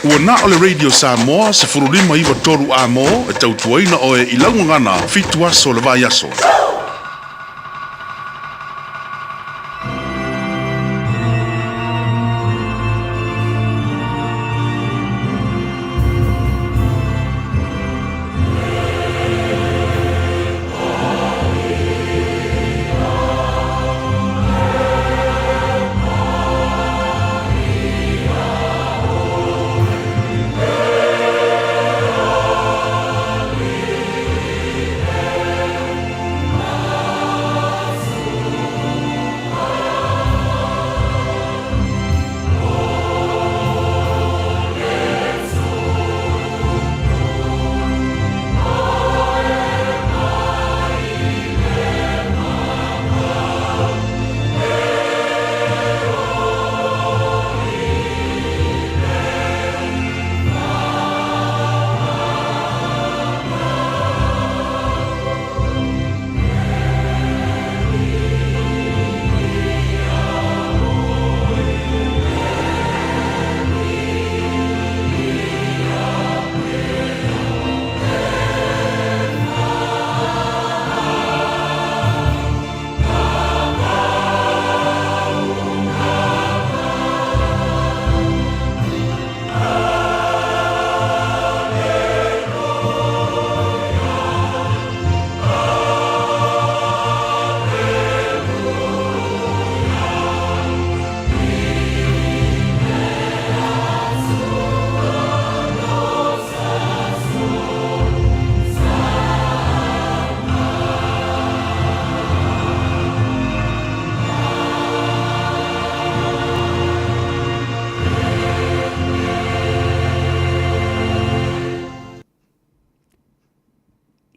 Ua na o le Radio Samoa 1593 A-mo e tautuaina oe i lau gagana fitu aso o le vaiaso.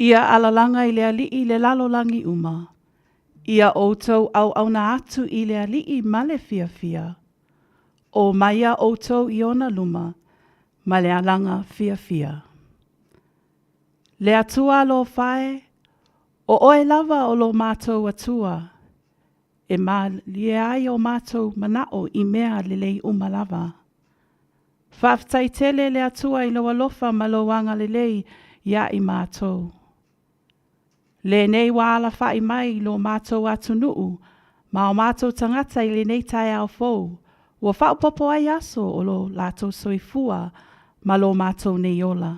Ia alalaga i le Alii le lalolagi uma. Ia outou auauna atu i le Alii ma le fiafia. O mai a outou i ona luma ma le alaga fiafia. Le Atua alofa e, o oe lava o lo matou Atua, e malie ai o matou manaʻo i mea lelei uma lava. Faafetai tele le Atua i lou alofa ma lou agalelei iā i matou. Lenei ua alafaʻi mai lo matou atunuu ma o matou tagata i lenei taeao fou, ua faaopoopo ai aso o lo latou soifua. ma lo mātou nei ola.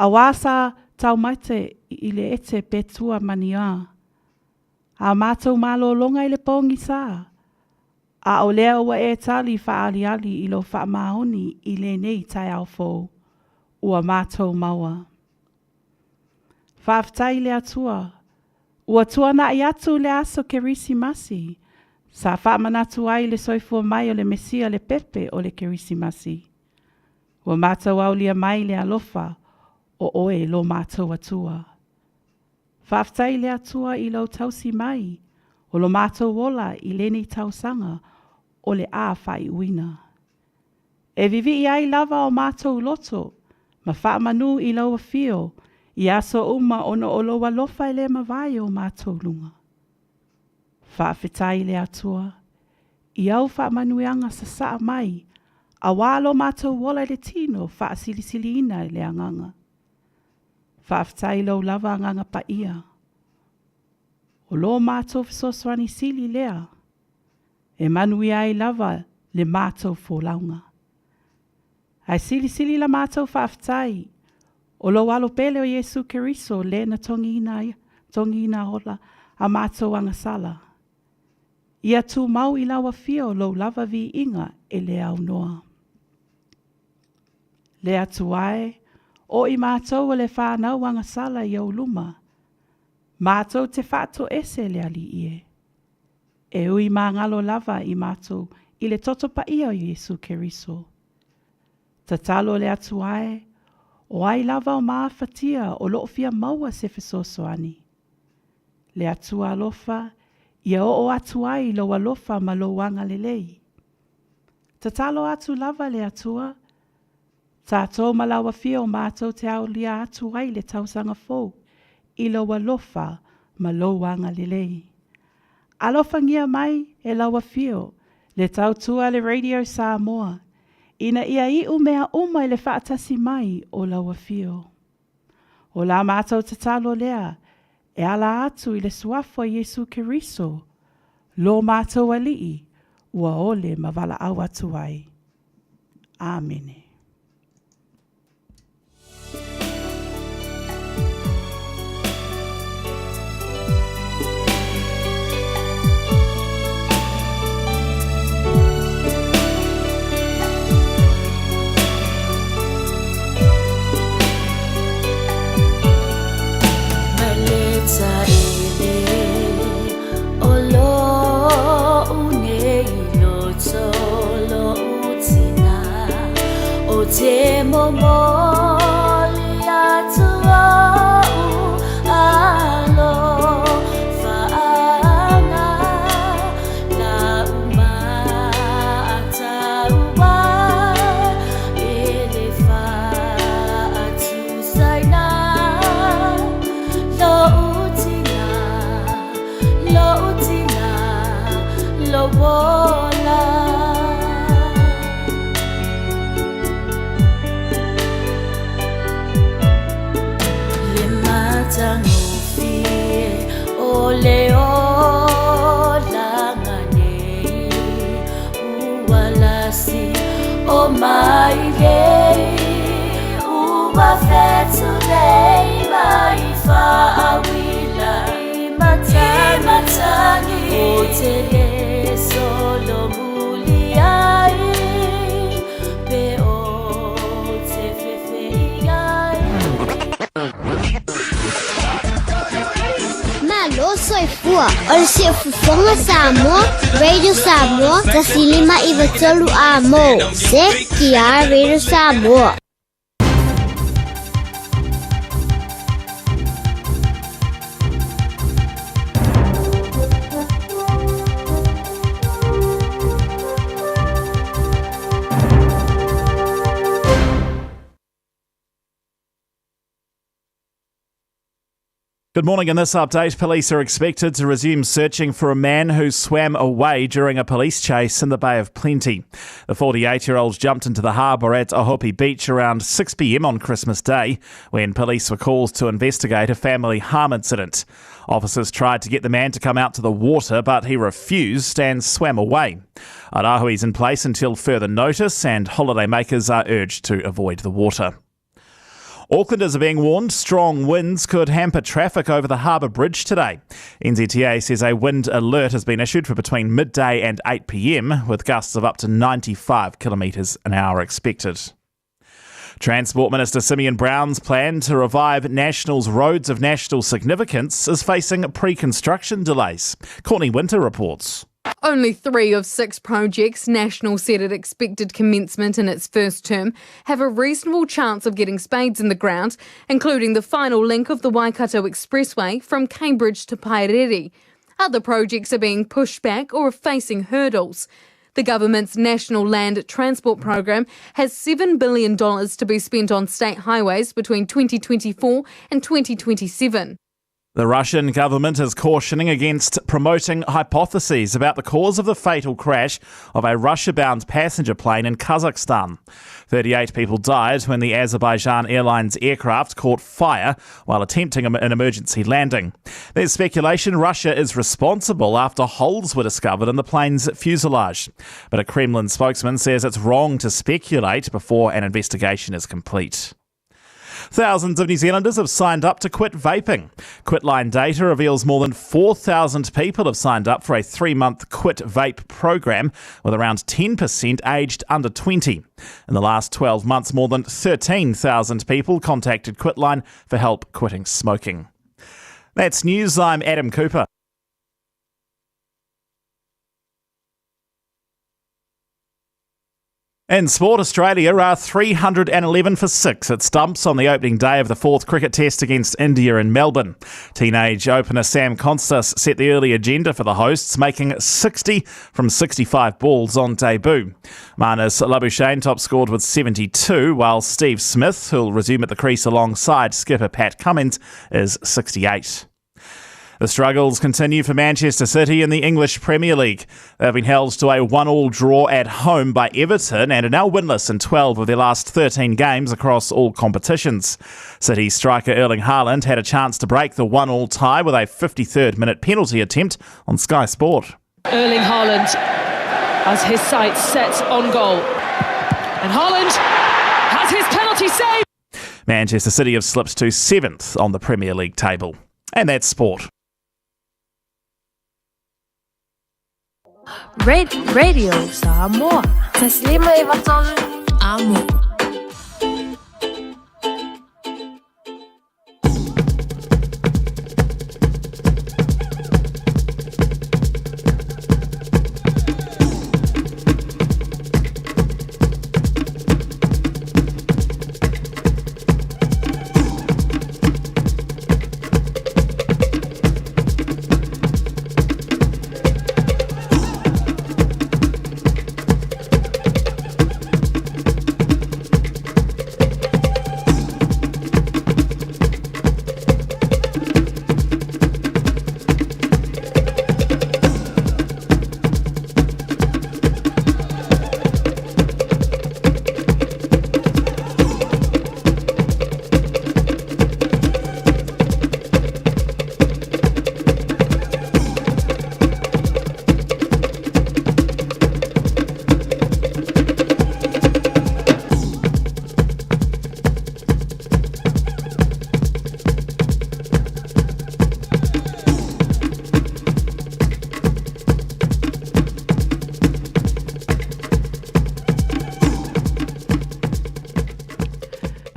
Auā sa taumate i le ete pe tua maniā. A mātou malōlōga i le pōgisā, a o lea ua e tali faaaliali i lou faamaoni i lenei taeao fou, ua mātou maua. Faafetai i le Atua, ua tuanaʻi atu le aso Kerisimasi, sa faamanatu ai le soifua mai o le Mesia le pepe o le Kerisimasi. Ua mātou aulia mai le alofa o oe lo mātou Atua. Faafetai i le Atua i lou tausi mai o lo mātou ola i lenei tausaga o le a faaiuina. E vivii ai lava o mātou loto ma faamanū i lou afio i aso uma ona o lou alofa e le mavae o mātou luga. Faafetai i le Atua i au faamanuiaga sasaa mai auā lo mātou ola i le tino faasilisiliina i le agaga. Faafetai i lou lava agaga paia. O lo mātou fesoasoani sili lea e manuia ai lava le mātou folauga. Ae silisili la mātou faafetai o lou Alo pele o Iesu Keriso le na togiina togiina ola a mātou agasala. Ia tumau i lau afio lou lava viiga e le aunoa. Le Atua e, o i mātou o le whānau agasala i ou luma, mātou te whaatoese le Alii e. E ui māngalo lava i mātou i le toto paia o Iesu Keriso. Tatalo le Atua e, o ai lava o maafatia o loo fia maua se fesoasoani. Le Atua alofa, ia oo atu ai lou alofa ma lou agalelei. Tatalo atu lava le Atua, Tātou ma lau afio mātou te aolia atu ai le tausaga fou i lou alofa ma lou agalelei. Alofangia mai e lau afio le tautua le Radio Samoa ina ia iu mea uma i le faatasi mai o lau afio. O la mātou tatalo lea e ala atu i le suafa o Iesu Keriso, lo mātou Alii ua ole ma valaau atu ai. Āmene. Malo soifua o le Siufofoga Samoa, Radio Samoa, 153 A mo, CTR Radio Samoa. Good morning. In this update, police are expected to resume searching for a man who swam away during a police chase in the Bay of Plenty. The 48 year old jumped into the harbour at Ohope Beach around 6 pm on Christmas Day when police were called to investigate a family harm incident. Officers tried to get the man to come out to the water, but he refused and swam away. A is in place until further notice, and holidaymakers are urged to avoid the water. Aucklanders are being warned strong winds could hamper traffic over the Harbour Bridge today. NZTA says a wind alert has been issued for between midday and 8 pm, with gusts of up to 95 kilometres an hour expected. Transport Minister Simeon Brown's plan to revive National's roads of national significance is facing pre construction delays. Courtney Winter reports. Only three of six projects National said it expected commencement in its first term have a reasonable chance of getting spades in the ground, including the final link of the Waikato Expressway from Cambridge to Pairere. Other projects are being pushed back or are facing hurdles. The government's National Land Transport Program has $7 billion to be spent on state highways between 2024 and 2027. The Russian government is cautioning against promoting hypotheses about the cause of the fatal crash of a Russia bound passenger plane in Kazakhstan. 38 people died when the Azerbaijan Airlines aircraft caught fire while attempting an emergency landing. There's speculation Russia is responsible after holes were discovered in the plane's fuselage. But a Kremlin spokesman says it's wrong to speculate before an investigation is complete. Thousands of New Zealanders have signed up to quit vaping. Quitline data reveals more than 4,000 people have signed up for a three month quit vape program, with around 10% aged under 20. In the last 12 months, more than 13,000 people contacted Quitline for help quitting smoking. That's news. I'm Adam Cooper. In sport, Australia are 311 for 6 at stumps on the opening day of the fourth cricket test against India in Melbourne. Teenage opener Sam Konstas set the early agenda for the hosts, making 60 from 65 balls on debut. Marnus Labuschagne top scored with 72, while Steve Smith, who'll resume at the crease alongside skipper Pat Cummins, is 68. The struggles continue for Manchester City in the English Premier League. They've been held to a one-all draw at home by Everton and are now winless in 12 of their last 13 games across all competitions. City striker Erling Haaland had a chance to break the one-all tie with a 53rd minute penalty attempt on Sky Sport. Erling Haaland has his sights set on goal. And Haaland has his penalty saved. Manchester City have slipped to seventh on the Premier League table. And that's sport. Radio Samoa. Taslima Amu.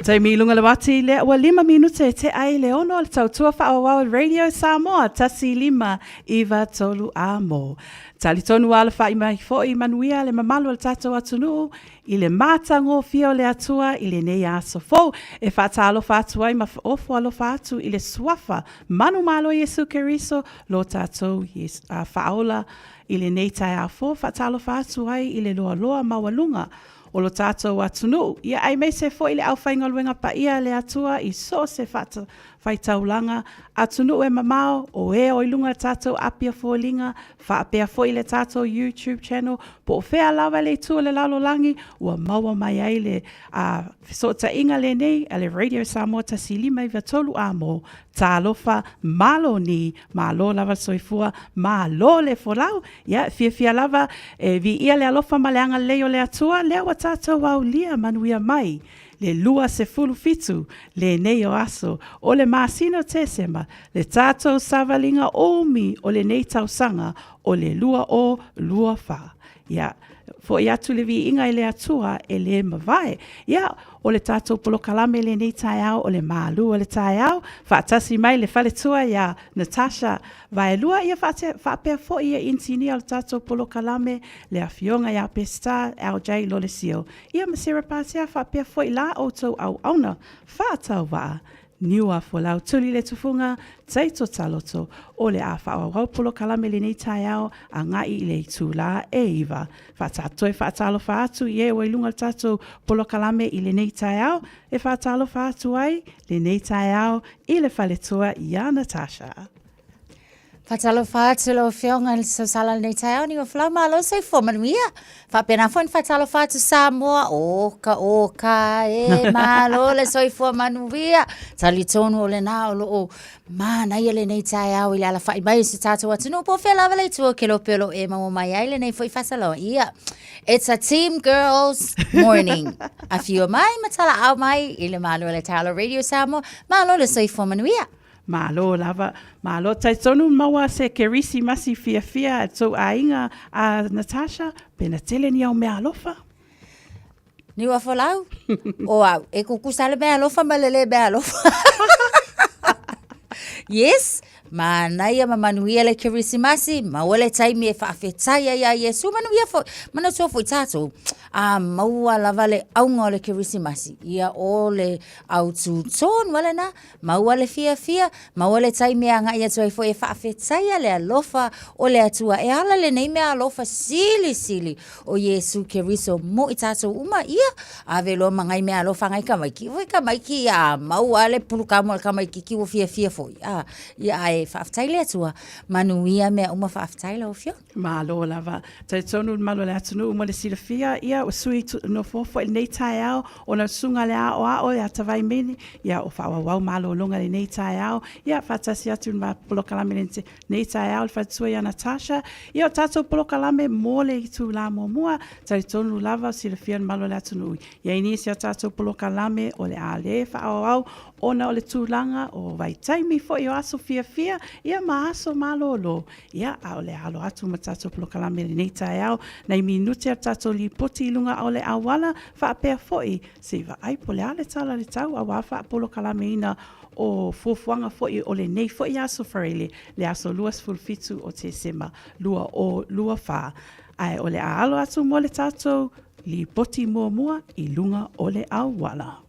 Taimi i lunga le wati lea ua lima minute e tea ai le ono o le tautua faaauau Radio Samoa 1 5 9 3 a mo. Talitonu alafaʻi mai foʻi manuia le mamalu o le tatou atunuu i le matagofie o le Atua i lenei aso fou e faatalofa atu ai ma ofo alofa atu i le Suafa manumalo Iesu Keriso lo tatou Faaola i lenei taeao fou faatalofa atu ai i le loaloa maualuga o lo tātou atunuu, ia aemaise foi le aufaigaluega paia a le Atua i so o se faitaulaga, atunuu e mamao, o e o i luga o le tātou Apia Foliga, faapea foi le tātou YouTube channel, po o fea lava le itu o le lalolagi ua maua mai ai le a fesootaiga lenei a le Radio Samoa 1593 A mo Talofa malo ni, malo lava le soifua, malo le folau. Ia, e fiafia lava e viia le alofa ma le agalelei o le Atua, lea ua tatou aulia manuia mai le 27 lenei o aso o le masina o Tesema, le tatou savaliga umi o lenei tausaga o le 2024. Ia, foi atu le viiga i le Atua e le mavae. Ia, o le tatou polokalame lenei taeao o le malu o le taeao, faatasi mai le faletua iā Natasha Vaelua, ia faapea foi ia inisinia o le tatou polokalame, le Afioga ia Peseta LJ Lolesio, ia ma Sarah Patea faapea foi la outou auauna faatauvaa Niua folau tuli le tufuga, taito taloto, o le a faaauau polokalame lenei taeao agai i le itulā e 9. Faatatoe faatalofa atu i e ua i luga o le tatou polokalame i lenei taeao, e faatalofa atu ai lenei taeao i le faletua iā Natasha. Faatalofa atu lau Afioga i le sausala o lenei taeao, niu folau malo soifua manuia. Faapena foi ona faatalofa atu Samoa, oka oka e malo le soifua manuia. Talitonu o lena o loo manaia lenei taeao i le alafai mai o si tatou atunuu po o fea lava le itu o Kelope o loo e maua mai ai lenei foi faasalaga. Ia, it's a team girls morning. Afio mai ma talaau mai i le malo o le taeao Radio Samoa, malo le soifua manuia. Malo lava, malo. Talitonu maua se Kerisimasi fiafia a tou aiga a Natasha, pena tele ni au mea alofa. Niu a folau, o au, e kukusa le mea alofa ma le le mea alofa. Yes, manaia ma manuia le Kerisimasi, maua le taimi e faafetai ai ia Iesu, manuia foi, manatua foi tātou, a maua lava le auga o le Kerisimasi, ia o le autū tonu a lena, Maua le fiafia, maua le taimi e agai atu ai foi e faafetaia le alofa o le Atua e ala lenei mea alofa silisili o Iesu Keriso mo i tatou uma. Ia, ave loa ma ngai mea alofa ngai tamaiti foi tamaiti ia maua le puluka mo le tamaititi ua fiafia foi. A, ia ae faafetai le Atua, manuia mea uma faafetai lau Afioga. Malo lava. Talitonu le malu o le atunuu mo le silafia, ia ua sui nofoa foi lenei taeao ona o le susuga le aoao ia Tavaimeli, ia o faaauau malologa lenei taeao, ia faatasi atu le polokalame lenei taeao le faletua ia Natasha, ia o tatou polokalame mo le itulā muamua, talitonu lava o silafia le malu o le atunuu i ai nisi o tatou polokalame o le a le faaauau ona o le tulaga o vaitaimi foi o aso fiafia, ia ma aso malolo. Ia, a o le alo atu ma tatou polokalame i lenei taeao, nai minute a le tatou lipoti i luga o le auala, faapea foi se i vaai po o le a le tala o le tau aua faapolokalameina o fuafuaga foi o lenei foi aso Faraile, le aso 27 o Tesema 2024. Ae o le a alo atu mo le tatou lipoti muamua i luga o le auala.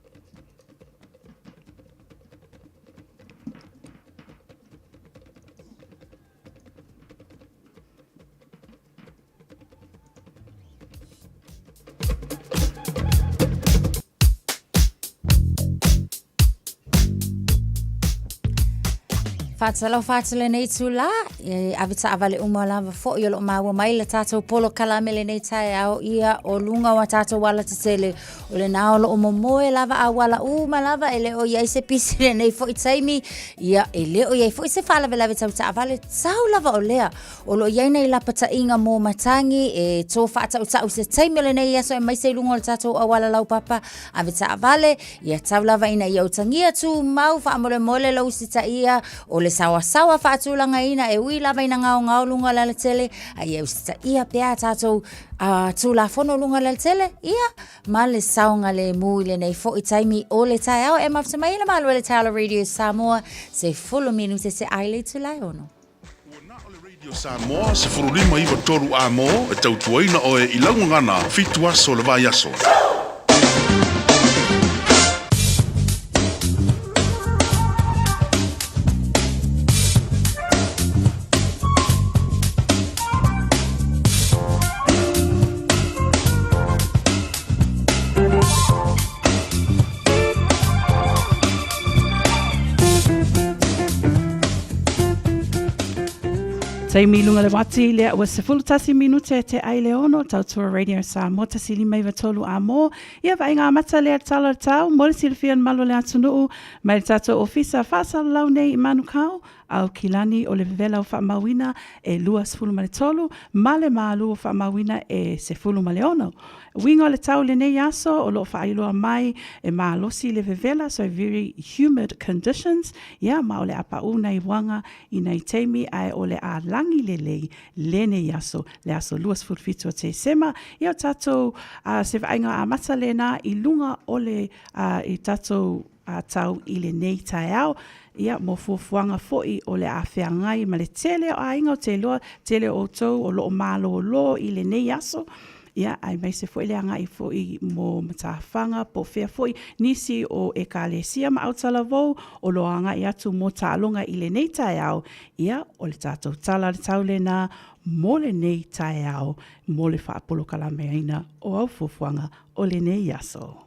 Faatalofa atu lenei itulā, e ave taavale uma lava foi o loo maua mai le tatou polokalame lenei taeao ia o luga o a tatou alatetele O lena o loo momoe lava auala uma lava e le o i ai se pisi lenei foi taimi, ia e le o i ai foi se faalavelave tau taavale, tau lava o lea. O loo i ai nai lapataiga mo matagi e tō faatautau se taimi o lenei aso aemaise i luga o le tatou auala laupapa ave taavale, ia tau lava ina ia utagia tumau faamolemole lou usitaia o le saoasaoa faatulagaina e ui lava ina gaogao luga o le alatele, a ia usitaia pea a tatou a Tulafono luga lautele, ia, ma le saogalemu i lenei foi taimi o le taeao e mafuta mai le malu e le taeao Radio Samoa, se fulu minute se ai le itula e ono. Ua na o le Radio Samoa 1593 A mo e tautuaina oe i lau gagana fitu aso o le vaiaso. Taimi i luga le wati lea ua 11 minute te ai le ono tautua Radio Samoa 153 a mō ia vaaiga amata lea tala le tau mo le silafia le malo le atunuu mai le tatou ofisa faasalalau nei i Manukau Aukilani o le vevela o faamauina e 23 ma le malu o faamauina e 16. Uiga o le tau i lenei aso o lo o faailoa mai e malosi le vevela so very humid conditions ia ma o le a paʻu nai uaga i nai taimi ae o le a lagi lelei lenei aso le aso 27 o Tesema ia o tatou se vaaiga amata lena i luga o le i tatou a tau i lenei taeao, ia, mo fuafuaga foi o le a feagai ma le tele o aiga o te iloa, tele o outou o lo o malōlō i lenei aso, ia, aemaise foi le agai foi mo matafaga po o fea foi nisi o Ekalesia ma autalavou o lo o agai atu mo taaloga i lenei taeao, ia, o le tatou tala o le tau lena mo lenei taeao mo le faapolokalameaina o au fuafuaga o lenei aso.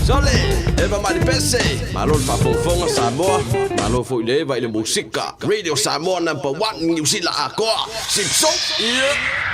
Sole, eva mai le pese, malo le faafogafoga Samoa, malo foi le eva i le musika. Radio Samoa number one Niu Sila atoa. Sipso, yeah.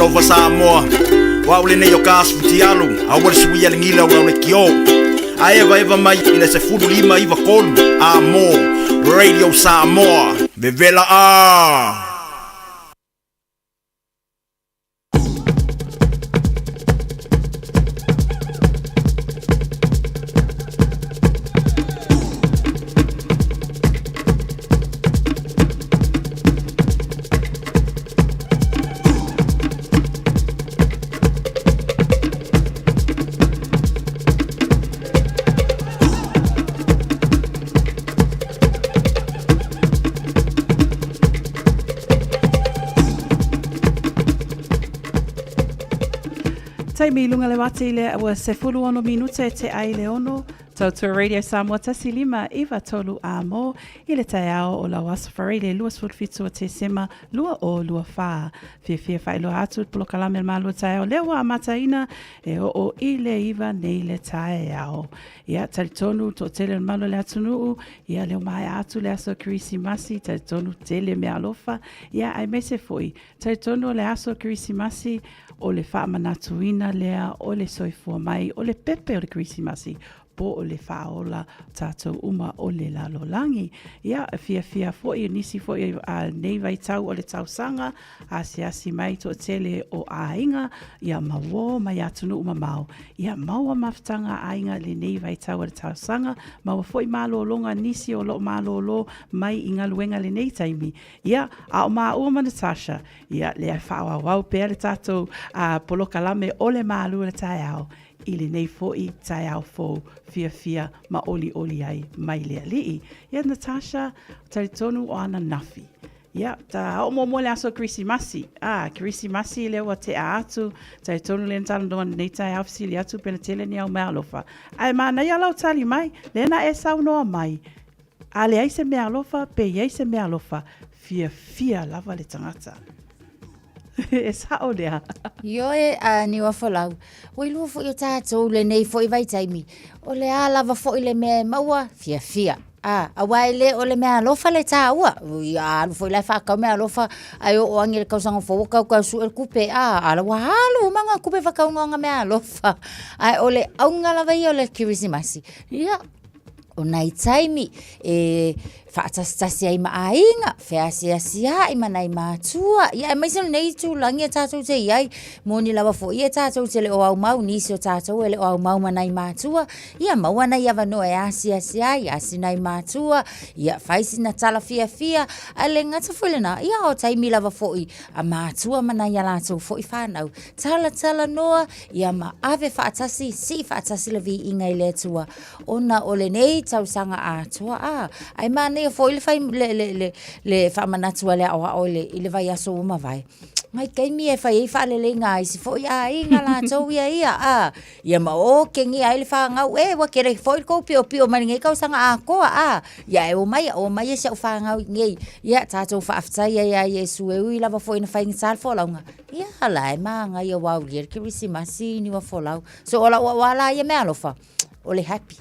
Talofa Samoa, o au lenei o ka Futialu, aua le suia le gila o lau le kio. A eva eva mai i le 15 93 a mo Radio Samoa. Vevela a! Taimi i lunga le wati i le ua 16 minute te ai le ono, Tautua Radio Samoa 1 5 9 3 a mō i le taeao o lau aso Faraile 27 o Tesema 2024. Fiafia faailoa atu le polokalame le malua taeao lea ua amataina e oo i le 9 nei le taeao. Ia, talitonu toatele o le malu o le atunuu, ia lea ua maea atu le aso Kerisimasi, talitonu tele meaalofa, ia aemaise foi, talitonu o le aso Kerisimasi, o le faamanatuina lea o le soifua mai, o le pepe o le Kerisimasi, po o le faaola tatou uma o le lalolagi. Ia, e fiafia foi nisi foi a nei vaitau o le tausaga, asiasi mai toatele o aiga, ia ma uō mai atunuu mamao. Ia maua mafutaga a aiga i lenei vaitau o le tausaga, maua foi malologa nisi o lo o malolo mai i galuega i lenei taimi. Ia, a o māua ma Natasha, ia, lea e faaauau pea le tatou polokalame o le malu o le taeao i lenei foi taeao fou fiafia ma olioli ai mai le Alii. Ia, Natasha, talitonu o ananafi. Ia, ta oo muamua le aso Kerisimasi. Ah, Kerisimasi lea ua tea atu, talitonu lea na talanoa nei taeao fesili atu pe na tele ni au meaalofa. Ae manaia lau tali mai, lea na e saunoa mai, a leai se meaalofa pe i ai se meaalofa, fiafia lava le tagata. E sao lea. Ioe, a Niuafolau, ua iloa foi o tatou lenei foi vaitaimi, o le a lava foi le mea e maua, fiafia. A, aua e le o le meaalofa le taua. Ui, a alu foi la e faatau meaalofa, ae oo ane i le tausaga fou ua tau tau sue le tupe, a, a la ua alu uma na tupe faatauga meaalofa. Ae o le auga lava ia o le Kerisimasi, ia, o nai taimi e faatasitasi ai ma aiga, feasiasia'i ma nai matua, ia aemaise o lenei itulagi e tatou te i ai, moni lava foi ia tatou te le o aumau, nisi o tatou e le o aumau ma nai matua, ia maua nai avanoa e asiasi ai, asi nai matua, ia fai sina tala fiafia, ae le gata foi lena, ia o taimi lava foi a matua ma nai a latou foi fanau, talatalanoa, ia ma ave faatasi, sii faatasi le viiga i le Atua, ona o lenei tausaga atoa, a, ae manaia foi le fai, le, le, le, le faamanatu a le aoao i le, i le vaiaso ua mavae. Nai taimi e fai ai faaleleiga a isi foi aiga latou ia ia, a, ia ma okegia ai le fanau, e, ua tele foi le tou piopio mai lenei tausaga atoa, a, ia e omai, omai e si au fanau i inei, ia tatou faafetai ai ia Iesu e ui lava foi ina faigata le folauga, ia la e manaia ua aulia le Kerisimasi Niuafolau. So o lau aua la ia meaalofa, o le happy.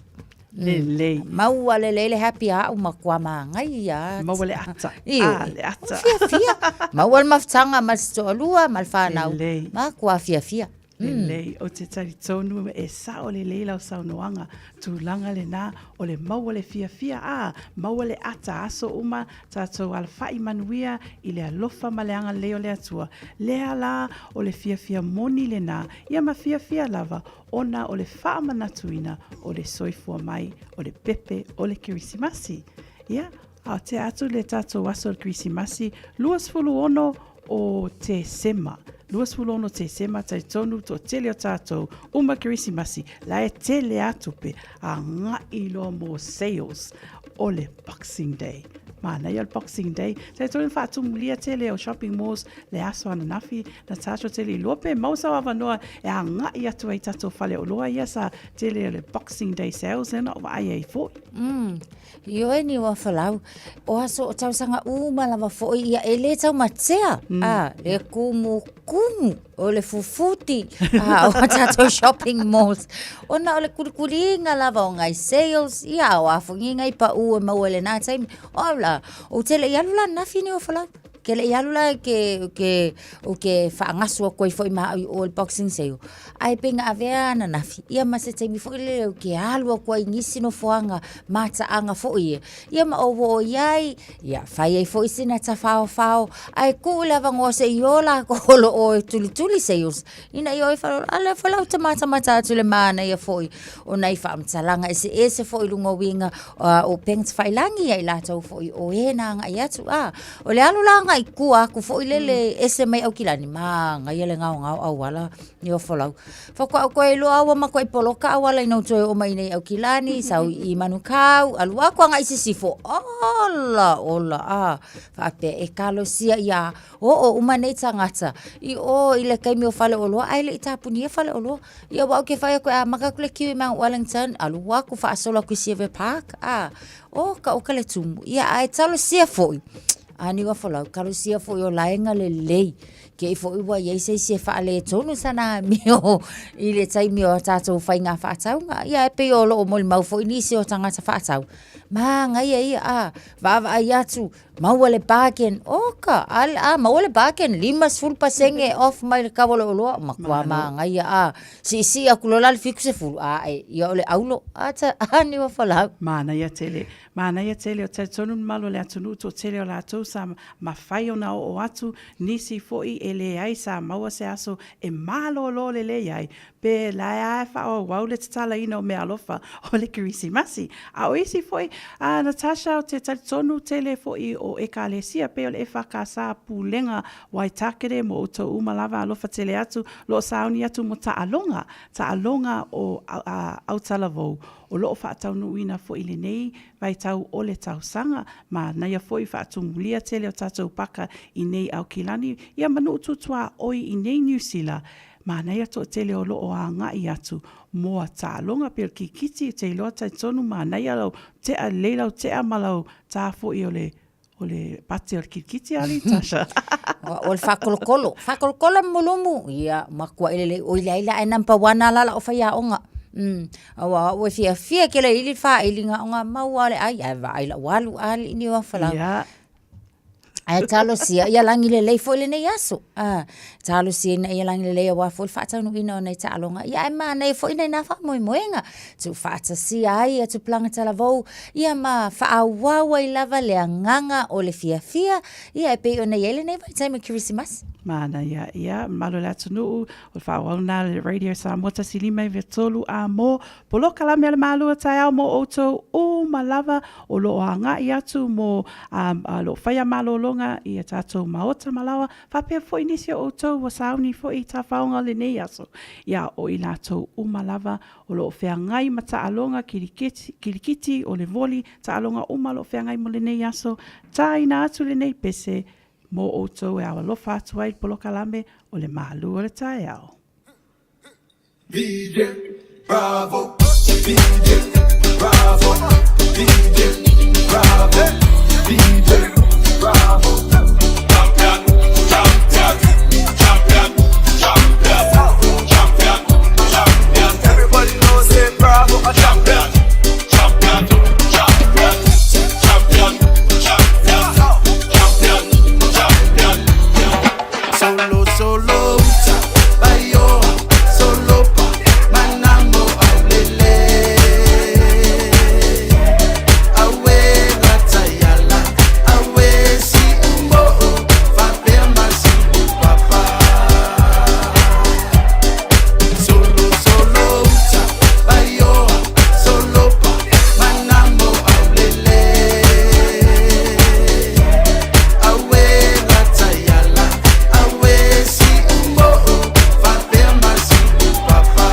Lelei. Maua lelei le happy a au matua manaia. Maua le ata. Io. Ah, le ata. Fiafia. Maua le mafutaga ma le toalua ma le fanau. Lelei. Matua fiafia. Lelei. O te talitonu e sao lelei lau saunoaga. Tulaga lena o le maua le fiafia, a, maua le ata aso uma tatou alafai manuia i le alofa ma le agalelei o le Atua. Lea la o le fiafia moni lena, ia ma fiafia lava ona o le faamanatuina o le soifua mai o le pepe o le Kerisimasi. Ia, a tea atu le tatou aso o le Kerisimasi, 26 o Tesema. 26 Tesema, talitonu toatele o tatou uma Kerisimasi, la e tele a tupe, agai loa mo sales o le Boxing Day. Manaia o le Boxing Day. Talitonu na faatumulia tele o shopping malls le aso ananafi, Natasha tele iloa pe maua sau avanoa e agai atu ai tatou faleoloa ia sa tele o le Boxing Day sales lea na ou vaai ai foi. Ioe Niuafolau, o aso o tausaga uma lava foi ia e le taumatea, a, le kumukumu, o le fufuti, a, o tatou shopping malls, ona o le kulikuliga lava o nai sales, ia, o a foi nei nai pau e maua i lena taimi. O au la, ou te le i alu la ananafi Niuafolau. Ke le i alu la ke, ke, o ke faagasu atu ai foi ma au i o i le Boxing Sale. Ae pei na avea ananafi, ia ma se taimi foi lele ou te alu atu ai i nisi nofoaga mataaga foi ia, ia ma ou oo i ai, ia fai ai foi sina tafaofao, ae tuu le avanoa se i o lakou o lo o e tulituli sales, ina ia o e faalolo, a lea foi la ou te matamata atu i le manaia foi o nai faamatalaga eseese foi i luga o uiga o upega tafailagi ia i latou foi o e na agai atu, a o le alu la agai. agai tua atu foi lele ese mai Aukilani, manaia le gaogao auala Niuafolau. Faatoa ou toe iloa ua matuai poloka auala ina ua toe oo mai i inei i Aukilani, sau i Manukau, alu atu agai i sisifo, ola ola a faapea e talosia ia oo uma nei tagata i o i le taimi o faleoloa ae le i tapunia faleoloa. Ia aua ou te vaai atu e amata atu le queue i Mount Wellington, alu atu faasolo atu i Sylvia Park, a, oka oka le tumu. Ia ae talosia foi, a Niuafolau, talosia foi o laega lelei. Te i foi ua i ai se isi e faaletonu sana amio i le taimi o a tatou faiga faatauga. Ia e pei o lo o molimau foi nisi o tagata faatau, manaia ia, a vaavaai atu, maua le bargain, oka, a maua le bargain, 50% off mai le tau o le oloa, matua manaia, a siisii atu loa la le 70, ae, ia o le aulo, a, a Niuafolau. Manaia tele. Manaia tele, o talitonu le mamalu o le atunuu, toatele o latou sa mafai ona oo atu, nisi foi e leai sa maua se aso e malolo lelei ai, pe la e lava e faaauau le tatalaina o meaalofa o le Kerisimasi. A o isi foi, a Natasha, ou te talitonu tele foi o Ekalesia, pei o le EFKS Pulega Waitakere mo outou uma lava, alofa tele atu, lo o sauni atu mo taaloga, taaloga o autalavou, O lo o faataunuuina foi lenei vaitau o le tausaga, manaia foi faatumulia tele o tatou paka i nei Aukilani, ia ma nuu tutuaoi i nei Niu Sila, manaia toatele o lo o agai atu moa taaloga pei o le kikiti, ou te iloa talitonu manaia lau tea lelei lau tea ma lau ta foi o le O le pate o le kilikiti alii Tasha. O le faakolokolo. Faakolokolo ma mulumu. Ia, matuai lelei. Oi leai la, ae number one lava la lau faiaoga. Aua o au e fiafia tele i le failiga o maua le ai, ae vaai lau alu alii Niuafolau. Ia. Ae talosia ia lagi lelei foi lenei aso. Talosia ina ia lagi lelei aua foi le faataunuuina o nai taaloga. Ia ae manaia foi nai na faamoemoega. Tuufaatasia ai ia tupulaga talavou, ia ma faaauau ai lava le agaga o le fiafia, ia e pei ona i ai lenei vaitaimi o Kerisimasi. Manaia, ia, mamalu o le atunuu, o le faaauau lena a le Radio Samoa 153 a mo polokalame a le Malo o taeao mo outou uma lava o lo o agai atu mo o lo o faia malologa i a tatou maota ma laoa, faapea foi nisi o outou ua sauni foi i tafaoga o lenei aso, ia o i latou uma lava O lo o feagai ma taaloga kiliketi, kilikiti, o le voli, taaloga uma o lo o feagai mo lenei aso, tāina atu lenei pese mō outou e alofa atu ai i le polokalame o le Malu o le Taeao. DJ Bravo, DJ Bravo, DJ Bravo, DJ Bravo. Champion, champion, champion, champion, champion, champion. Everybody knows say Bravo a champion, champion, champion, champion, champion, champion, champion. Solo, solo, bayo, solo pa, manamo aulele. Awe latayala, awe si umbo, fapea masi papa. Solo, solo, bayo, solo pa, manamo aulele. Awe latayala, awe si umbo, fapea masi papa.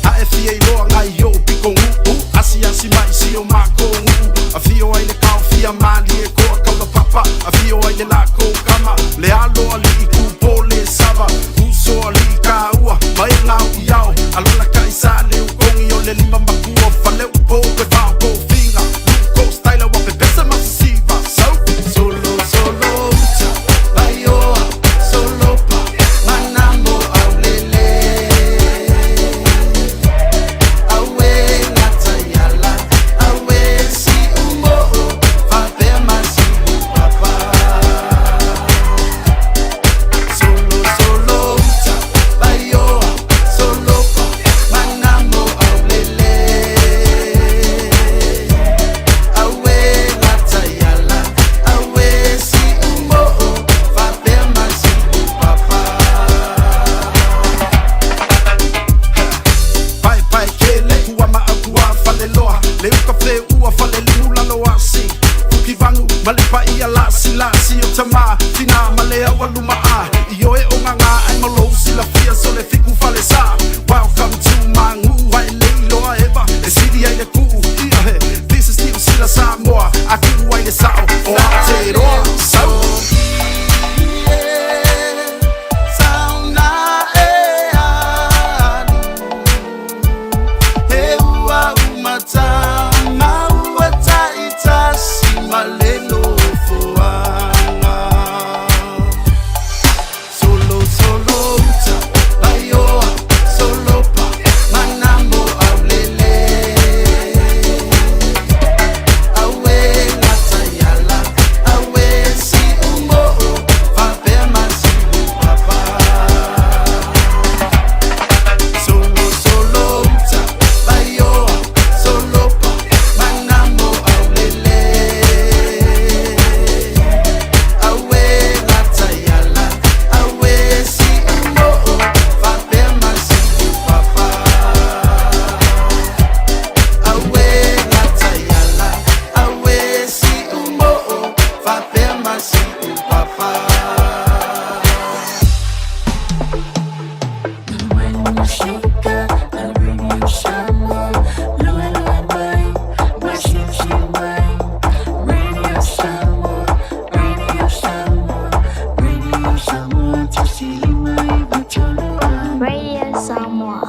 A e fia iloa nai ou piko uu Asiasi mai si o mākou nuu Afio ai le kaofia malie koa kaula papa Afio ai le lākou kama Le alo alii kūpō le sava Uso alii kāua ma e ngau i ao Alala kai sa le ukongi o le lima makua Faleu pō pe vao kō finga Luko styla wa pepesa masisiva So Solo solo uta Baioa solo pa Manamo aulele Awe latayala Awe si umbo Fapea masi papa. Paia lasilasi o tamā, tinā ma le aualumaa Ioe o gagā ae ma lou silafia so le fiku falesa Welcome to my nuu ae le iloa eva e sili ai le kuu ia he This is Niu Sila Samoa a kuu ai le sao o Aotearoa Sau! Radio Samoa.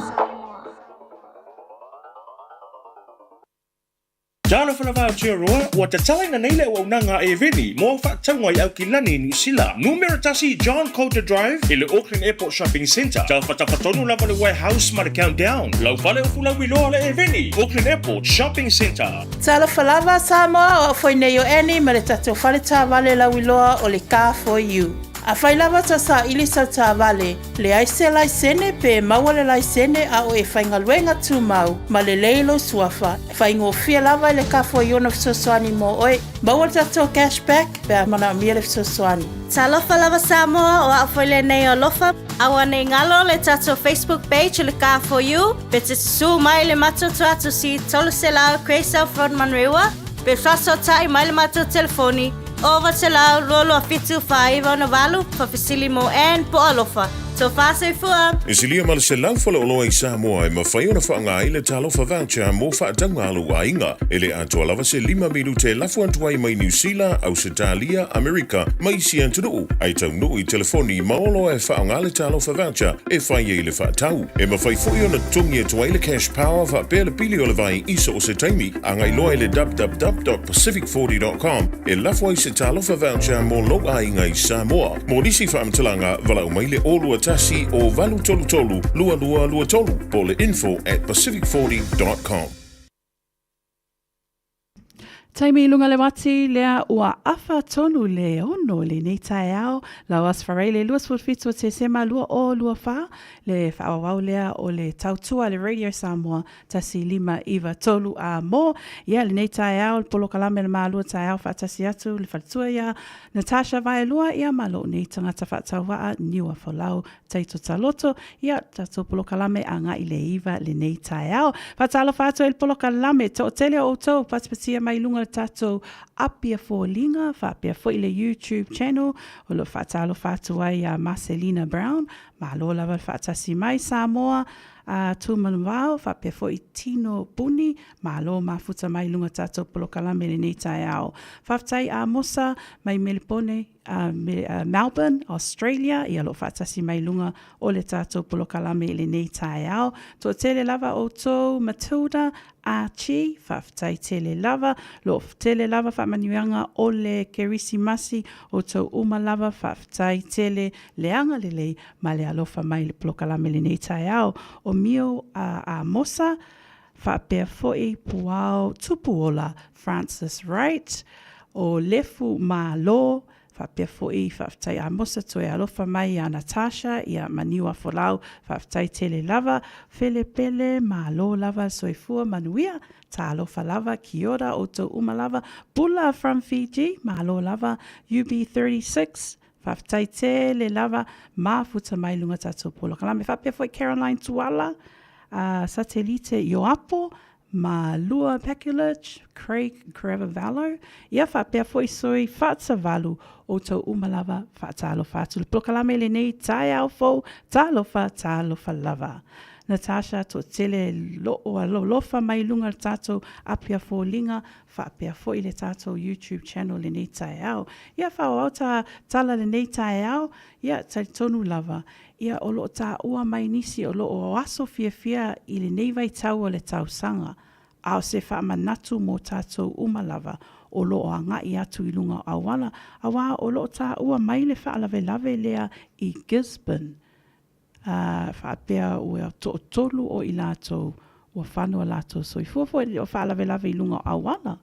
Talofa lava Aotearoa, ua tatalaina nei le auaunaga a Eveni mo au faatauga i Aukilani, Niu Sila. Numera tasi John Coulter Drive i le Auckland Airport Shopping Centre. Taufataufatonu lava le Warehouse ma le Countdown. Lau fale o Fulauiloa le Eveni, Auckland Airport Shopping Centre. Talofa lava Samoa, o au foi nei o Annie ma le tatou fale taavale lauiloa o le Car For You. Afai lava ta saili sau taavale, Leai se laisene pe maua le laisene a o e faigaluega tumau ma lelei lou suafa, e faigofie lava i le kafua i ona fesoasoani mo oe. Maua le tatou cash back pe a manaomia le fesoasoani. Talofa lava Samoa, o au foi lenei o Alofa. Aua nei galo le tatou Facebook page o le Car For You, pe te susū mai i le matou tuatusi 300 Grey South Road Manurewa, pe faasootai mai le matou telefoni 900 227 498 Whawhesili mo Anne po Alofa. Tofā soifua! E silia ma le 100 faleoloa i Samoa e mafai ona faaaoga ai le Talofa Voucher mo faatauga a lou aiga. E le atoa lava se lima minute e lafo atu ai mai Niu Sila, Ausetalia, Amerika ma isi atunuu, ae taunuu i telefoni ma oloa e faaaoga le Talofa Voucher e fai ai le faatau. E mafai foi ona totogi atu ai le Cash Power faapea le pili o le vai i so o se taimi. Agai loa i le www.pacific40.com e lafo ai se Talofa Voucher mo lou aiga i Samoa. Mo nisi faamatalaga, valaau mai le 021 o 833 2223 po o le info at pacific40.com. Taimi i lunga le wati lea ua afa tonu le ono lenei taeao lau Aso Faraile le 27 o Tesema 2024 le faaauau lea o le tautua le Radio Samoa 1593 a mo ia lenei taeao le polokalame le malua taeao faatasi atu le faletua ia Natasha Vaelua ia ma lou nei tagata faatauvaa Niua Folau Taito Taloto ia tatou polokalame agai le iva lenei taeao. Faatalofa atu ai le polokalame toatele o outou patipatia mai luga le tatou Apia Foliga faapea foi le YouTube channel o lo o faatalofa atu ai ia Marcelina Brown. Malo lava le faatasi mai Samoa a Tumanuvao faapea foi Tino Puni. Malo mafuta mai luga tatou polokalame lenei taeao. Faafetai Amosa mai Melepone Melbourne, Australia, ia lo faatasi mai luga o le tatou polokalame i lenei taeao. Toatele lava outou, Matilda, Archie, faafetai tele lava, lo tele lava faamanuiaga o le Kerisimasi, outou uma lava, faafetai tele le agalelei ma le alofa mai i le polokalame i lenei taeao. O Mio Amosa, faapea foi Puao Tupuola, Francis Wright, o Lefu Malo, faapea foi faafetai Amosa toe alofa mai ia Natasha, ia Maniu Afolau, faafetai tele lava, Fele Pele, malo lava, soifua manuia, talofa lava, kia ora outou uma lava, Bula from Fiji, malo lava, UB36, faafetai tele lava, mafuta mai luga tatou polokalame, faapea foi Caroline Tuala, Satelite Ioapo, Malua Pakulich, Craig Cravalho, ia faapea foi sui faatavalu outou uma lava faatalofa atu le polokalame lenei taeao fou talofa talofa lava. Natasha toatele loo alolofa mai luga le tatou api a foliga faapea foi le tatou YouTube channel lenei taeao. Ia faaauau ta tala lenei taeao, ia talitonu lava, ia o lo o taua mai nisi o lo o aso fiafia i lenei vaitau o le tausaga, a o se faamanatu mo tatou uma lava o lo o agai atu i luga o auala, aua o lo o taua mai le faalavelave lea i Gisborne, a faapea ua toatolu o i latou ua fano a latou soifua foi o faalavelave i luga o auala.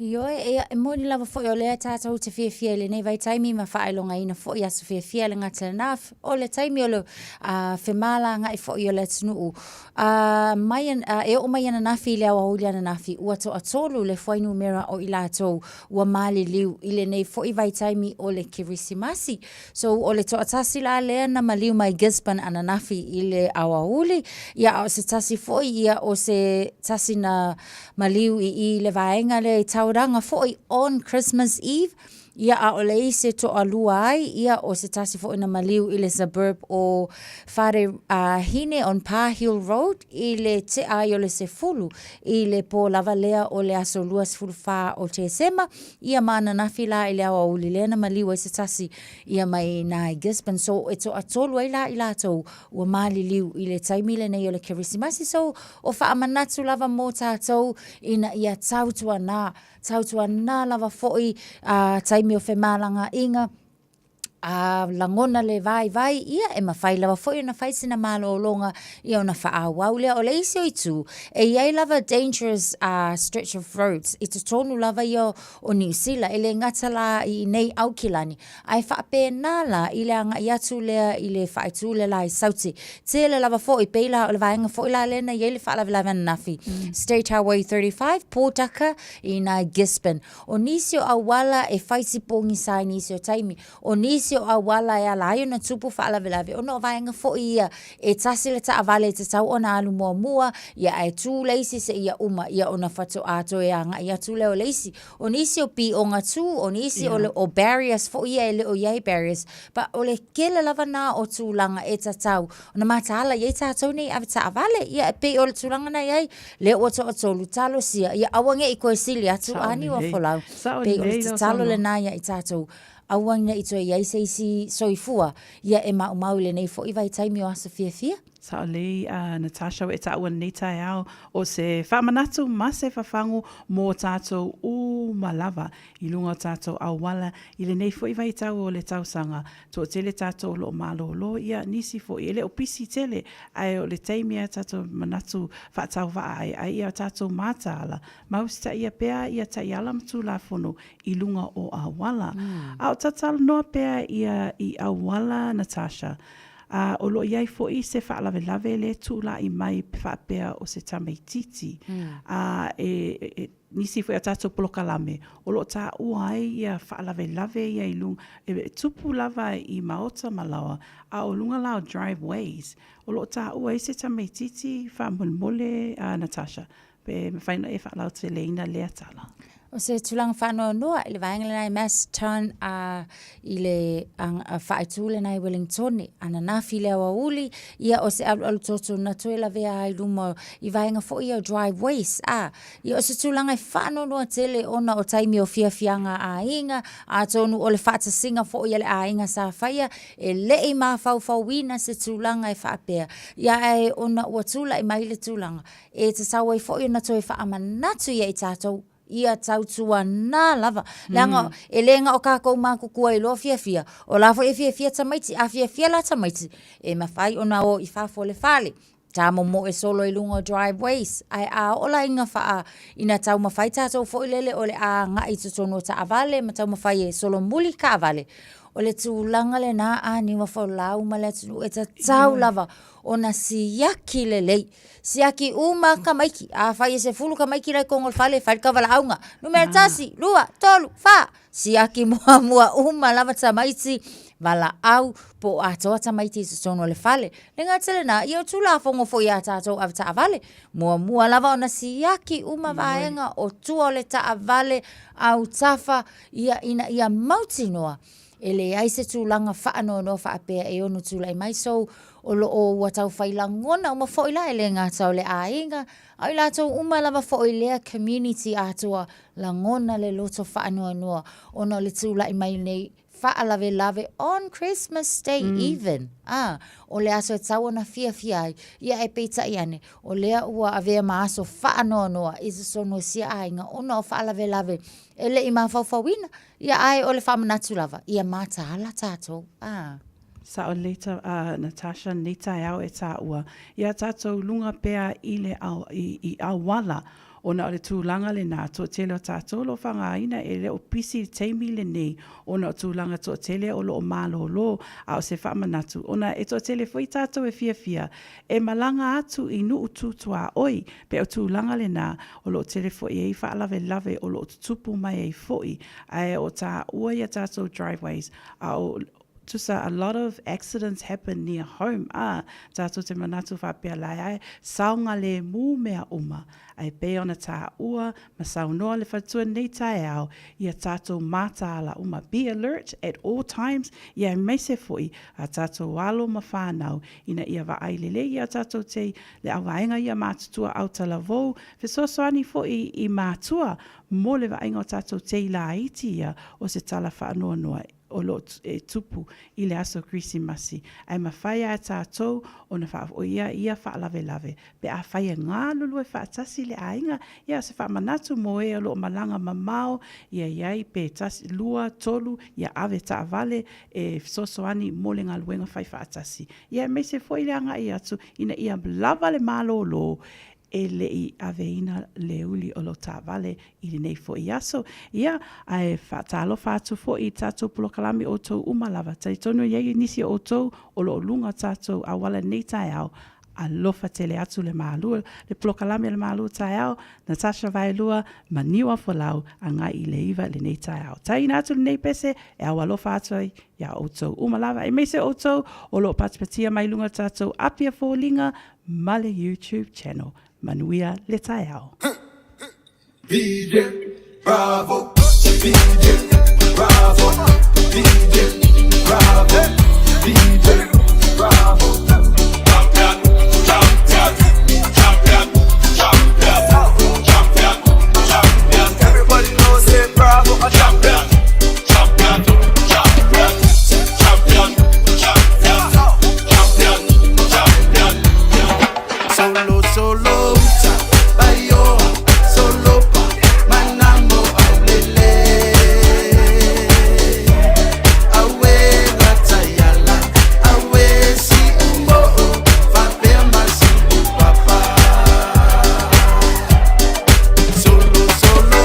Ioe, ia, e moni lava foi o lea tatou te fiafia i lenei vaitaimi ma faailogaina foi aso fiafia le gata lena, o le taimi o le uh, femalagaai foi o le atunuu. Uh, mai, uh, e oo mai ananafi i le aoauli ananafi, ua toatolu le fuainumera o i latou ua maliliu i lenei foi vaitaimi o le Kerisimasi. So, o le toatasi la lea na maliu mai Gisborne ananafi i le aoauli, ia a o se tasi foi ia o se tasi na maliu i i le vaega lea i Tauranga foi on Christmas Eve, ia a o le i se toalua ai, ia o se tasi foi na maliu i le suburb o Whare uh, Hine on Pā Hill Road i le tea ai o le sefulu i le pō lava lea o le aso 24 o Tesema, ia ma ananafi la i le aoauli lea na maliu ai se tasi ia mai nā i Gisborne. So e toatolu ai la i latou ua maliliu i le taimi lenei o le Kerisimasi. So o faamanatu lava mō tātou ina ia tautuanā, tautuanā lava foi a taimi o femalagaaiga, a lagona le vaivai, ia e mafai lava foi ona fai sina malōlōga ia ona faaauau lea. O le isi o itu, e i ai lava dangerous uh, stretch of roads i totonu lava ia o Niu Sila, e le gata la i nei Aukilani, ae faapena la i le agai atu lea i le faaitu lea la i Sauti. Tele lava foi, pei la o le vaega foi la lea na i ai le faalavelave ananafi. State Highway 35, Pōtaka i nā Gisborne. O nisi o auala e fai si pōgisa ai nisi o taimi. O nisi o auala e ala ai ona tupu faalavelave, ona o vaega foi ia e tasi le taavale e tatau ona alu muamua, ia ae tū le isi seia uma, ia ona faatoa toe agai atu lea o le isi. O nisi o pīʻoga tū, o nisi o le, o barriers foi ia e le o i ai barriers, but o le tele lava na o tulaga e tatau ona mataala i ai tatou nei avetaavale. Ia e pei o le tulaga na i ai, lea ua toatolu, talosia, ia aua ne i toe sili atu a niu a folau. Pei o le tatalo lena ia i tatou, aua ne i toe i ai se isi soifua, ia e maumau i lenei foi vaitaimi o aso fiafia. Sao lelei a Natasha ua e taua lenei taeao o se faamanatu ma se fafagu mō tātou uma lava i luga o tātou auala i lenei foi vaitau o le tausaga. Toatele tātou o lo o malōlō ia nisi foi e le o pisi tele ae o le taimi a tātou manatu faatauvaa ai ai ia tātou mataala ma usitaia pea ia taiala ma Tulafono i luga o auala. A o tatalo noa pea ia i auala Natasha. A o lo o i ai foi se faalavelave le tulaʻi mai faapea o se tamaititi, a e, e, nisi foi a tatou polokalame, o lo o taua ai ia faalavelave ia i luga, e tupu lava i maota ma laoa, a o luga la o driveways, o lo o taua ai se tamaititi faamolemole a Natasha, Pe mafai ona e faalauteleina lea tala. O se tulaga faanoanoa i le vaega lena i Masterton a i le faaitu lena i Wellingtone ananafi i le aoauli ia o se alualu toto na toe lavea ai luma i vaega foi ia o driveways a ia o se tulaga e faanoanoa tele ona o taimi o fiafiaga aiga atonu o le faatasiga foi a le aiga sa faia e le i mafaufauina se tulaga e faapea ia ae ona ua tulai mai le tulaga E tatau ai foi ona toe faamanatu ia i tatou ia tautuanā lava. Leaga e le na o tatou matutua iloa fiafia, o la foi e fiafia tamaiti. A fiafia la tamaiti, e mafai ona o i fafo o le fale, tamomoe solo i luga o driveways. Ae a oo la ina faa, ina taumafai tatou foi lele o le a agai i totonu o taavale ma taumafai e solomuli taavale, o le tulaga lena a niu folau ma le atunuu e tatau lava ona siaki lelei. Siaki uma tamaiti. Afai e sefulu tamaiti la i totonu o le fale, fai le tauvalaauga. Numera tasi, lua, tolu, fa. Siaki muamua uma lava tamaiti. valaau po o atoa tamaiti i totonu o le fale. Le gata lena, ia o Tulafono foi a tatou avetaavale, muamua lava ona siaki uma vaega o tua o le taavale, autafa, ia ina ia mautinoa e leai se tulaga faanoanoa faapea e ono tulai mai. So, o lo o ua tau fai lagona uma foi la e le gata o le aiga, a o i latou uma lava foi i lea community atoa, lagona le loto faanoanoa ona o le tulai mai nei faalavelave on Christmas Day even, a, o le aso e tatau ona fiafia ai, ia ae peitai ane, o lea ua avea ma aso faanoanoa i totonu o sia aiga ona o faalavelave e le i mafaufauina, ia ae o le faamanatu lava, ia mataala tatou, a. Sao lelei ta, a Natasha lenei taeao e taua ia tatou luga pea i le i, i auala ona o le tulaga lena toatele o tatou o lo o faaaogaina e le o pisi i le taimi lenei ona o tulaga toatele o lo o malolo a o se faamanatu ona e toatele foi tatou e fiafia e malaga atu i nuu tu tuaoi pe o tulaga lena o lo o tele foi ai faalavelave o lo o tutupu mai ai foi ae o taua ia tatou driveways a o tusa a lot of accidents happen near home a tatou te manatu faapea la e saogalemu mea uma ae pei ona taua ma saunoa le faletua nei taeao ia tatou mataala uma be alert at all times ia aemaise foi a tatou alo ma fanau ina ia vaai lelei ia tatou te le auvaega ia matutua autalavou fesoasoani foi i matua mo le vaaiga o tatou tei laiti ia o se tala faanoanoa o lo o e tupu i le aso Kerisimasi, ae mafai lava e tatou ona faafoia ia faalavelave pe afai e galulue faatasi le aiga, ia o se faamanatu mo e o lo o malaga mamao, ia i ai pe tasi, lua, tolu, ia ave taavale e fesoasoani mo le galuega fai faatasi. Ia aemaise foi le agai atu ina ia lava le malolo e le i aveina le uli o lo taavale i lenei foi aso. Ia, ae faatalofa atu foi i tatou polokalame outou uma lava. Talitonu e i ai nisi o outou o lo o luga o tatou auala i lenei taeao. Alofa tele atu le malu, le polokalame a le Malu Taeao, Natasha Vaelua ma Niu Afolau agai i le 9 i lenei taeao. Taina atu lenei pese e aualofa atu ai iā outou uma lava, aemaise outou o lo o patipatia mai luga o tatou Apia Foliga ma le YouTube channel. Manuia le taeao. DJ Bravo, DJ Bravo, DJ Bravo, DJ Bravo. Champion, champion, champion, champion, champion, champion. Everybody knows say Bravo a champion, champion, champion, champion, champion, champion, champion. Solo, solo, bayo, solo pa, manamo aulele. Awe latayala, awe si umbo, fapea masi papa. Solo, solo,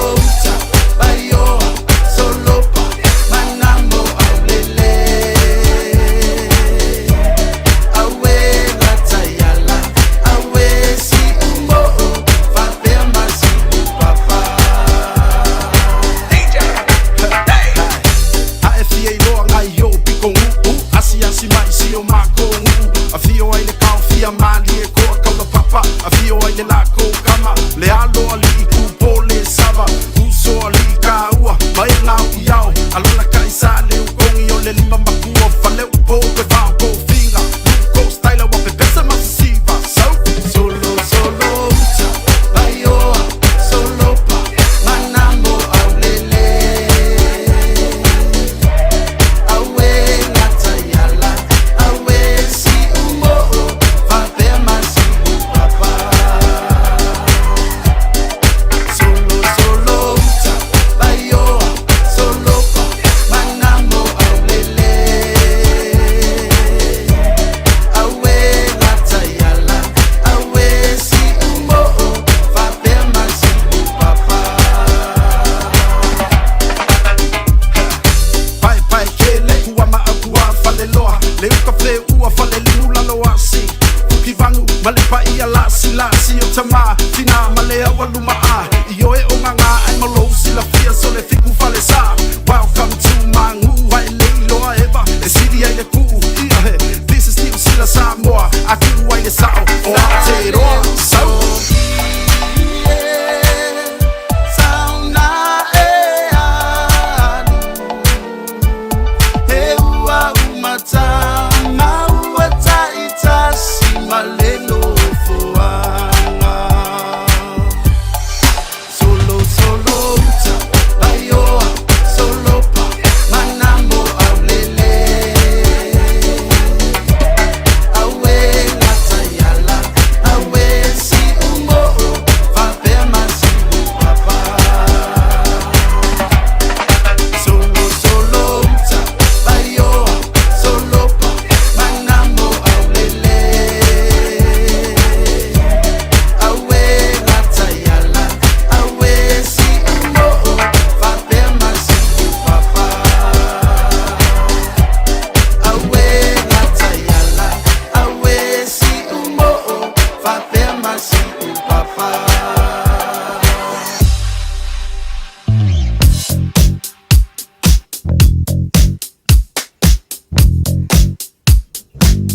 bayo, solo pa, manamo aulele. Awe latayala, awe si lasi lasi o tama Tina ma le au aluma a I oe o ngā ngā ai ma lou silafia So le fiku fale sa Welcome to my nuu ai le iloa eva E sili ai le kuu ia he This is Niu Sila Samoa A kuu ai le sao o Aotearoa Sau!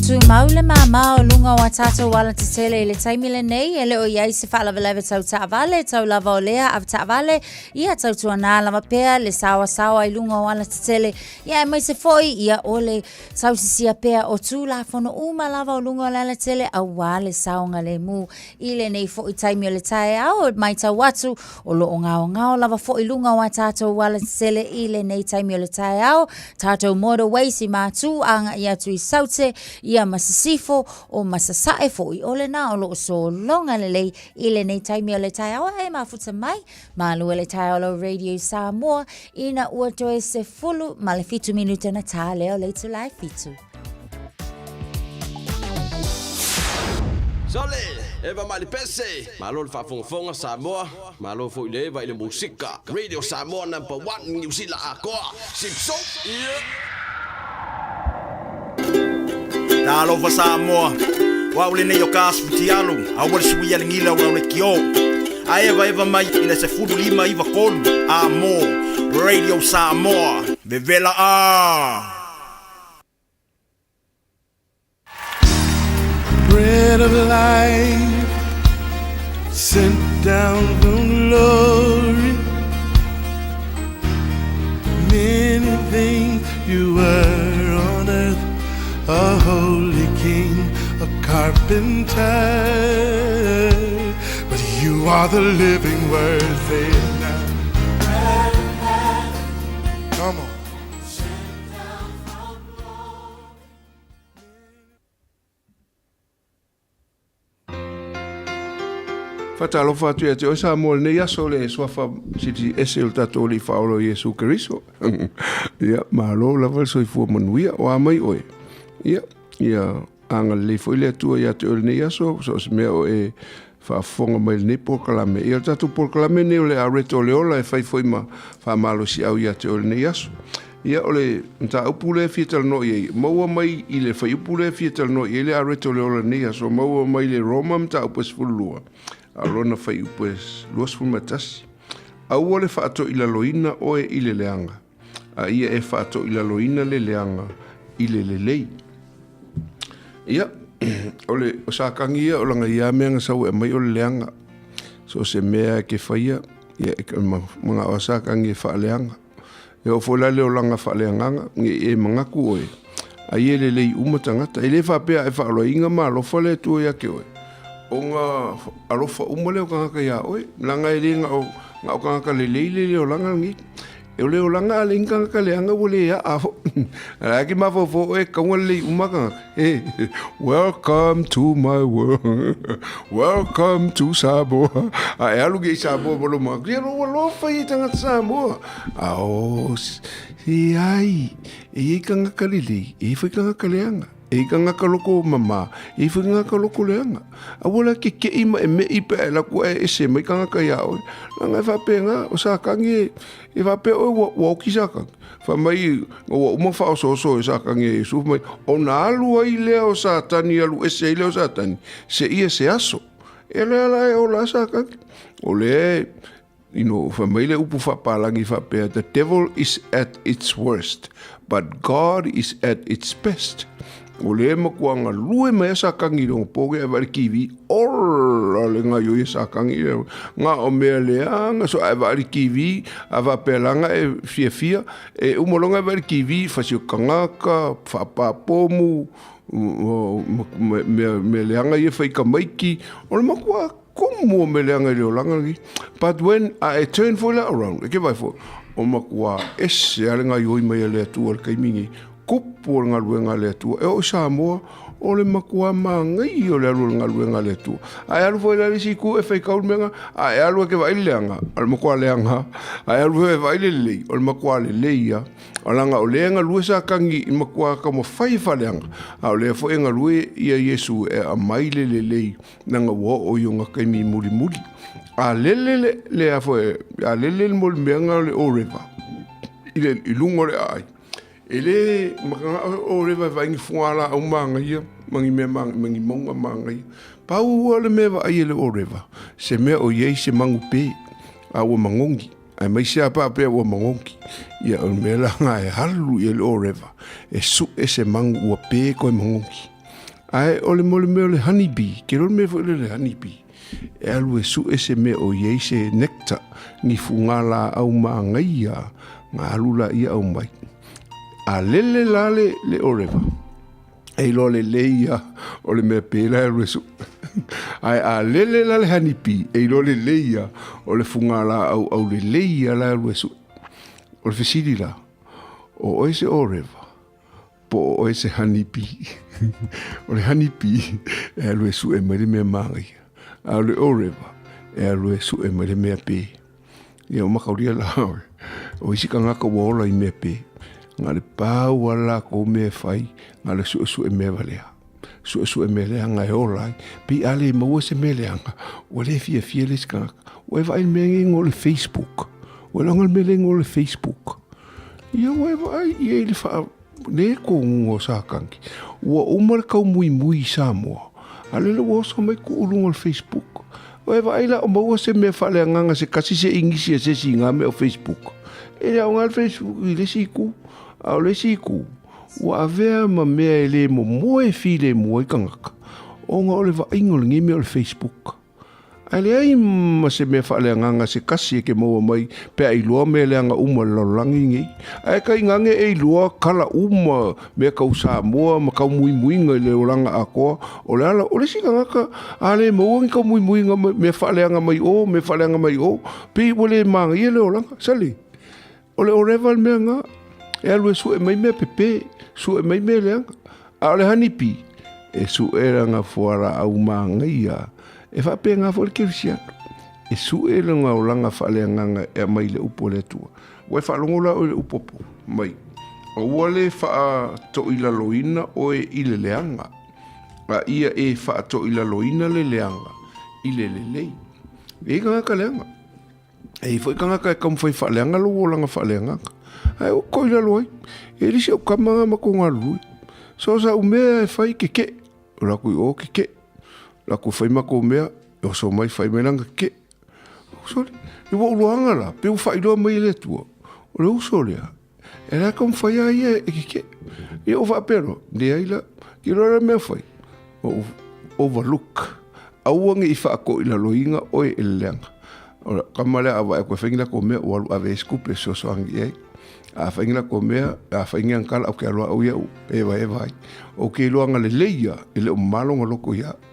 Tumau le māmā o luga o a tātou alatetele i le taimi lenei, e le o i ai se faalavelave tau taavale, tau lava o lea avetaavale, ia tautuanā lava pea le saoasaoa i luga o alatetele, ia aemaise foi ia o le tausisia pea o Tulafono uma lava o luga o le alatele auā le saogalemu. I lenei foi taimi o le taeao, e matau atu o lo o gaogao lava foi luga o a tātou alatetele i lenei taimi o le taeao, tātou motorways i Matū agai atu i Saute, ia ma Sisifo, o ma Sasae foi, o lena o lo o sologa lelei i lenei taimi o le taeao. E mafuta mai, malu e le taeao lau Radio Samoa, ina ua toe 17 minute ona tā lea o le itula e 7. Sole, Eva mai le pese, malo le faafogafoga Samoa, malo foi le Eva i le musika. Radio Samoa number one, Niu Sila atoa. Sip so, yeah. Talofa Samoa, o au lenei o ka asu fitialu, aua le suia le gila o le kio. A eva eva mai i le 15 93 a mo Radio Samoa, vevela a! Bread of life sent down from glory. Many things you were on earth, a holy king, a carpenter. But you are the living word, say it now. Come on. Faatalofa atu ia te oe Samoa i lenei aso le suafa Silisili Ese o le tatou Alii Faaola o Iesu Keriso. Ia, malo lava le soifua manuia. O a mai oe? Ia, ia agalelei foi le Atua ia te oe i lenei aso, so o se mea o e faafofoga mai i lenei polokalame. Ia, o le tatou polokalame lenei o le Areto o le Ola e fai foi ma faamalosiau ia te oe i lenei aso. Ia, o le mataupu lea e fia talanoa i ai, maua mai i le fuaiupu lea e fia talanoa i ai le areto o le ola nei aso, maua mai le Roma mataupu e 12, a o lona fuaiupu e 21. Aua le faatoilaloina oe i le leaga, a ia e faatoilaloina le leaga i le lelei. Ia, o le o Satani ia o lana ia mea na sau e aumai o le leaga. So o se mea e ke faia, ia e manao a Satani e faaleaga. E oo foi la le olaga faaleagaga, ne i e manatu oe, ai e lelei uma tagata. E le faapea a e faaaloaina ma alofa le Atua ia te oe, ona alofa uma lea o tagata iā oe, leaga e le na o, na o tagata lelei le le olaga lenei. O le olaga a leai ni tagata leaga ua le aa foi. A la e ke mafaufau oe e tatau ona lelei uma tagata. Hey, welcome to my world. Welcome to Samoa. A e alu ke i Samoa mo lo manatu. Ia ua lofa i tagata Samoa. A o, e ai, e iai tagata lelei, e iai foi tagata leaga. E iai tagata loko mama, e iai foi tagata loko leaga. Aua la ke ke'i ma e me'i pe a e alu atu ae ese mai tagata iā oe. Leaga e faapena, o Satani e, e faapea oe ua, ua oki Satani. Fai mai, ua uma faaosooso e Satani e Iesu, fai mai, ona alu ai lea o Satani, alu ese ai lea o Satani, seia se aso. E lea la e ola a Sakaki. O lea you know, fai mai le upu faapalagi faapea, the devil is at its worst, but God is at its best. O lea e matua galue mai a Satani i lona po ke vaai le TV, ola le gaoioi a Satani i le na o mea leaga so ae vaai le TV, a faapea lana e fiafia, e uma loa ona e vaai le TV, fasi o tagata, faapapomu, mea, mea leaga ia e fai i tamaiti, o le matua Kumu o me leaga i le olaga lenei. But when a e turn foi la around, e ke vai foi, o matua ese a le gaioi mai a le Atua i le taimi nei. Kupu o le galuega a le Atua. E oo i Samoa, o le matua māngai o le alu o le galuega a le Atua. A e alu foi la i le isi itu e faitau le mea na, a e alu e ke vaai le leaga, o le matua leaga. A e alu foi e vaai le lelei, o le matua lelei lava. O laga o lea e galue Satani i matua taumafai e faaleaga, a o lea foi e galue ia Iesu e aumai le lelei Leaga ua oo i ona taimi mulimuli. A lele le, le a foi, a lele le molimeaga o le Oreva i le i luga o le aai. E le makanga o Oreva e vaai ni fualaau manaia ma ni mea ma ni mauga manaia. Pau lava le mea e vaai e le Oreva, se mea o i ai se magu pe, a ua magogi. Aemaise a faapea ua magogi. Ia o le mea la lena e alu i ai le Oreva e sue se magu ua pe koe magogi. Ae o le mea o le honey bee, ke loa le mea foi lea le honey bee, e alu e sue se mea o i ai se nectar, ni fugalaau manaia, na alu laia aumai. A lele la le, le oreva, e iloa lelei ia o le mea pe la e alu e sue. Ae a lele la le honey bee, e iloa lelei ia o le fugalaau aulelei ia la e alu e sue. O le fesili la, o oe se oreva, Po o oe se honey bee. O le honey bee e alu e sue mai le mea māngaia. A o le oreva e alu e sue mai le mea pē. Ia o makaulia la oe. O isi kangaka ua ola i mea pē. Na o le pau a lākou mea e fai, na o le suesue mea walea. Suesue mea leaga e ola ai. Pei a le maua se mea leaga, ua le fiafia le isi kangaka. Ua e vaai i le mea nei igoa o le Facebook. Ua iloga le mea lea igoa o le Facebook. Ia ua e vaai i ai i le faa le koguga o Satani. Ua uma le kaumuimui i Samoa, a lele ua oso mai kuu luga o le Facebook. Ua e vaai la o maua se mea faaleagaga se kasi se igisi a se isi i ngā mea o Facebook. E le aoga le Facebook i le isi itu, a o le isi itu, ua avea ma mea e le momoe filemu ai tagata, ona o le vaaiga o lenei mea o le Facebook. Ae leai ma se mea faaleagaga se kasi e ke maua mai pe a iloa mea leaga uma o le lalolagi nei. Ae kaigage e iloa kala uma mea kau Samoa ma kau muimuiga i le olaga atoa o le ala o le isi tagata a le maua ni kau muimuiga mea faaleaga mai o mea faaleaga mai o pei ua le manaia le olaga. Sale, o le oreva le mea na e alu e sue mai mea pepe, sue mai mea leaga. A o le hanipi, e sue lana fualaau manaia, e faapena foi le kerisiano, e sue lona olaga faaleagaga e aumai i le upu a le Atua. Ua e faalogo la oe i le upu apo mai, Aua le faatoilaloina oe i le leaga, a ia e faatoilaloina le leaga i le lelei. E i ai tagata leaga. E i foi tagata e taumafai faaleaga lou olaga faaleagaga. Ae ua toi lalo ai. E le si au tama nga ma kou galulue. So sa u mea e fai kekeʻ. O lakou i o kekeʻ. Lakou fai makou mea, e oso mai fai mai lana kekeʻ. Sole, i ua uloaga la, pe ua faailoa mai e le Atua. O le uso lea, e la taumafai a ia e kekeʻ. Ia ua faapea loa, leai la, ke iloa la mea fai, o overlook. Aua ne i faatoilaloina oe e le leaga. O le kama lea a vaai atu e fai ni latou mea, ua alu ave ai se tupe e fesoasoani i ai. A fai ni latou mea, a fai ni anakala, ou te alu lava au ia e evaeva ai. Ou te iloaga lelei ia, e le o mamalo ona loto ia au.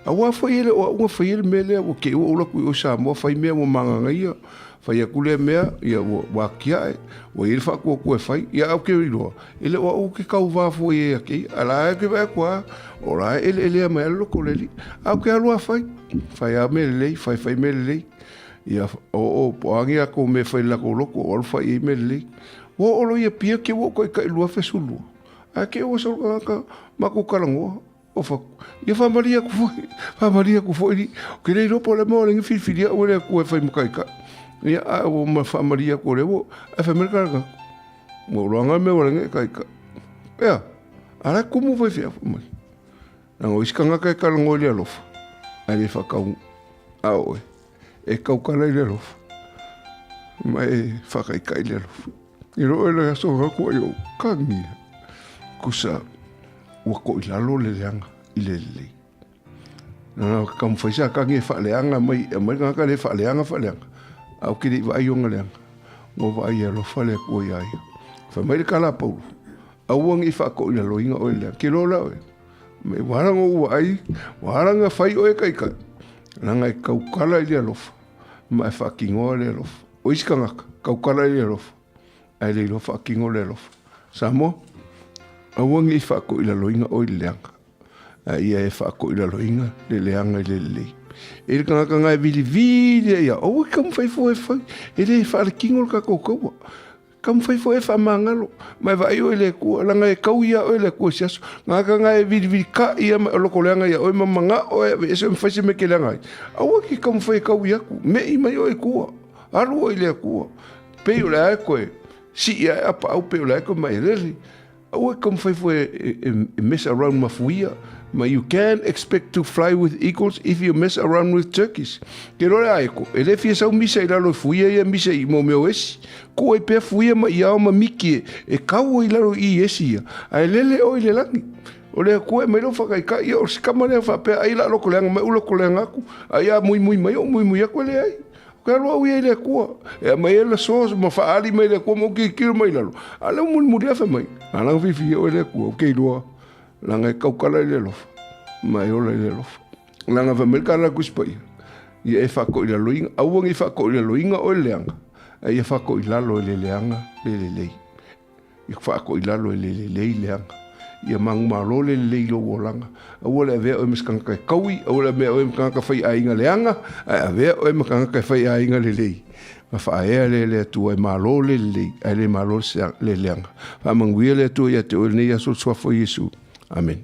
Aua foi e le o au na faia le mea lea, ua te i ua ou alu atu i o i Samoa fai mea ua magagaia, fai atu lea mea, ia ua, ua atiae, ua i ai le faatuatua e fai. Ia au ke iloa, e le o au ou te tauvā fua i ai ia te ia, a la e ke vaai atu lava, o la e eleelea mai lava le loto o le alii. A ou te alu lava fai, fai lava mea lelei, fai fai mea lelei. Ia, oo, po o a ni latou mea e fai i le latou loto, ou alu fai i ai mea lelei. Ua oo loa i Apia, ke ua ou taitai i le 2012. Ae te i ua sau le tagata, matou talanoa. O fa, ia faamalie atu foi, faamalie atu foi li, ke le iloa po o le a mea o le ni filifili au e le Atua e fai ma taitai. Ia, a ua ma faamalie atu o lea ua, ae fai mai le tagata, ua ou iloaga le mea ua le ni e taitai. Ea, a la e kumu faifeau fai mai. Leaga o isi tagata e talanoa i le alofa. Ae le faakau a oe e kaukala i le alofa ma e faakaikai i le alofa. I loo e le aso gaku ai ou kagia. Kusa ua koʻilalo le leaga i le lelei. Na taumafai sa kagi e faaleaga mai e aumai le tagata lea e faaleaga faaleaga ae ou te le i vaai i ona leaga. Ua vaai e alofa le Atua iā ia. Fai mai le tala a Paulo, aua ne i faatoilaloina oe i le leaga. Ke loa la oe, me ua ala ona ou vaai, ua ala ona fai oe e taitai, leaga e tautala i le alofa ma e faatinoa le alofa. O isi tagata, tautala i le alofa, ae le iloa faatino le alofa. Samoa, aua ne i faatoilaloina oe i le leaga. A ia e faatoilaloina le leaga i le lelei. E le tagata na e vilivili ai ia, aua e taumafai fua e fai, e le faaletino le tatou taua. Taumafai fua e faamagalo, ma e vaai oe i le Atua, leaga e tau ia oe le Atua i se aso. Tagata na e vilivili ka ia ma loko leaga ia oe ma manao e aveese ma fai se mea e te leaga ai. Aua e te taumafai e taui atu, me'i mai oe i tua, alu oe i le Atua. Pei o le a e koe sii ae a paau pei o le a e koe maelele. Aua e taumafai foi e mess around ma fuia, ma you can expect to fly with eagles if you mess around with turkeys. Ke loa le aeko, e le fia sau misa i lalo i fuia ia misa i mo mea o esi. Kua i pea fuia ma iao ma miki e kau i lalo i esi ia, ae lele oe i le lagi. O le Atua e mai lou whakaikai ia o se kama lea whaapea ai la loko leanga mai u loko leanga aku, ai a muimui mai o muimui aku e leai. Ke alu au ia i le Atua, e aumai ai le aso ma faaali mai le Atua ma ou tilotilo mai i lalo, a o lea ua mulimuli afe mai. A langa fiafia oe le Atua, ou te iloa, leaga e tautala i le alofa, ma e ola i le alofa. Leaga fai mai le tala a le Tusi Paia, ia e faatoilaloina, aua ne i faatoilaloina oe i le leaga, a ia faatoilalo i le leaga le lelei. Ia faatoilalo e le lelei leaga. Ia manumalo le lelei i lou olaga. Aua le avea oe ma se tagata e taui, aua le avea oe ma tagata faiaiga leaga, ae avea oe ma tagata e faiaiga lelei. Ma faaea lea e le Atua e malo le lelei, ae le malo le leaga. Faamanuia le Atua ia te oe i lenei aso i le suafa o Iesu. Amene.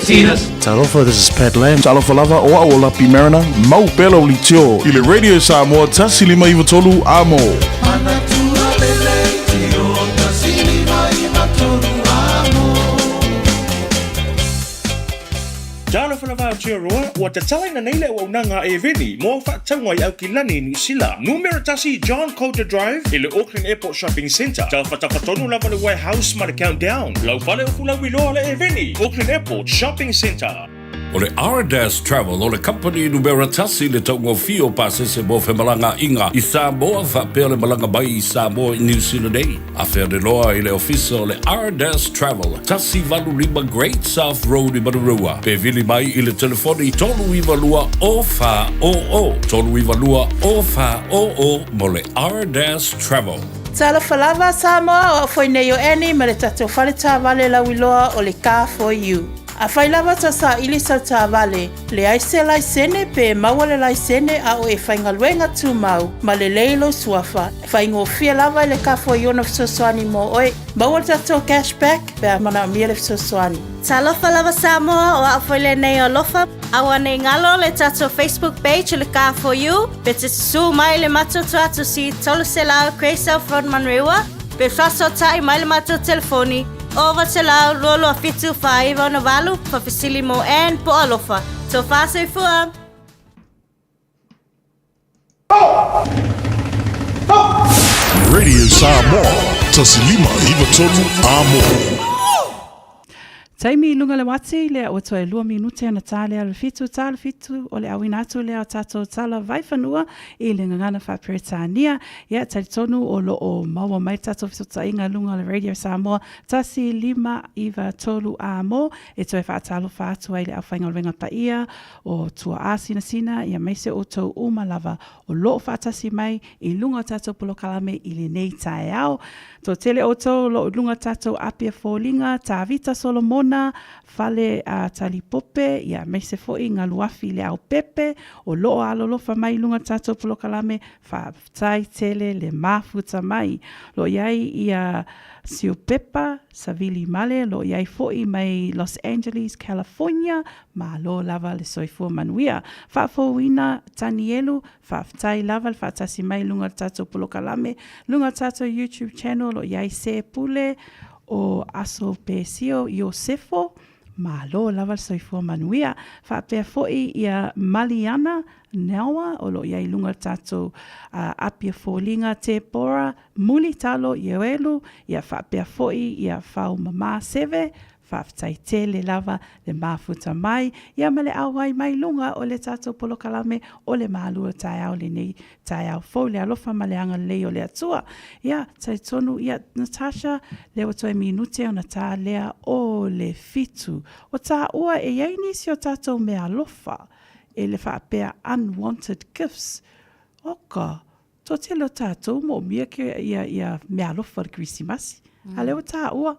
Talofa, this is Pat Lam. Talofa lava, o au o Lapi Mariner, mau pea lau leitio i le Radio Samoa 1593 Amo. Talofa lava Aotearoa, ua tatalaina nei le auaunaga a Eveni mo au faatauga i Aukilani, Niu Sila. Numera tasi John Coulter Drive i le Auckland Airport Shopping Centre. Tafatafa tonu lava le Warehouse ma le Countdown. Lau fale o Fulauiloa le Eveni, Auckland Airport Shopping Centre. O le Ardas Travel o le kamupani numera tasi i le taugofie o pasese mo femalagaaiga i Samoa faapea le malaga mai i Samoa i Niu Sila nei. Afea le loa i le ofisa o le Ardas Travel, 185 Great South Road i Manurewa, pe vili mai i le telefoni 392 0400, 392 0400 mo le Ardas Travel. Talofa lava Samoa, o au foi nei o Annie ma le tatou fale taavale lauiloa o le Car For You. Afai lava ta saili sau taavale, leai se laisene pe maua le laisene a o e faigaluega tumau ma lelei lou suafa, Faigofie lava i le kafo i ona fesoasoani mo oe. Maua le tatou cash back pe a manaomia le fesoasoani. Talofa lava Samoa, o au foi lenei o Alofa. Aua nei galo le tatou Facebook page o le Car For You, pe te susu mai le matou tuatusi 300 Grey South Road Manurewa, pe faasootai mai le matou telefoni 900 22 7 49 68, faafesili mo Ann po o Alofa. Tofa soifua! Radio Samoa, 1593 Amo. Taimi i lunga le wati, lea ua toe lua minute ona tā lea le fitu tā le fitu o le auina atu lea o tātou tala vaifanua i le gagana faa-Peretania. Ia, talitonu o lo o maua mai tātou fesootaiga lunga o le Radio Samoa 1593 Amo e toe faatalofa atu ai le aufaigaluega paia o Tuaasinasina, ia maise outou uma lava o loo faatasi mai i luga o tatou polokalame i lenei taeao. Toatele outou o loo i luga o tatou Apia Foliga, Tavita Solomona, Fale a Talipope, ia maise foi Galuafi Leaupepe o loo alolofa mai i luga o tatou polokalame, faafetai tele le mafuta mai. Loo iai ia Siupepa Savili Male, loo iai foi mai Los Angeles, California, Malo lava le soifua manuia. Faafouina Tanielu, faafetai lava le faatasi mai i luga o le tatou polokalame, luga o le tatou YouTube channel o lo o i ai se pule o Aso Pesio Iosefo, malo lava le soifua manuia. Faapea foi ia Maliana Nawa o lo o i ai i luga o le tatou Apia Foliga Tepora Mulitalo Ioelu, ia faapea foi ia Faumama Seve, Faafetai tele lava le mafuta mai ia ma le auai mai luga o le tatou polokalame o le malu o taeao lenei taeao fou le alofa ma le agalelei o le Atua. Ia, talitonu, ia, Natasha, lea ua toe minute ona tā lea o le fitu. O tāua e i ai nisi o tatou meaalofa e le faapea unwanted gifts. Oka, Toatele o tatou moomia ke ia ia meaalofa o le Kerisimasi. A lea ua taua.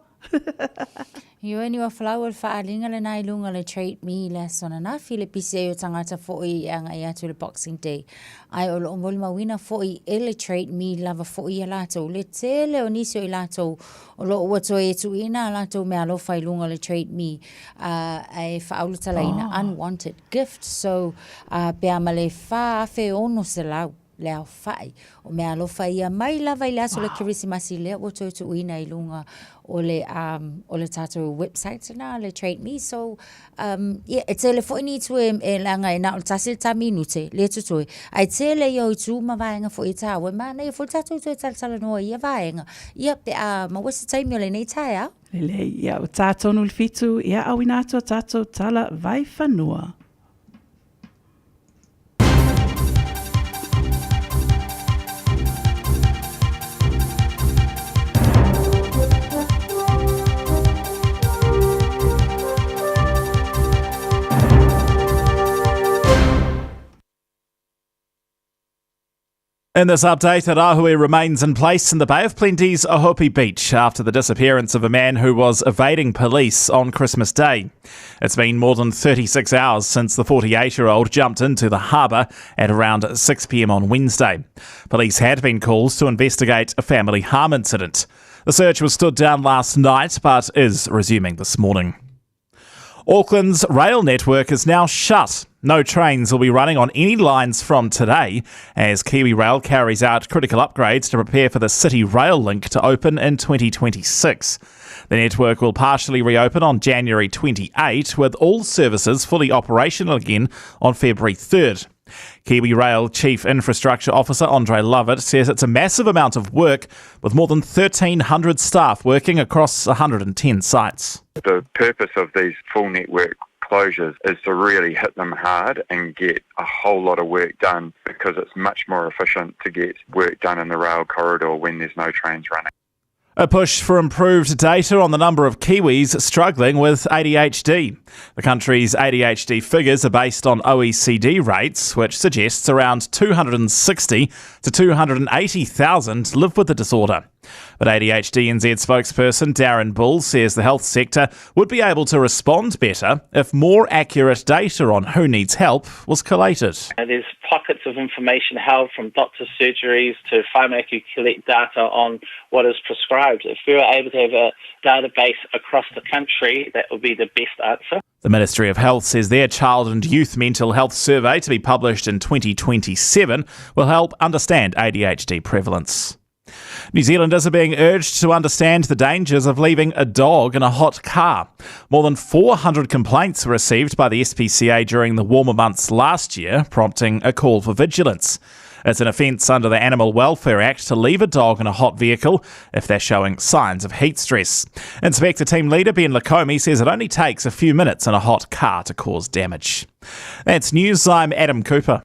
Ioe ni ua falau o le faaaliga lena i luga o le Trade Me i le aso ananafi, le pisi ai o tagata foi e agai atu i le Boxing Day. Ae o lo o molimauina foi e le Trade Me lava foi ia latou le tele o nisi o i latou o lo o ua toe tuuina a latou meaalofa i luga o le Trade Me ae faaulutalaina unwanted gift so pe a ma le 4,600 le aofai o meaalofa ia mai lava i le aso o le Kerisimasi lea ua toe tuuina i luga o le um, o le tatou website na le Trade Me. So, um, yeah, e tele foi ni itu e, e leaga e na o le tasi le ta minute, le tutoe. Ae tele ia o itu ma vaega foi e tāua. E mānaia foi le tatou toe talatalanoa i ia vaega. Ia, pe a maua se taimi o lenei taeao. Lelei, ia, ua tā tonu le fitu, ia auina atu a tatou tala vaifanua. In this update, a rahui remains in place in the Bay of Plenty's Ohope Beach after the disappearance of a man who was evading police on Christmas Day. It's been more than 36 hours since the 48 year old jumped into the harbour at around 6 pm on Wednesday. Police had been called to investigate a family harm incident. The search was stood down last night but is resuming this morning. Auckland's rail network is now shut. No trains will be running on any lines from today as KiwiRail carries out critical upgrades to prepare for the City Rail Link to open in 2026. The network will partially reopen on January 28, with all services fully operational again on February 3rd. KiwiRail Chief Infrastructure Officer Andre Lovett says it's a massive amount of work, with more than 1,300 staff working across 110 sites. The purpose of these full network closures is to really hit them hard and get a whole lot of work done, because it's much more efficient to get work done in the rail corridor when there's no trains running. A push for improved data on the number of Kiwis struggling with ADHD. The country's ADHD figures are based on OECD rates, which suggests around 260 to 280,000 live with the disorder. But ADHD NZ spokesperson Darren Bull says the health sector would be able to respond better if more accurate data on who needs help was collated. There's pockets of information held from doctors' surgeries to pharmacy who collect data on what is prescribed. If we were able to have a database across the country, that would be the best answer. The Ministry of Health says their Child and Youth Mental Health Survey, to be published in 2027, will help understand ADHD prevalence. New Zealanders are being urged to understand the dangers of leaving a dog in a hot car. More than 400 complaints were received by the SPCA during the warmer months last year, prompting a call for vigilance. It's an offence under the Animal Welfare Act to leave a dog in a hot vehicle if they're showing signs of heat stress. Inspector Team Leader Ben Lacombe says it only takes a few minutes in a hot car to cause damage. That's news. I'm Adam Cooper.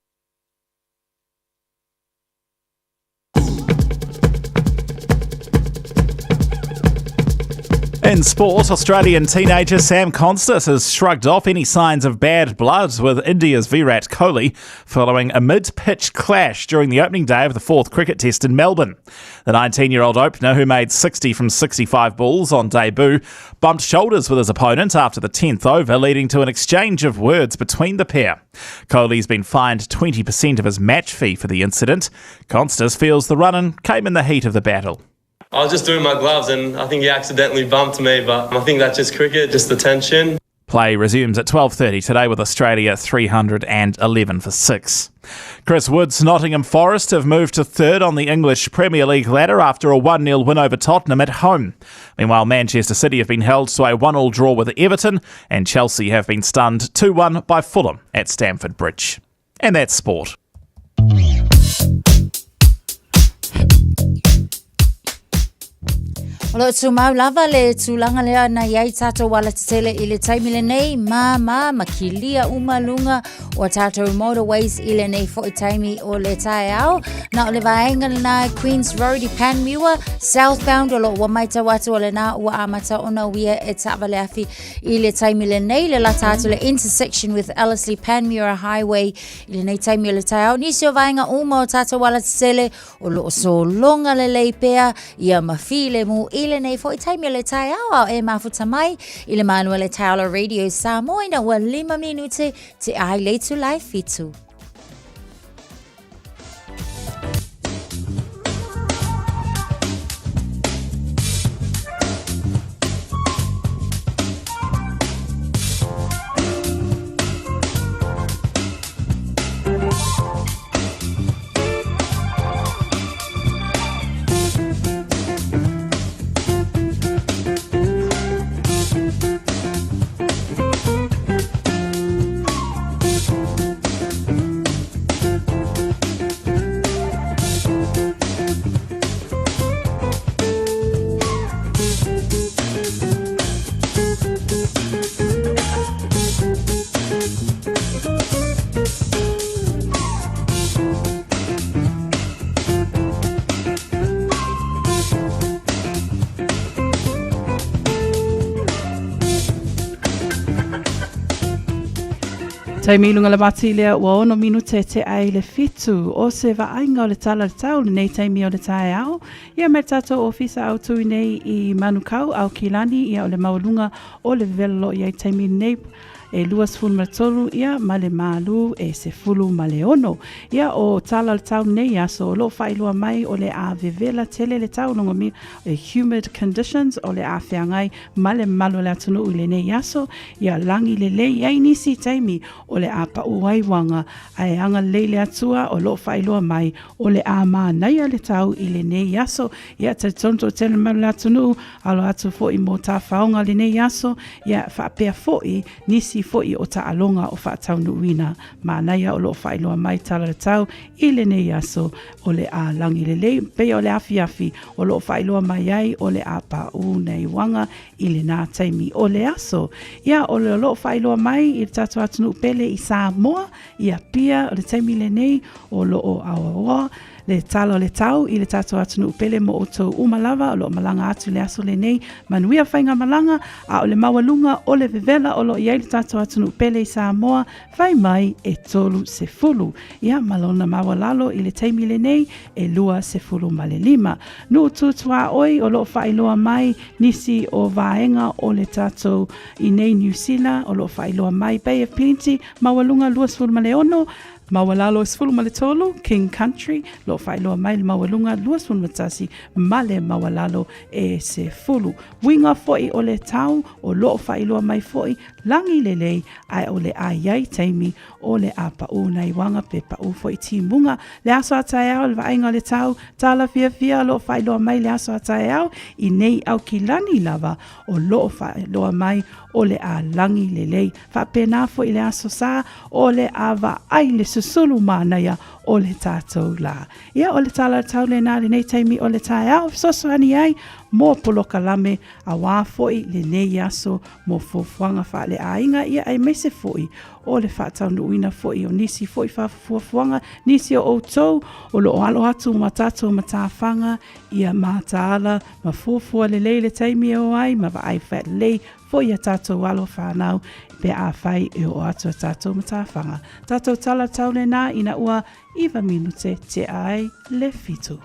In sport, Australian teenager Sam Konstas has shrugged off any signs of bad blood with India's Virat Kohli following a mid-pitch clash during the opening day of the fourth cricket test in Melbourne. The 19-year-old opener, who made 60 from 65 balls on debut, bumped shoulders with his opponent after the 10th over, leading to an exchange of words between the pair. Kohli's been fined 20% of his match fee for the incident. Konstas feels the run-in came in the heat of the battle. I was just doing my gloves and I think he accidentally bumped me, but I think that's just cricket, just the tension. Play resumes at 12:30 today with Australia 311 for 6. Chris Wood's Nottingham Forest have moved to third on the English Premier League ladder after a 1-0 win over Tottenham at home. Meanwhile, Manchester City have been held to a 1-1 draw with Everton, and Chelsea have been stunned 2-1 by Fulham at Stamford Bridge. And that's sport. O loo tumau lava le tulaga lea na i ai tātou ala tetele i le taimi lenei, māmā ma kilia uma luga o tātou motorways i lenei fo'i taimi o le taeao. Na o le vaega lena Queens Road i Panmure, southbound o loo ua maitau atu o lena ua amata ona uia e taavale afi i le taimi lenei, le lata atu le intersection with Ellerslie Panmure Highway i lenei taimi o le taeao. Nisi o vaega uma o tātou ala tetele O loo sologa lelei pea ia ma filemu i lenei fo'i taimi o le taeao a o e mafuta mai i le malu o le taeao Radio Samoa ina ua 5 minute te ai le itula e 7. Taimi i lunga le mati lea ua ono minute te ai le 7 o se vaaiga o le tala le tau lenei taimi o le taeao. Ia me tātou ofisa au tui nei i Manukau, Aukilani, ia o le maualuga o le vevela lo i ai taimi nei. e 23 ia ma le malū e 16. Ia o tala o le tau nei aso o loo faailoa mai o le a vevela tele le tau logomia e humid conditions o le a feagai ma le mamalu o le atunuu i lenei aso. Ia lagi lelei ai nisi taimi o le a pau ai uaga ae agalelei le Atua o loo faailoa mai o le a manaia le tau i lenei aso. Ia talitonu toatele le mamalu o le atunuu alo atu foi mo tafaoga o lenei aso, ia faapea foi nisi foi o taaloga o faataunuuina. Manaia o lo o faailoa mai tala o le tau i lenei aso o le a lagi lelei pei o le afiafi o lo o faailoa mai ai o le a paʻū nei uaga i lenā taimi o le aso. Ia o lo o faailoa mai i le tatou atunuu pele i Samoa i Apia o le taimi lenei o lo o aoaoa le tala o le tau i le tatou atunuu pele mo outou uma lava o lo o malaga atu i le aso lenei. Manuia faigamalaga, a o le maualuga o le vevela o lo o i ai le tatou atunuu pele i Samoa, fai mai e 30. Ia ma lona maualalo i le taimi lenei e 25. Nuu tu tuaoi o lo o faailoa mai nisi o vaega o le tatou i nei Niu Sila o lo o faailoa mai Bay of Plenty, maualuga 26, maualalo 13, King Country, lo o faailoa mai le maualuga 21 ma le maualalo e 10. Uiga foi o le tau o lo o faailoa mai foi lagi lelei ae o le a i ai taimi o le a paʻū nai uaga pe paʻū foi timuga. Le aso a taeao le vaaiga o le tau, tala fiafia o lo o faailoa mai le aso a taeao i nei Aukilani lava o lo o faailoa mai o le a lagi lelei. Faapena foi le aso sa o le a vaai le susulu manaia o le tatou lā. Ia o le tala o le tau lenā lenei taimi o le taeao fesoasoani ai mo polokalame auā foi lenei aso mo fuafuaga faaleaiga ia aemaise foi o le faataunuuina foi o nisi foi fuafuaga nisi o outou o lo o alo atu ma tatou matafaga ia mataala ma fuafua lelei le taimi e o ai ma vaai faalelei foi a tatou alo fanau pe afai e oo atu a tatou matafaga. Tatou tala tau lenā ina ua 9 minute tea ai le 7.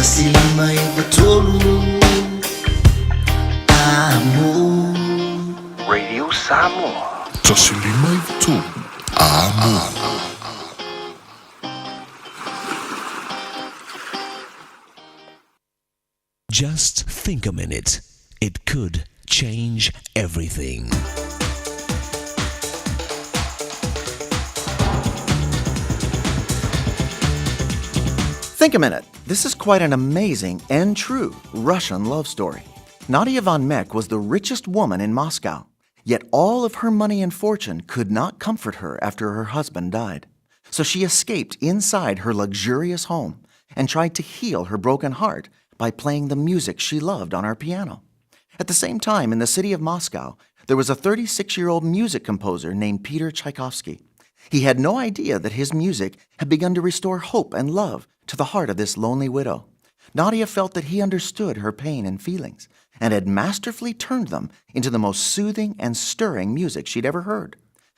1 5 9 3 Amo. Radio Samoa. 1 5 9 3 Amo. Just think a minute. It could change everything. Think a minute. This is quite an amazing and true Russian love story. Nadia von Meck was the richest woman in Moscow, yet all of her money and fortune could not comfort her after her husband died. So she escaped inside her luxurious home and tried to heal her broken heart by playing the music she loved on her piano. At the same time, in the city of Moscow, there was a 36 year old music composer named Peter Tchaikovsky. He had no idea that his music had begun to restore hope and love to the heart of this lonely widow. Nadia felt that he understood her pain and feelings and had masterfully turned them into the most soothing and stirring music she'd ever heard.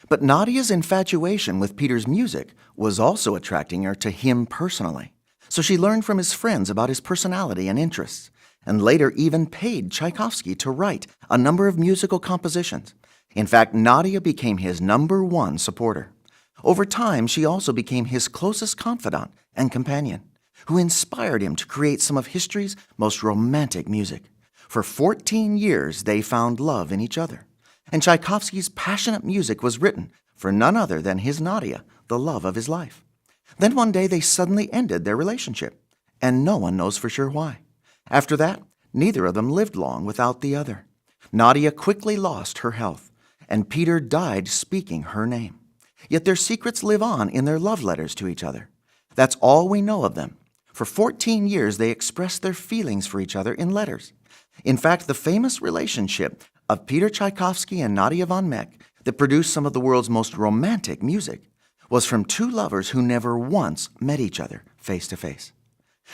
But Nadia's infatuation with Peter's music was also attracting her to him personally. So she learned from his friends about his personality and interests, and later even paid Tchaikovsky to write a number of musical compositions. In fact, Nadia became his number one supporter. Over time, she also became his closest confidant and companion, who inspired him to create some of history's most romantic music. For 14 years, they found love in each other. And Tchaikovsky's passionate music was written for none other than his Nadia, the love of his life. Then one day they suddenly ended their relationship, and no one knows for sure why. After that, neither of them lived long without the other. Nadia quickly lost her health, and Peter died speaking her name. Yet their secrets live on in their love letters to each other. That's all we know of them. For 14 years, they expressed their feelings for each other in letters. In fact, the famous relationship of Peter Tchaikovsky and Nadia von Meck that produced some of the world's most romantic music was from two lovers who never once met each other face to face.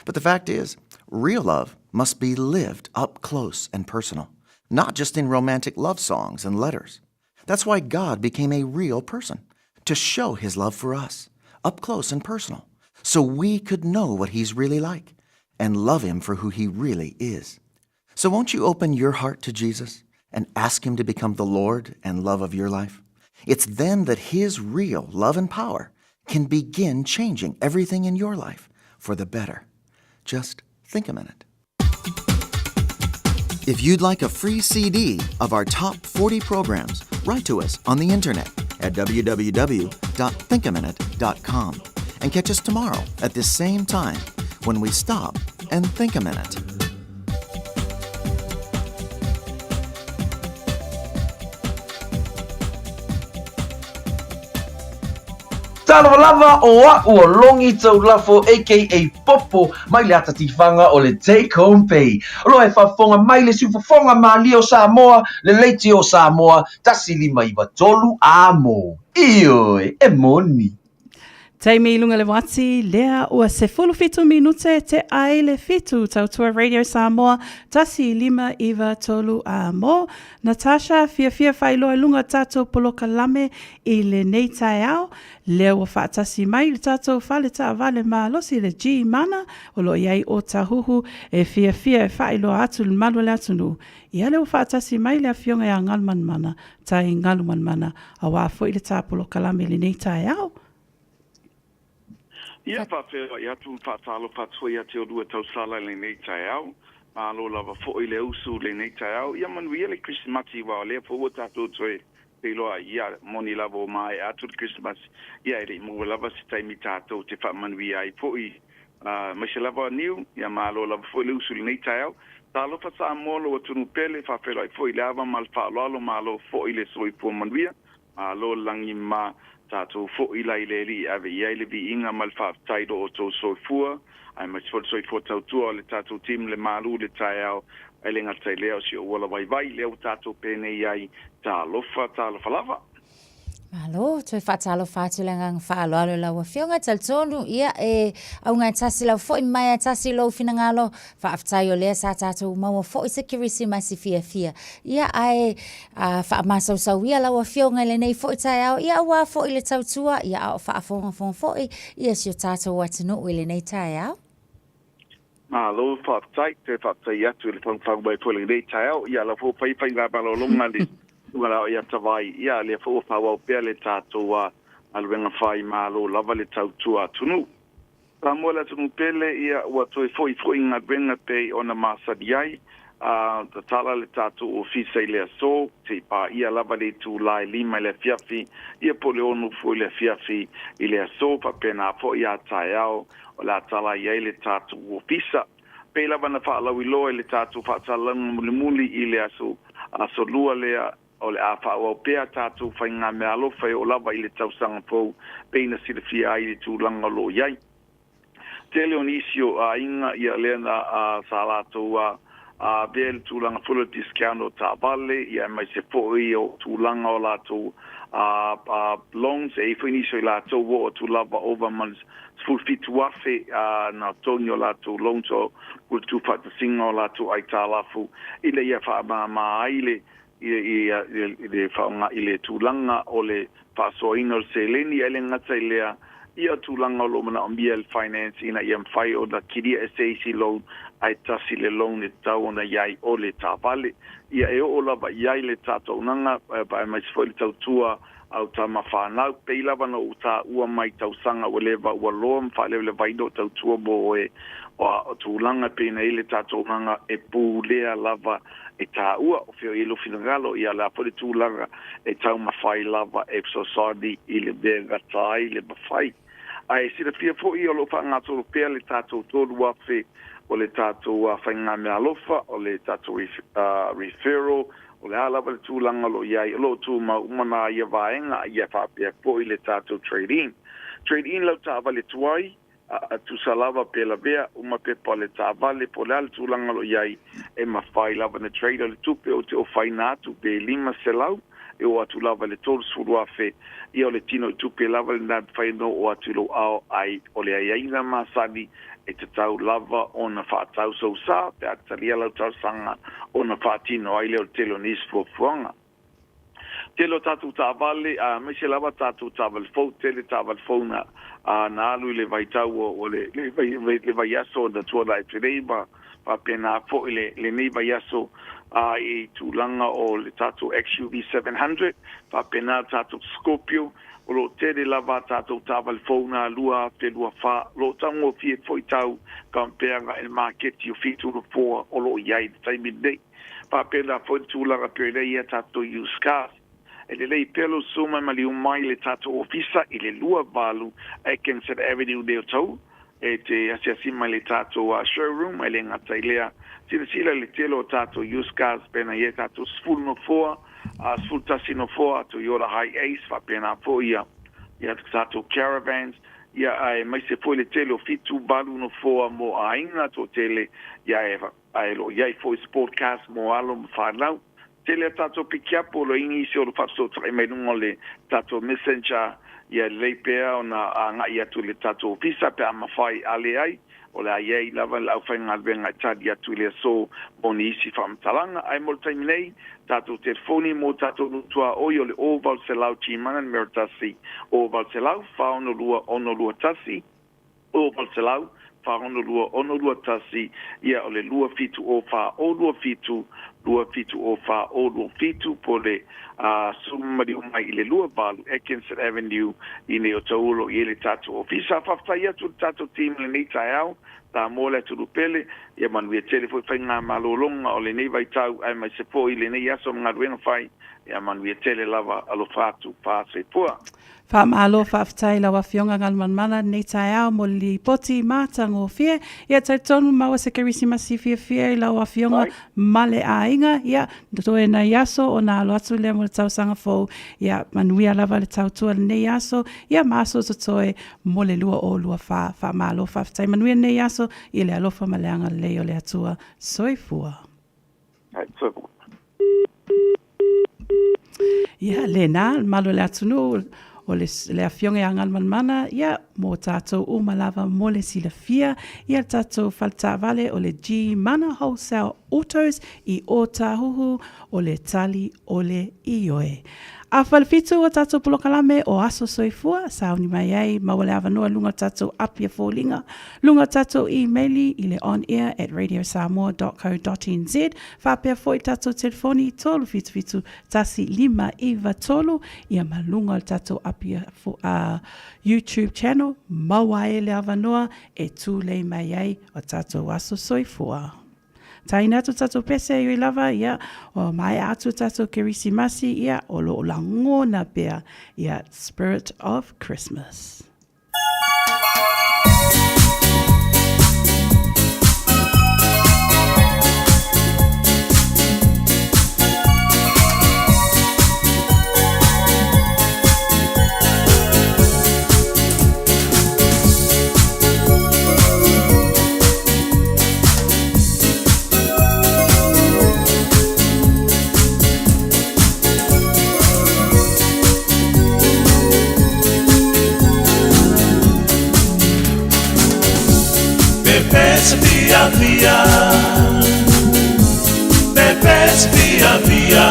But the fact is, real love must be lived up close and personal, not just in romantic love songs and letters. That's why God became a real person, to show his love for us, up close and personal, so we could know what he's really like and love him for who he really is. So won't you open your heart to Jesus and ask him to become the Lord and love of your life? It's then that his real love and power can begin changing everything in your life for the better. Just think a minute. If you'd like a free CD of our top 40 programs, write to us on the internet at www.thinkaminute.com and catch us tomorrow at this same time when we stop and think a minute. Talofa lava o a'u o Longi Taulafo aka Popo mai le ata tifaga o le Take Home Pay. O lo e faafofoga mai le siufofoga malie o Samoa, le leitio o Samoa, 1593 A mo. Ioe, e moni. Taimi i lunga le wati, lea ua 17 minute te ai le fitu tautua Radio Samoa, 1 5 9 3 a mo. Natasha, fiafia faailoa i luga tatou polokalame i lenei taeao, lea ua faatasi mai le tatou fale taavale malosi le G-Mana, o lo o i ai o Tahuhu e fiafia e faailoa atu le malu o le atunuu. Ia lea ua faatasi mai le afioga ia Galumalemana, Tai Galumalemana, auā foi le tā polokalame i lenei taeao. Ia, faafeiloai atu ma faatalofa atu foi ia te oulua tausala i lenei taeao. Malo lava foi le usu i lenei taeao. Ia manuia le Kerisimasi aua o lea foi ua tatou toe feiloai. Ia, moni lava ua maea atu le Kerisimasi, ia e le i maua lava se taimi tatou te faamanuia ai foi. Aemaise lava Niu, ia malo lava foi le usu i lenei taeao. Talofa Samoa, lou atunuu pele, faafeiloai foi i le ava ma le faaaloalo, malo foi le soifua manuia. Malo le lagi ma tatou foi la i le Alii e ave i ai le viiga ma le faafetai i lo outou soifua, aemaise foi le soifua tautua o le tatou team le malu i le taeao, ae le gata i lea o si ou ola vaivai lea ua tatou penei ai. Talofa, talofa lava. Malo, toe faatalofa atu le agaga faaaloalo i lau Afioga, talitonu, ia, e augatasi lau foi mai a tasi lou finagalo, faafetai o lea sa tatou maua foi se Kerisimasi fiafia. Ia, ae a faamasausau ia lau Afioga i lenei foi taeao, ia aua foi le tautua, ia a o faafogafoga foi ia si o tatou atunuu i lenei taeao. Malo faafetai, toe faafetai atu i le fagufagu mai foi i lenei taeao. Ia lau foi ua fai faigamalologa le susuga la ia Tavai. Ia lea foi ua faaauau pea le tatou galuega fai malo lava le tautua atunuu. Samoa le atunuu pele, ia ua toe foi foi i galuega pei ona masani ai. A tatala le tatou ofisa i le aso, se i paia lava le itula e 5 i le afiafi, ia po o le 6 foi i le afiafi i le aso, faapena foi a taeao o le a tala ai ai le tatou ofisa. Pei lava na faalauiloa i le tatou faasalalauga mulimuli i le aso aso Lua lea, o le a faaauau pea tatou faigameaalofa e oo lava i le tausaga fou, pei na silafia ai le tulaga o lo o i ai. Tele o nisi o aiga ia lea na sa latou avea le tulaga foi lea o le discount o taavale ia aemaise foi o tulaga o latou loans. E i ai foi nisi o i latou ua oo atu lava ova ma le 17,000 na togi o latou loans o le tuufaatasiga o latou aitalafu ina ia faamama ai le i le faaaoga i le tulaga o le faasoaina o le seleni, ae le gata i lea, ia tulaga o lo o manaomia e le finance ina ia mafai ona kilia ese isi loan ae tasi le loan e tatau ona i ai o le taavale. Ia e oo lava i ai le tatou auaunaga aemaise foi le tautua a au tama fanau. Pei lava na ou taua mai tausaga ua leva ua loa ma faalevalevaina o tautua mo oe o tulaga pei na i le tatou auaunaga e pulea lava e taua o fea i lou finagalo ia le a foi le tulaga e taumafai lava e fesoasoani i le mea e gata ai le mafai. Ae silafia foi o lo o faagasolo pea le tatou 3,000 o le tatou faigameaalofa o le tatou referral o le a lava le tulaga o lo o i ai o lo o tumau uma nā ia vaega ia faapea foi le tatou trade-in. Trade-in lau taavale tuai a tusa lava pe lavea uma pepa o le taavale po o le a le tulaga o lo o i ai e mafai lava ona trade. O le tupe ou te ofaina atu pe 500 e oo atu lava i le 30,000 ia o le tinoitupe lava lena e mafai ona oo atu i lou ao ai o le aiaiga masani e tatau lava ona faatau sou sa pe a talia lau talosaga ona faatino ai lea o le tele o nisi fuafuaga. Tele o tatou taavale, aemaise lava tatou taavale fou, tele taavale fou na na alu i le vaitau o le le vaiaso na tuanai atu nei ma faapena foi le lenei vaiaso i tulaga o le tatou XUV 700, faapena le tatou Scorpio. O lo o tele lava a tatou taavale fou na 2024, o lo o taugofie foi tau compare agai i le maketi o Fitu Nofoa o lo o i ai i le taimi lenei. Faapena foi le tulaga pei ona i ai a tatou used cars. E lelei pea lou suma maliu mai le tatou ofisa i le 28 Atkinson Avenue Neotou e te asiasi mai le tatou showroom. E le gata i lea, silasila i le tele o tatou used cars pei ona i ai tatou 10 nofoa, 11 nofoa, Toyota HiAce, faapena foi ia tatou caravans, ia aemaise foi le tele o 7, 8 nofoa mo aiga toatele, ia e ae o lo o i ai foi sport cars mo alo ma fanau. Tele a tatou pikiapu o lo o i ai nisi o lo o faafesootai mai luga o le tatou messenger, ia lelei pea ona agai atu i le tatou ofisa pe a mafai, a leai, o le a i ai lava le aufaigaluega e tali atu i le aso mo nisi faamatalaga. Ae mo le taimi nei, tatou telefoni mo tatou nuu tuaoi o le 0800 Gmana numera 1, 0800 462 621, 0800 462 621, ia o le 270 4027, 270 4027 po o le suma maliu mai i le 28 Atkinson Avenue i nei o Taulo i ai le tatou ofisa. Faafetai atu i le tatou team i lenei taeao, Samoa le atunuu pele, ia manuia tele foi faigamalologa o lenei vaitau aemaise foi lenei aso ma galuega fai, ia manuia tele lava, alofa atu, faasoifua. Faamalo faafetai i lau Afioga Galumalemana lenei taeao mo le lipoti matagofie. Ia talitonu maua se Kerisimasi fiafia i lau Afioga ma le aiga. Ia toe nai aso ona alo atu lea mo le tausaga fou. Ia manuia lava le tautua lenei aso ia ma aso totoe mo le 2024. Faamalo faafetai manuia lenei aso i le alofa ma le agalelei o le Atua. Soifua. Ia, lena, le mamalu o le atunuu, o le, le afioga ia Galumalemana, ia, mo tatou uma lava mo le silafia, ia le tatou fale taavale o le G Mana Wholesale Autos i Ōtāhuhu, o le tali o le ioe. Afa le fitu o tatou polokalame o Aso Soifua, sauni mai ai, maua le avanoa i luga o tatou api a foliga, luga o tatou emaili i le onair@radiosamoa.co.nz, faapea foi tatou telefoni 377 1593, ia ma luga o le tatou api a YouTube channel, maua ai le avanoa e tulei mai ai o tatou Aso Soifua. Taina atu tatou pese i lava, ia, o maea atu tatou Kerisimasi, ia, o lo o lagona pea, ia, Spirit of Christmas. Pepesi fia fia Pepesi fia fia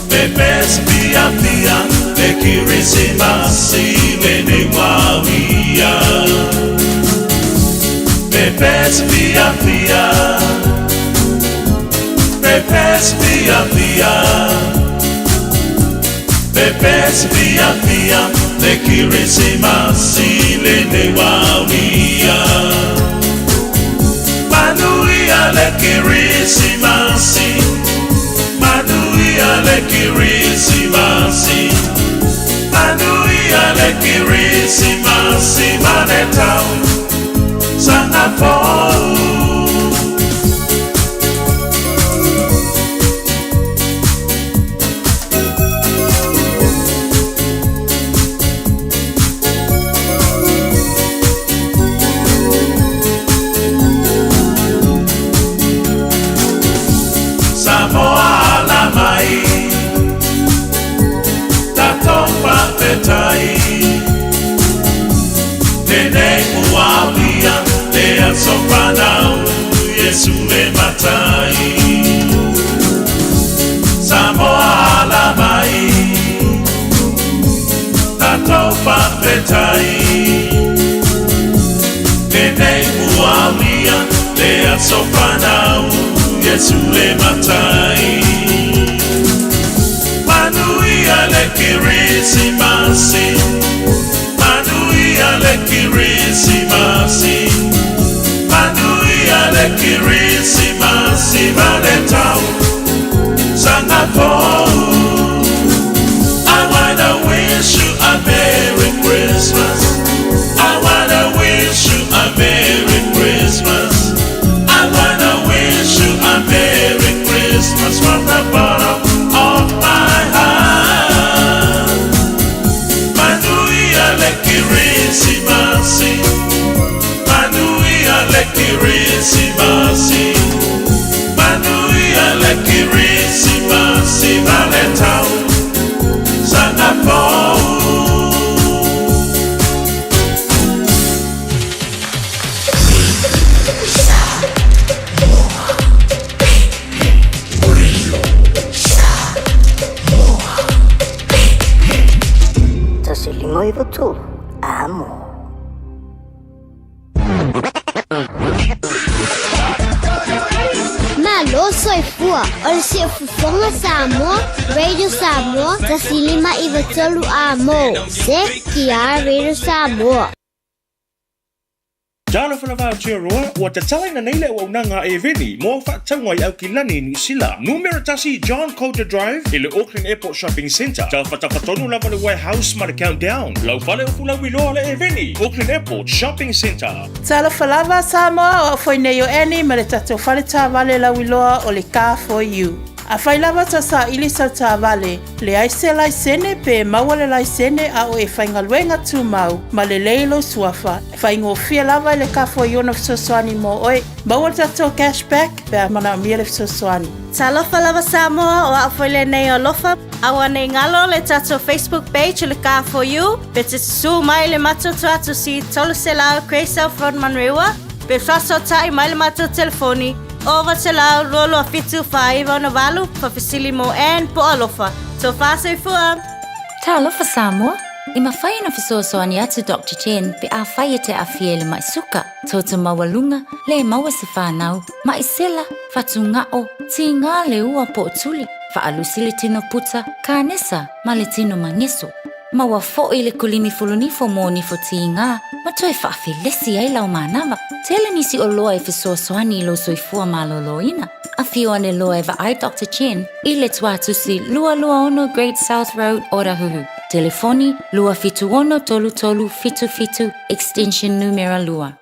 Pepesi fia fia Le Kirisimasi lenei ualia Pepesi fia fia Pepesi fia fia Pepesi fia fia Le Kirisimasi lenei ualia Manuia le Kirisimasi Manuia le Kirisimasi Manuia le Kirisimasi ma le tau Saga fou. Samoa ala mai Tatou faafetai Lenei ua aulia Le aso fanau Iesu le Matai Samoa ala mai Tatou faafetai Lenei ua aulia Le aso fanau Iesu le Matai Manuia le Kirisimasi Manuia le Kirisimasi Manuia le Kirisimasi ma le tau Saga fou I wanna wish you a Merry Christmas I wanna wish you a Merry Christmas I wanna wish you a Merry Christmas from the bottom of my heart Manuia le Kirisimasi Manuia le Kirisimasi Manuia le Kirisimasi ma le tau Saga fou. 1593 Amo. Malo soifua o le Siufofoga Samoa, Radio Samoa, 1593 Amo. CKR Radio Samoa. Talofa lava Aotearoa, ua tatalaina nei le auaunaga a Eveni mo au faatauga i Aukilani, Niu Sila. Numera tasi John Coulter Drive i le Auckland Airport Shopping Centre. Tafatafa tonu lava le Warehouse ma le Countdown. Lau fale o Fulauiloa le Eveni, Auckland Airport Shopping Centre. Talofa lava Samoa, o au foi nei o Annie ma le tatou fale taavale lauiloa o le Car For You. Afai lava tau saili sau taavale, leai se laisene pe maua le laisene a o e faigaluega tumau ma lelei lou suafa, faigofie lava i le Car For You ona fesoasoani mo oe. Maua le tatou cash back pe a manaomia le fesoasoani. Talofa lava Samoa, o au foi lenei o Alofa. Aua nei galo le tatou Facebook page o le Car For You, pe te susu mai le matou tuatusi 300 Grey South Road Manurewa, pe faasoatai mai le matou telefoni 900 22 7 4 6 8, faafesili mo Ann po o Alofa. Tofa soifua! Talofa Samoa! E mafai ona fesoasoani atu Doctor Chen pe afai e te aafia i le ma'i suka, toto maualuga, le maua se fanau, ma'i sela, fatuga'o, tigā le ua po o tuli, faalusi le tino puta, kanesa, ma le tino mageso. Maua foʻi le kulimi fulunifo mo nifo tigā ma toe faafelesi ai lau manava. Tele nisi oloa e fesoasoani i lou soifua malōlōina. Afio ane loa e vaai Doctor Chen i le Tuatusi 226 Great South Road, Otahuhu. Telefoni, 276 3377, extension numera 2.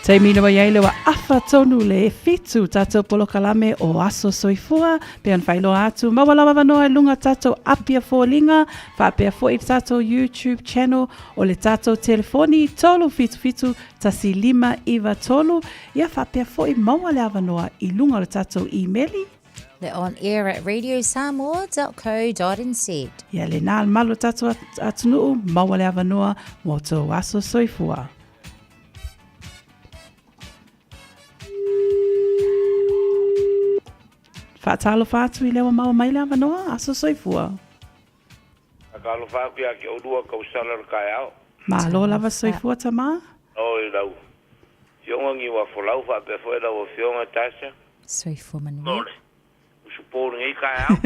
Taimi na mai ai le ua afa tonu le fitu tatou polokalame o Aso Soifua pe ona faailoa atu maua lava avanoa i luga tatou Apia Foliga faapea foi le tatou YouTube channel o le tatou telefoni 377 1593 ia faapea foi maua le avanoa i luga o le tatou imeli Le on air at radiosamoa.co.nz. Ia lena le malu o tatou atunuu maua le avanoa mo tou aso soifua. Faatalofa atu i lea ua maua mai le avanoa, aso soifua. Faatalofa atu ia te oulua tausala o le taeao. Malo lava soifua tama. O i lau Afioga Niuafolau faapea foi lau Afioga Tasha. Soifua manuia. O le usupo o lenei taeao.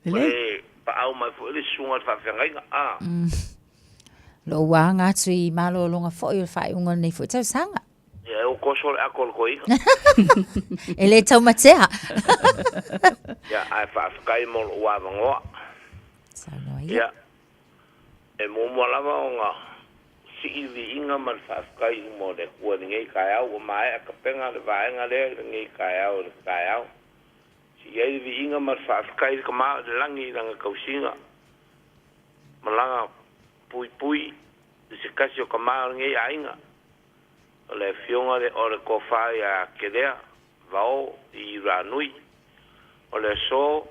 O le paau mai foi le susuga i le faafeagaiga. A. Lou aga atu i malologa foi o le faaiuga o lenei foi tausaga. Ia e o koso le ako o le toeaina. E le taumatea. Ia, ae faafetai mo lou avanoa. Saunoa ia. Ia, e muamua lava ona sii le viiga ma le faafetai i luma o le Atua i lenei taeao ua maea tapena le vaega lea i lenei taeao i le taeao. Sii ai le viiga ma le faafetai i le Tama o i le Lagi i Lana tausiga ma Lana puipui i se tasi o tama o lenei aiga. O le afioga le o le tofa ia Kelea Vao i Iranui. O le aso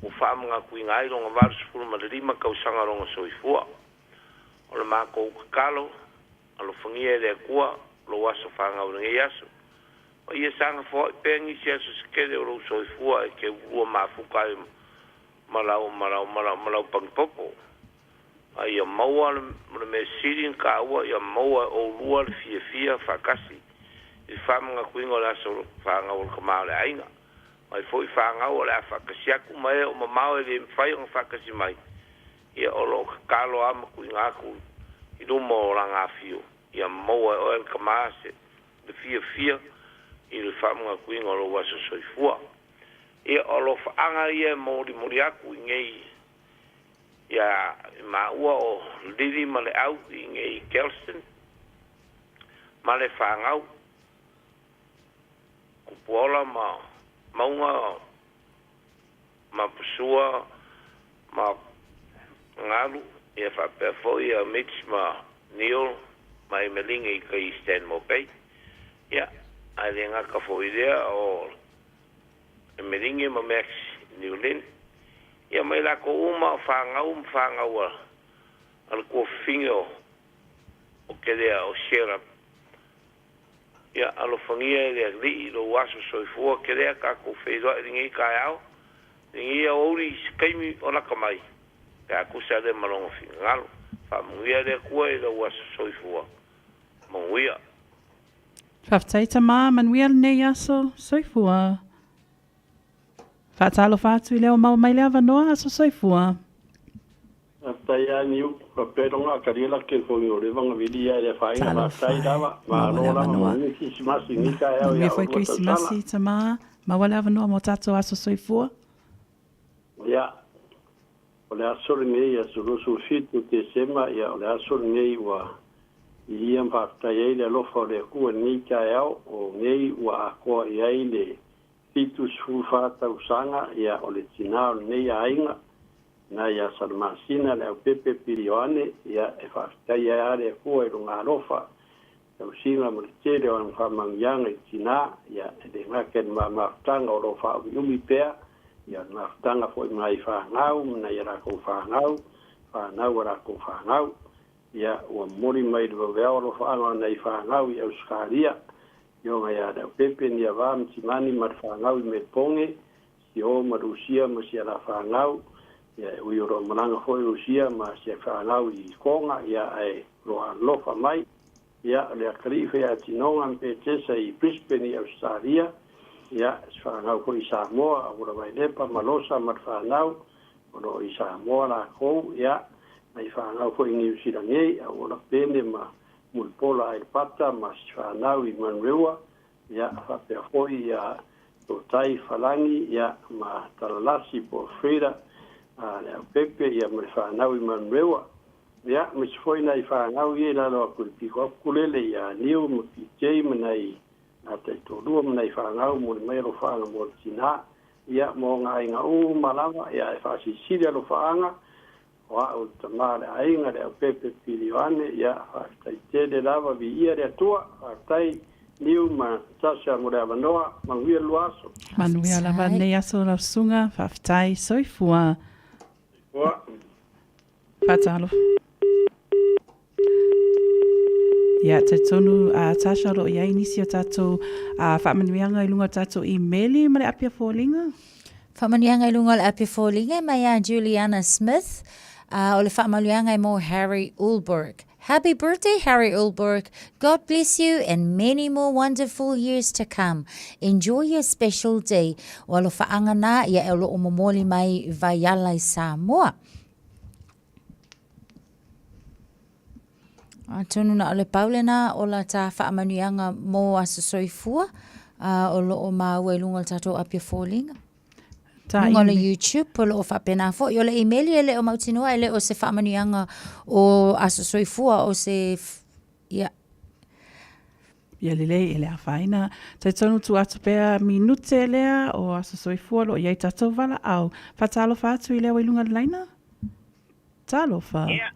ua faamanatuina ai lona 85 tausaga lona soifua. O le matou tatalo, alofagia e le Atua lou aso fanau i lenei aso. Ma ia saga foai pea nisi aso se tele o lou soifua e te ulua mafuta ai ma lau ma lau ma lau ma lau pagipopo. A ia maua le mea sili na taua ia maua e oulua le fiafia faatasi i le faamanatuina o le aso fanau o le tama o le aiga. Mai foi fanau o le a faatasi atu ma e o mamao e le mafai ona faatasi mai, ia o lo o tatalo lava ma tuuina atu i luma o lana afio ia maua e oe le tama se le fiafia i le faamanatuina o lou aso soifua. Ia o alofaaga ia e molimoli atu i nei Ia maua o Lily ma Leau i inei i Kelston, ma le fanau, Kupuaola ma Mauga ma Pusua ma Galu, ia faapea foi ia Mitch ma Neil ma Emeline i tai i Stanmore Bay. Ia, ae le gata foi i lea o Emeline ma Max Newlin, ia ma i latou uma o fanau ma fanau a le tuafafine o Kelea o Sherab. Ia alofagia e le Alii lou aso soifua Kelea tatou feiloai i lenei taeao, lenei aoauli i se taimi o lata mai, pe a tusa lea ma Lona finagalo. Faamanuia le Atua i lou aso soifua. Manuia. Faafetai tama, manuia lenei aso. Soifua. Faatalofa atu i lea ua maua mai le avanoa, aso soifua. Faafetai a Niu, faapea iloga a talia la telefoni o leva na vili ia e le afaina. Talofa Faafetai e, lava, maua malo le lava, avanoa. manuia Kirisimasi lenei taeao Manuia ia foi oulua tausala. Kerisimasi tama, maua le avanoa mo tatou aso soifua. Ia. O le aso lenei, aso 27 o Tesema, ia, o le aso lenei ua viia ma faafetai ai le alofa o le Atua i lenei taeao, o nei ua atoa i ai le 74 tausaga, ia, o le tinā o lenei aiga, na ia Salamasina le Aupepe Pili Ioane, ia, e faafetai ai lava le Atua i lona alofa, tausiga ma le tele o ana faamanuiaga i tinā, ia, e le gata i le mafutaga o lo o faaumiumi pea, ia, o le mafutaga foi ma nai fanau ma nai a latou fanau, fanau a latou fanau. Ia, ua momoli mai le vaveao alofaaga o nai fanau i Ausetalia, Afioga ia Leaupepe, Niava ma Timani ma le fanau i Melpone, Sio ma Lusia ma si ala fanau, ia, e ui o lo o malaga foi Lusia ma si fanau i Koga, ia, ae o lo o alofa mai. Ia, o le atalii faiatinoga ma Petesa i Brisbane i Ausetalia, ia, si fanau foi i Samoa, Aula Vailepa ma Losa ma le fanau, o lo o i Samoa lakou, ia, nai fanau foi i Niu Sila nei, Auola Pene ma Mulipola Ailapata ma si fanau i Manurewa, ia, faapea foi ia Totai Falani, ia, ma Talalasi po o Frida, a le Aupepe, ia, ma le fanau i Manurewa. Ia, aemaise foi nai fanau ia i lalo atu i le piko atu kulele ia Niu ma PJ ma nai taitoalua ma nai fanau mo le mai alofaaga mo le tinā, ia, mo ona aiga uma lava, ia, e faasilisili alofaaga, o a'u le tamā le aiga le Aupepe Pili Ioane, ia, faafetai tele lava, viia le Atua, faafetai Niu ma Tasha mo le avanoa, manuia le lua aso. Manuia lava lenei aso lau susuga, faafetai, soifua. Soifua. Faatalofa. Ia, talitonu a Tasha o lo o i ai nisi o tatou faamanuiaga i luga o tatou imeli ma le api a foliga. Faamanuiaga i luga o le api foliga mai ia Juliana Smith, a o le faamanuiaga e mo Harry Ulberg. Happy birthday, Harry Ulberg. God bless you and many more wonderful years to come. Enjoy your special day. O alofaaga na ia e o lo o momoli mai Vaiala i Samoa. Atonu na o le pau lena o la tā faamanuiaga mo aso soifua a o lo o māua i luga o le tatou api o foliga. Tā Luga o le YouTube o lo o faapena foi. O le imeli e le o mautinoa e le o se faamanuiaga o aso soifua o se ia. Ia lelei e le afaina. Talitonu tuu atu pea minute lea o aso soifua lo o i ai tatou valaau. Faatalofa atu i lea ua i luga o le laina. Talofa. Ia.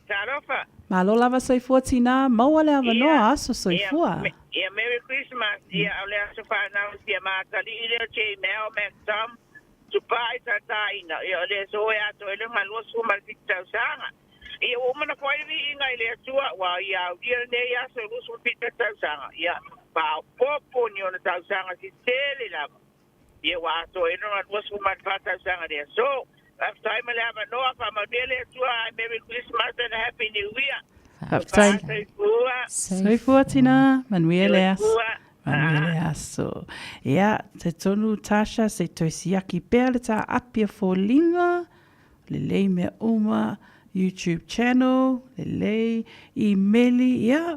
Talofa. Malo lava soifua tinā, maua le avanoa aso soifua. Ia, ia Merry Christmas. Ia, o le aso fanau sia Matalii lea o Jay Mel Mac Tom Tupai Tataina. Ia, o le aso e atoa ai le 27 tausaga. Ia, ua uma ona foai le viiga i le Atua, ua ia aulia lenei aso e 27 tausaga. Ia, faaopoopo ni ona tausaga se tele lava. Ia, ua atoa ai lona 24 tausaga i le aso. Faafetai mo le avanoa, faamanuia le Atua, Merry Christmas and a Happy New Year. Faafetai. Soifua. Soifua tina, manuia le aso. Manuia le aso. Ia, talitonu Tasha, se i toe siaki pea le tā Apia foliga, lelei mea uma, YouTube channel, lelei, imeli, ia,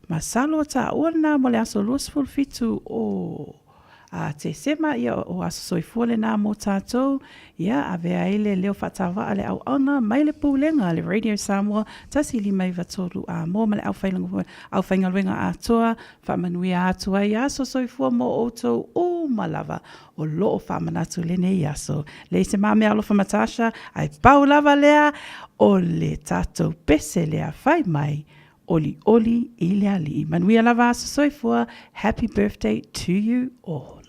masalo o taua lena mo le aso 27 o a Tesema, ia, o aso soifua lena mo tatou, ia, avea ai le leo faatauva a le auauna mai le Pulega a le Radio Samoa 1 5 9 3 Amoa ma le aufaigaluega atoa, faamanuia atu ai aso soifua mo outou uma lava o lo o faamanatu lenei aso. Leai se ma meaalofa ma Tasha, ae pau lava lea o le tatou pese lea fai mai, olioli i le Alii. Manuia lava aso soifua, happy birthday to you all.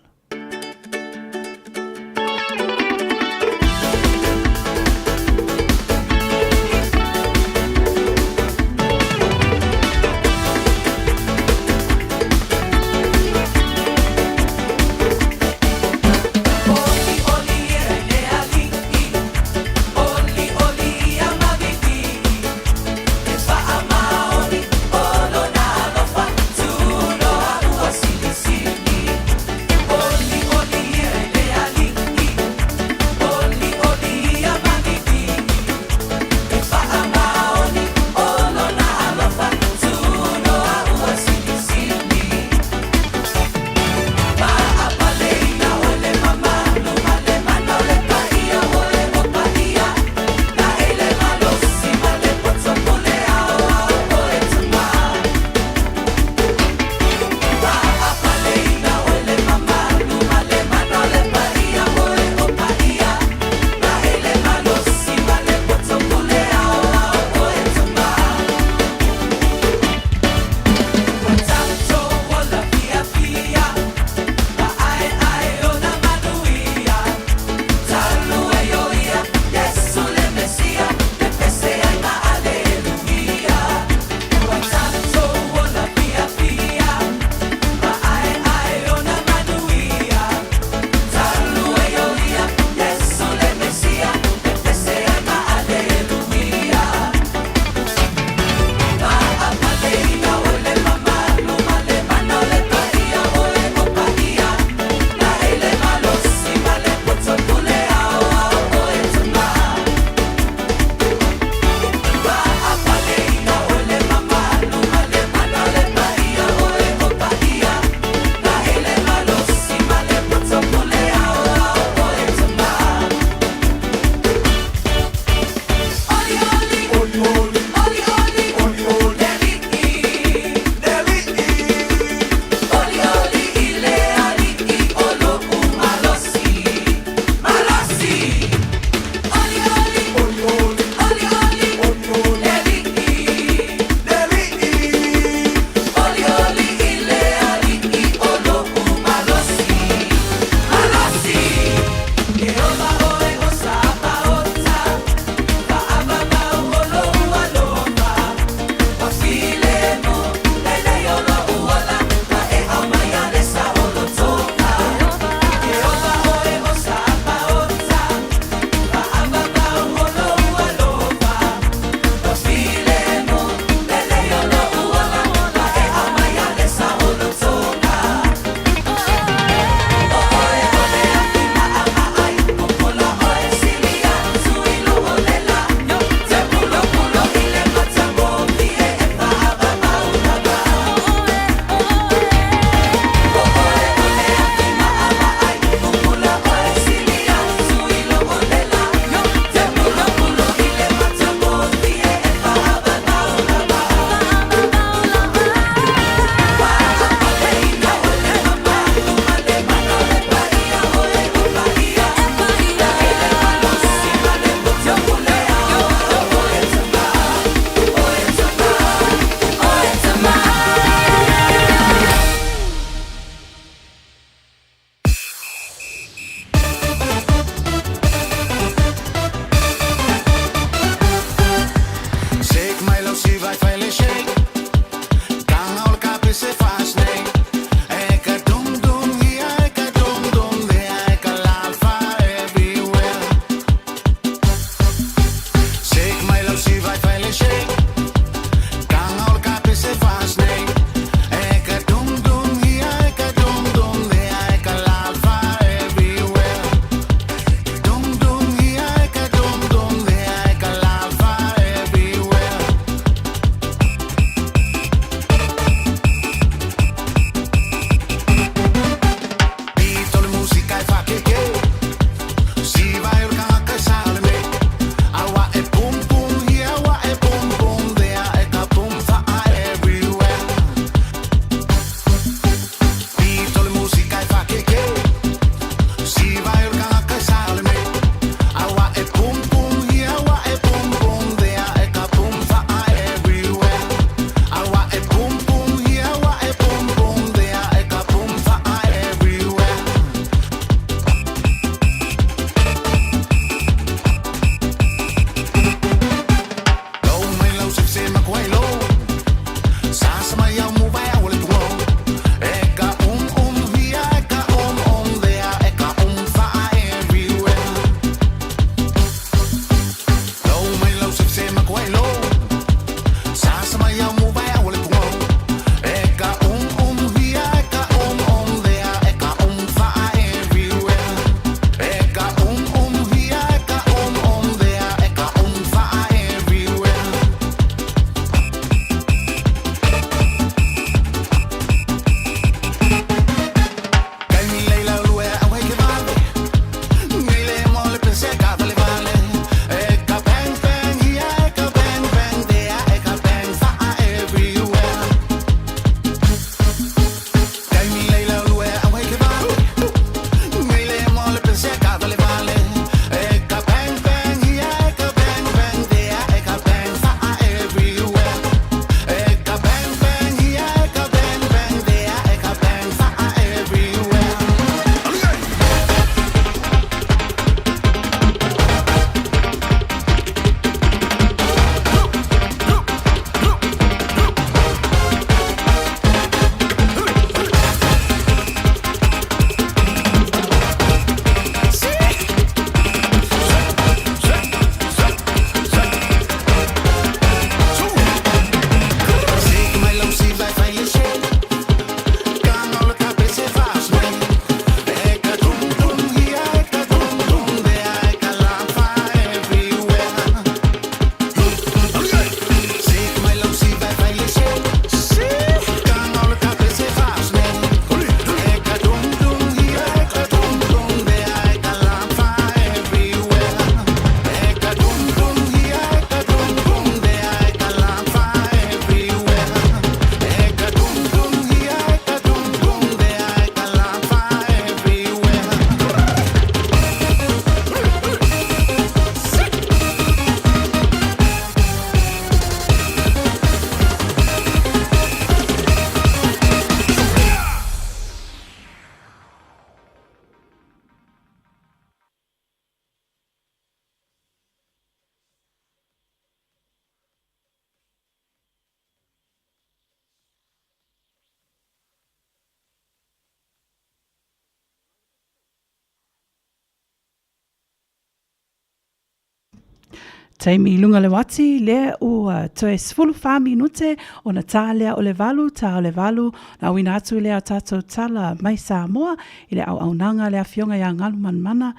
Taimi i luga le uati, lea ua toe 14 minute ona tā lea o le valu, tā o le valu, na auina atu lea o tātou tala mai Samoa i le auaunaga a le Afioga ia Galumalemana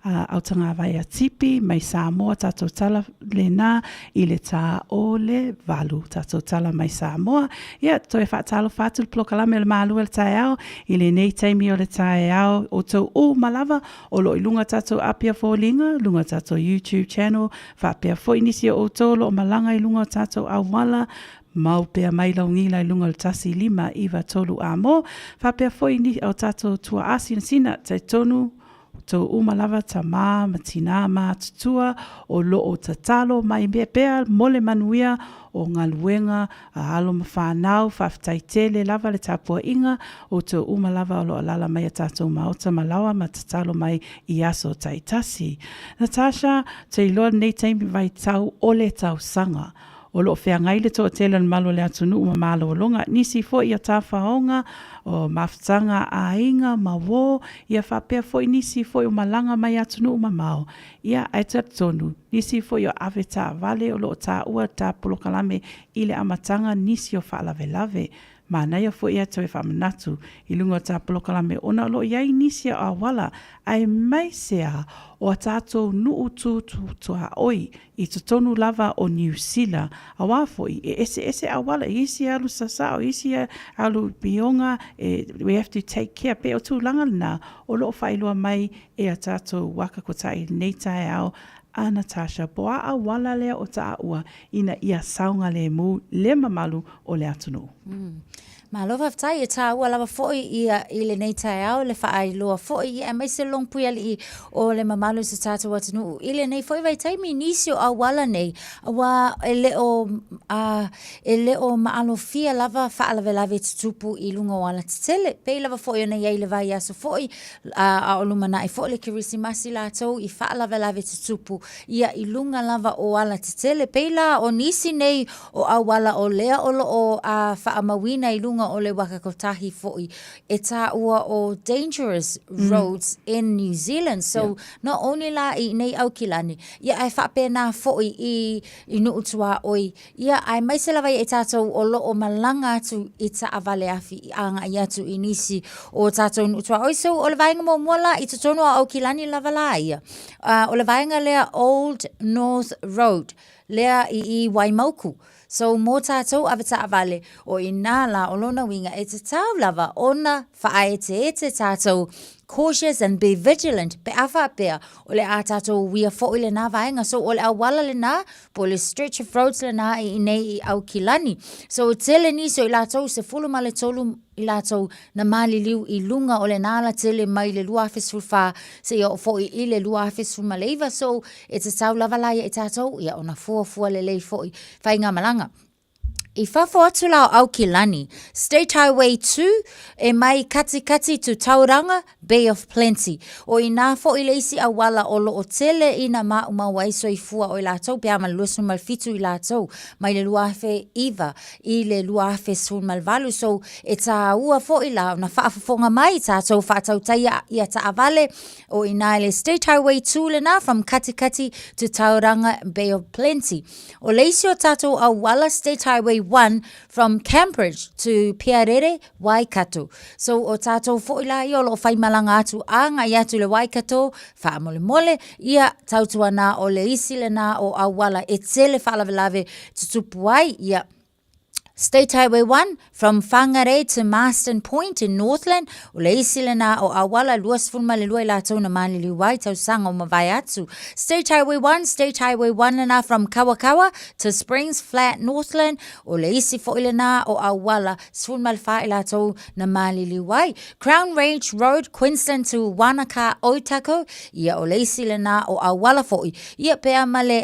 a Autagavae a Tipi mai Samoa tātou tala lena i le tā o le valu, tātou tala mai Samoa. Ia, toe faatalofa atu le polokalame o le Malu o le Taeao i lenei taimi o le taeao, outou uma lava O lo o i luga tatou api a foliga, luga tatou YouTube channel, faapea foi nisi o outou o lo o malaga i luga o tatou auala, mau pea mai laugila i luga o le 1593 amo, faapea foi ni o tatou tuaa sinasina, talitonu outou uma lava tamā ma tinā matutua o lo o tatalo mai pea mo le manuia o galuega a alo ma fanau, faafetai tele lava le tapuaiga, outou uma lava o lo o alaala mai a tatou maota ma laoa ma tatalo mai i aso taitasi. Natasha, te iloa lenei taimi vaitau o le tausaga. O lo o feagai le toatele o le malu o le atunuu ma malologa, nisi foi o tafaoga, o mafutaga a aiga ma uō, ia faapea foi nisi foi o malaga mai atunuu mamao. Ia, ae talitonu, nisi foi o ave taavale o lo o taua ta polokalame i le amataga nisi o faalavelave. Manaia foi ae toe faamanatu i luga o ta polokalame ona o lo o i ai nisi o auala aemaise a o a tatou nuu tutuaoi i totonu lava o Niu Sila auā foi e eseese auala i isi e alu sasao i isi e alu pioga e we have to take care pei o tulaga lena o lo o faailoa mai e a tatou waka kotahi i lenei taeao a Natasha po a auala lea o taua ina ia saogalemu le mamalu o le atunuu. Mm. Malo faafetai e tāua lava foi ia i lenei taeao le faailoa foi ia aemaise Longpuialii o le mamalu o se tātou atunuu i lenei foi vaitaimi nisi o auala nei auā e le o a e le o maalofia lava faalavelave tutupu i luga o alatetele pei lava foi ona i ai le vaiaso foi a, a o lumanai foi le Kerisimasi latou i faalavelave tutupu ia i luga lava o alatetele. Pei la o nisi nei o auala o lea o lo o a faamauina i luga o le waka kotahi foi e tāua o dangerous roads in New Zealand. So yeah. not only la i nei Aukilani, ia ae faapena foi i, i Nuu Tuaoi, Ia, aemaise lava ia i tātou o lo o malaga atu i taavale afi i agai atu i nisi o tātou nuu tuaoi. So, o le vaega muamua la i totonu o Aukilani lava la ia. Uh, o le vaega lea Old North Road, lea i i Waimauku. So, mō tātou ave taavale, o inā la o lona uiga e tatau lava ona whaaeteete tātou cautious and be vigilant pe a faapea o le a tātou uia foi lenā vaega. So, o le auala lenā Po o le stretch of roads lenā i inei i Aukilani. So e tele nisi o i latou, 13 i latou na maliliu i luga o lenā alatele mai le 2014 seia oo foi i le 2019. So e tatau lava la ia i tatou ia ona fuafua lelei foi faigamalaga. I fafo atu la o Aukilani, State Highway 2 e mai Katikati to Tauranga, Bay of Plenty. O inā foi le isi auala o lo o tele ina maumau ai soifua o i latou pe a ma le 27 i latou mai le 2009 i le 2018. So e tāua foi la ona faafofoga mai tātou faatautaia ia taavale o inā i le State Highway 2 lenā from Katikati to Tauranga, Bay of Plenty. O le isi o tātou auala State Highway 1 from Cambridge to Piarere, Waikato. So o tātou foi la ia o lo o whaimalaga atu agai atu le Waikato, faamolemole, ia tautuanā o le isi lenā o auala e tele faalavelave tutupu ai, ia State Highway 1 from Whangarei to Marsden Point in Northland, o le isi lenā o auala 22 i latou na maliliu ai tausaga o mavae atu. State Highway 1, State Highway 1 lenā from Kawakawa to Springs Flat, Northland, o le isi foi lenā o auala 14 i latou na maliliu ai. Crown Range Road, Queensland to Wanaka, Otago, ia o le isi lenā o auala foi, ia pe a ma le,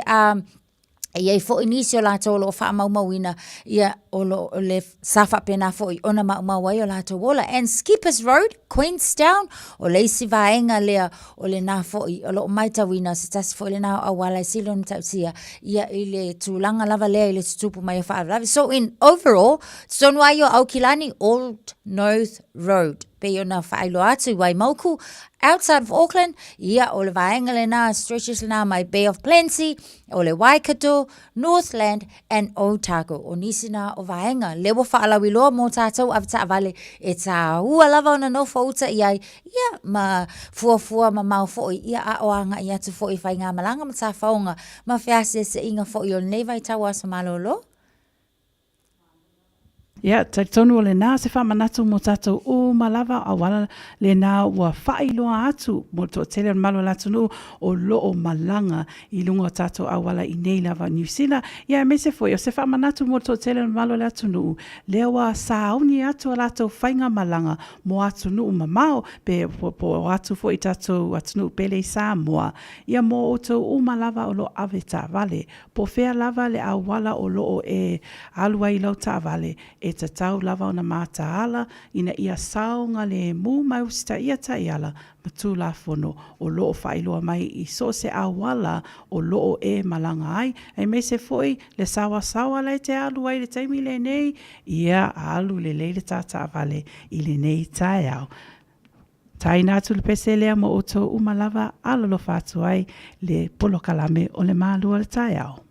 E i ai foi nisi o latou o lo o faamaumauina, ia, o lo o le sa faapena foi ona maumau ai o latou ola. And Skippers Road, Queenstown, o le isi vaega lea o lena foi o lo o matauina se tasi foi lena o auala e sili ona matautia ia i le tulaga lava lea i le tutupu mai o faalavelave. So in overall, totonu lava ia o Aukilani, Old North Road, pei ona faailoa atu i Waimauku, outside of Auckland, ia o le vaega lena, stretches lena mai Bay of Plenty, o le Waikato, Northland and Otago. O nisi na o vaega lea ua faalauiloa mō tātou avetaavale e tāua lava ona nofo uta i ai, ia, ma fuafua mamao foi, ia, a o agai atu foi i faigamalaga ma tafaoga ma feaseaseaiga foi o lenei vaitau aso malolo. Ia, talitonu o lena se faamanatu mo tatou uma lava, auala lena ua faailoa atu mo le toatele o le malu o le atunuu o lo o malaga i luga o tatou auala i nei lava Niu Sila, ia aemaise foi o se faamanatu mo le toatele o le malu o le atunuu lea ua sauni atu a latou faigamalaga mo atunuu mamao pe po o atu foi i tatou atunuu pele i Samoa, ia mo outou uma lava o lo o avetaavale. Po o fea lava le auala o lo o e alu ai i lau taavale, e tatau lava ona mataala ina ia saogalemu mai usitaia taiala ma Tulafono o lo o faailoa mai i so o se auala o lo o e malaga ai, aemaise foi le saoasaoa la e te alu ai i le taimi lenei, ia alu lelei le ta taavale i lenei taeao. Taina atu le pese lea mo outou uma lava, alolofa atu ai le polokalame o le Malu o le Taeao.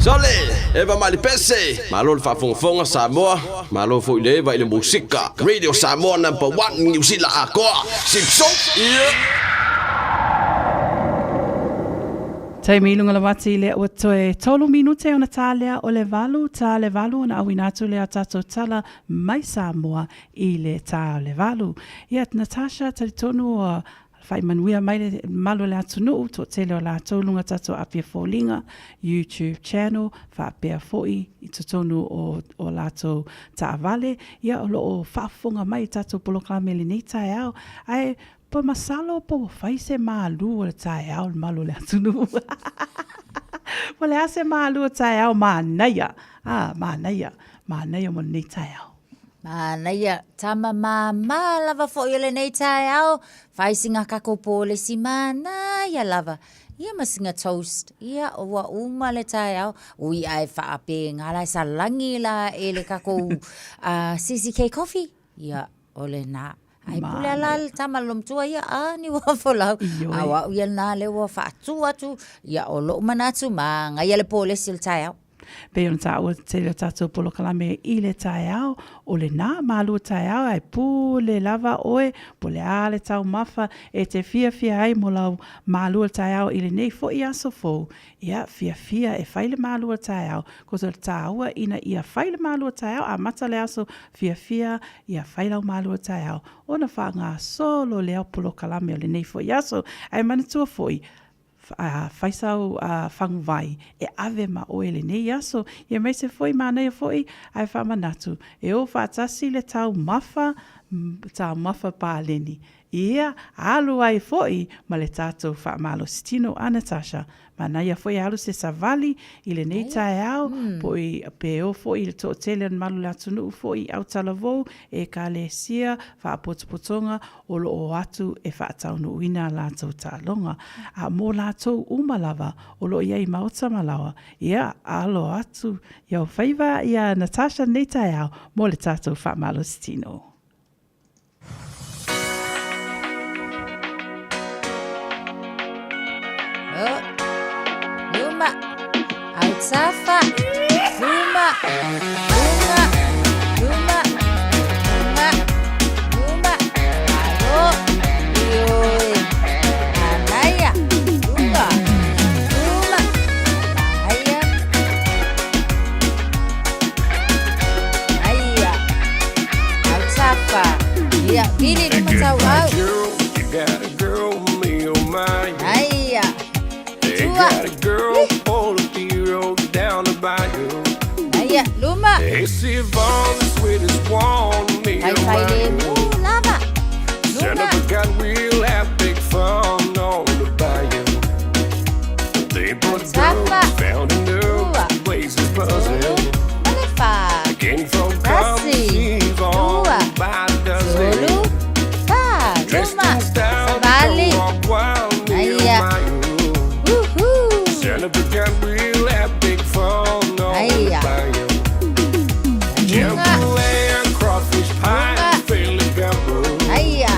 Sole, Eva mai le pese. Malo le faafogafoga Samoa, malo foi le Eva i le musika. Radio Samoa number 1 Niu Sila atoa. Sipso. Yeah. Taimi i luga lava atu i lea ua toe tolu minute ona tā lea o le valu, tā le valu ona auina atu lea o tātou tala mai Samoa i le tā o le valu. Ia, Natasha, talitonu ua Whai manuia mai le malu o le atunuu, toatele o latou lunga tatou Apia Foliga, YouTube channel, faapea foi i totonu o o latou taavale, ia o lo o faafofoga mai i tatou polokalame i lenei taeao, ae po masalo po ua fai se malu o le taeao le malu o le atunuu. Po o le a se malu o taeao manaia, ah, manaia, manaia mo lenei taeao. Manaia, tama māmā lava foi o lenei taeao, fai singa kako pōlesi manaia lava. Ia ma singa toast, ia ua uma le taeao. Ui ae faapēngā la e salagi la e le kako CCK coffee. Ia, o lena. Ai pule ala le tama le matua ia, a ni ua folau. A o au ia lena lea ua faatu atu, ia o lo'u manatu magaia le pōlesi o le taeao. Pei ona taua te tele o tatou polokalame i le taeao, o lenā malua taeao ae pule lava oe po le a le taumafa e te fiafia ai mo lau malua taeao i lenei foi aso fou. Ia, fiafia e fai le malua taeao, ko te tāua ina ia fai le malua taeao amata le aso fiafia ia fai lau malua taeao ona faagasolo lea o polokalame o lenei foi aso. Ae manatua foi, Fai sau faguvai e ave ma oe i lenei aso, aemaise foi manaia foi ae faamanatu e o faatasi le taumafa, taumafa paleni. Ia, alu ai foi ma le tatou faamalositino a Natasha. Manaia foi e alu se savali i lenei taeao, po i, pe o foi i le toatele o le malu o le atunuu foi i Autalavou, Ekalesia, faapotopotoga, o lo o atu e faataunuuina a latou taaloga. A mo latou uma lava o lo o i ai i maota ma laoa, ia, alo atu i au faiva iā Natasha lenei taeao mo le tatou faamalositino. Oh, luma, autafa, luma, lunga, luma, lunga, luma, alo, ioe, anaia, lunga, luma, aia, aia, autafa, ia, vili luma tau au. You got a girl, me oh my. Aia. They Tua. got a girl on the road down the bayou. Aia, luma. They see all the sweetest one, me Fai oh fai my. le mu lava. Son Luma. of a gun, we'll have big fun on the bayou. They put Tafa. girls found in the Tua. places buzzing. Malefa. King folk come Tasi. see on Lua. by the dozen. Tolu. Fa. Dressed Luma. in style, Savali. go walk wild, me oh Aia. my. Woohoo. Son of a gun, we'll have big fun on the Aia. bayou. Lunga. Jambalaya, crawfish pie, Philly gumbo. Aia.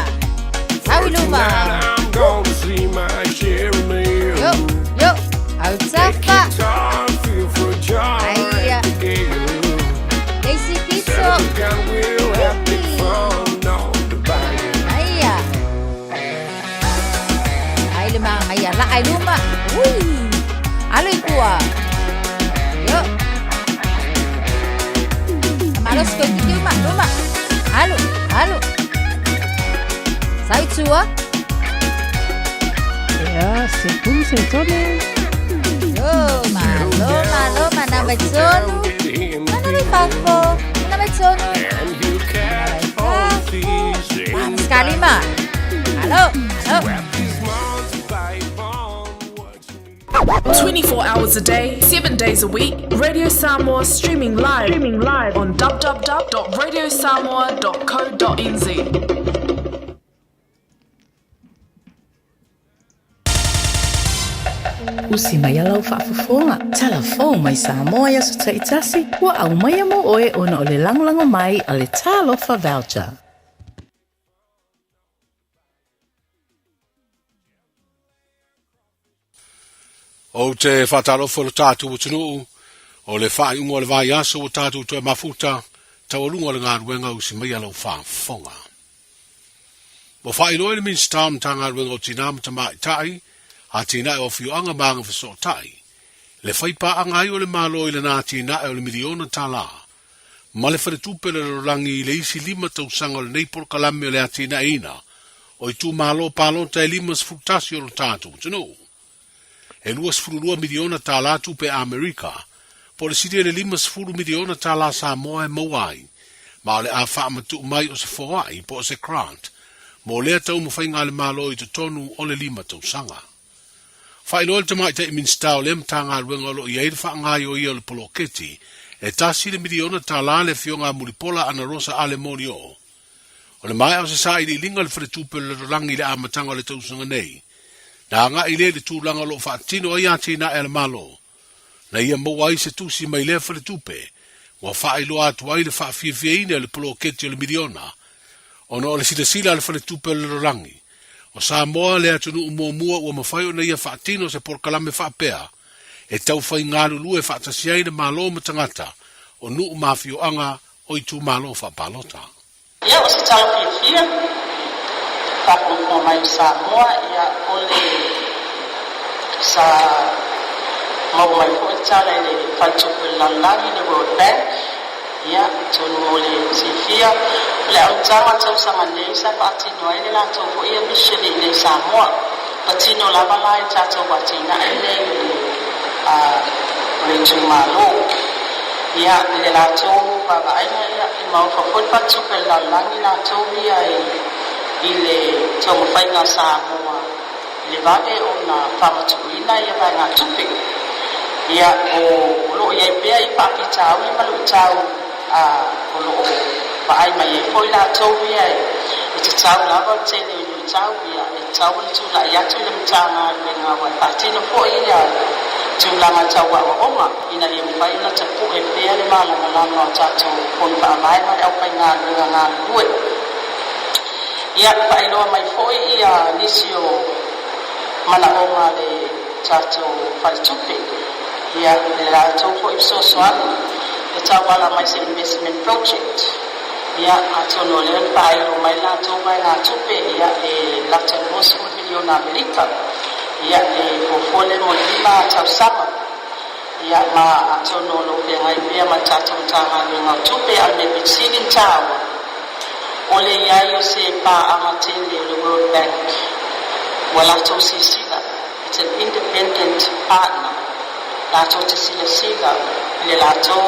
Sawi For luma. tonight I'm gonna see my Sherry Mill. Yo, yo. Autafa. Guitar, feel for jar Aia. at the gale. Daisy Son pizza. of a gun, we'll have big fun on the bayou. Aia. Ai le magaia la ai luma. Ui. Alo i tua. Yo. Malosi koe tiki uma, luma. Alu, alu. Sau i tua. Ia, se pulu se tonu. Yo, malo, malo, mana mai tonu. Mana mai fafo. Mana mai tonu. And you catch all the fish. Vamos sekali ma. Alo, alo. 24 hours a day, 7 days a week, Radio Samoa streaming live, on www.radiosamoa.co.nz. Usi mai a lau faafofoga, talafou mai Samoa i aso taitasi, ua aumaia mo oe ona o le lagolago mai a le Talofa Voucher. Ou te whātalofa lo tātou atunuu O le faaiuga o le vaiaso ua tatou toe mafuta, taualuga o le galuega usi maia lau faafofoga. Ua faailoa e le Minisita o Matagaluega o Tina ma Tamaitai, Atinae o Afioaga ma Agafesootai, le faipaaga ai o le Malo i lana atinae o le miliona tala ma le Faletupe o le Lalolagi i le isi lima tausaga o lenei polokalame o le atinaeina o itumalo palota e 51 o lo tatou atunuu. E $22 miliona tala tupe Amerika, po o le sili o le $50 miliona tala Samoa e maua ai, ma o le a faamatuu mai o se foai po o se grant mo lea taumafaiga a le Malo i totonu o le lima tausaga. Faailoa e le Tamaitai Minisita o lea Matagaluega o lo o i ai le faagaoioia o le poloketi e tasi le miliona tala le Afioga a Mulipola Anarosa Ale Molioo. O le maea o se sailiiliga a le Faletupe o le Lalolagi i le amataga o le tausaga nei, na agai lea i le tulaga o lo o faatino ai atinae a le Malo, na ia maua ai se tusi mai lea faletupe ua faailoa atu ai le faafiafiaina i le poloketi o le miliona ona o le silasila a le Faletupe o le Lalolagi o Samoa le atunuu muamua ua mafai ona ia faatino se polokalame faapea e taufai galulue faatasi ai le Malo ma tagata o nuu ma afioaga o itumalo faapalota. Ia o se tala fiafia faafogafoga mai o Samoa, ia o le sa maua mai foi le tala i le Faletupe o le Lalolagi, le World Bank, ia atonu mo le silafia o le amataga o le tausaga nei sa faatino ai le latou foi ia mission i inei i Samoa. Patino lava la i le tatou atinae lenei o le o le itumalo. Ia, i le latou vaavaaiga, ia, e maofa foi le faletupe a le lalolagi latou ia i le taumafaiga a Samoa i le vave ona faamatuuina ia vaegatupe. Ia, o lo o i ai pea i faafitauli ma luitau a o lo o vaai mai ai foi latou ia e tatau lava le tele o luitau ia e tatau ona tulai atu i le Matagaluega aua e faatino foi ia tulaga tau aoaoga ina ia mafai ona tapue pea le malamalama o tatou Fono Faavae ma le aufaigaluega galulue. Ia faailoa mai foi ia nisi o manaoga a le tatou faletupe, ia le latou foi fesoasoani e tauala mai se investment project. Ia atonu o lea na faailo mai le latou vaegatupe, ia e lata 20 miliona Amerika, ia e fuafua lea mo le lima tausaga. Ia ma atonu o lo o feagai pea ma le tatou Matagaluega o Tupe, a o le mea pito sili ona taua, o le i ai o se paaga tele o le World Bank ua latou silasila, it's an independent partner, latou te silasila i le latou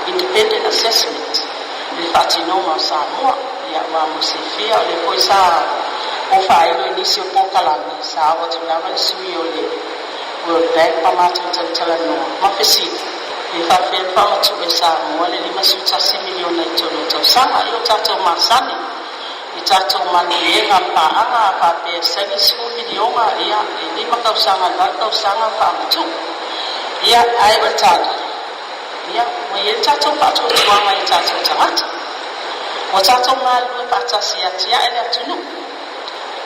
independent assessment i le faatinoga o Samoa. Ia aua mo le silafia o lea foi sa ou faailo i nisi o polokalame, sa oo atu lava le sui o le World Bank ma matou talatalanoa ma fesili, pe faapefea ona faamatuu e Samoa le $51 miliona i totonu o tausaga i o tatou masani i tatou manuiega paaga a faapea e saini sefulu miliona ia e lima tausaga i le valu tausaga faamatuu ia ae o le tali ia ua i ai le tatou faatuatuaga i tatou tagata ua tatou galulue faatasi e atiae le atunuu.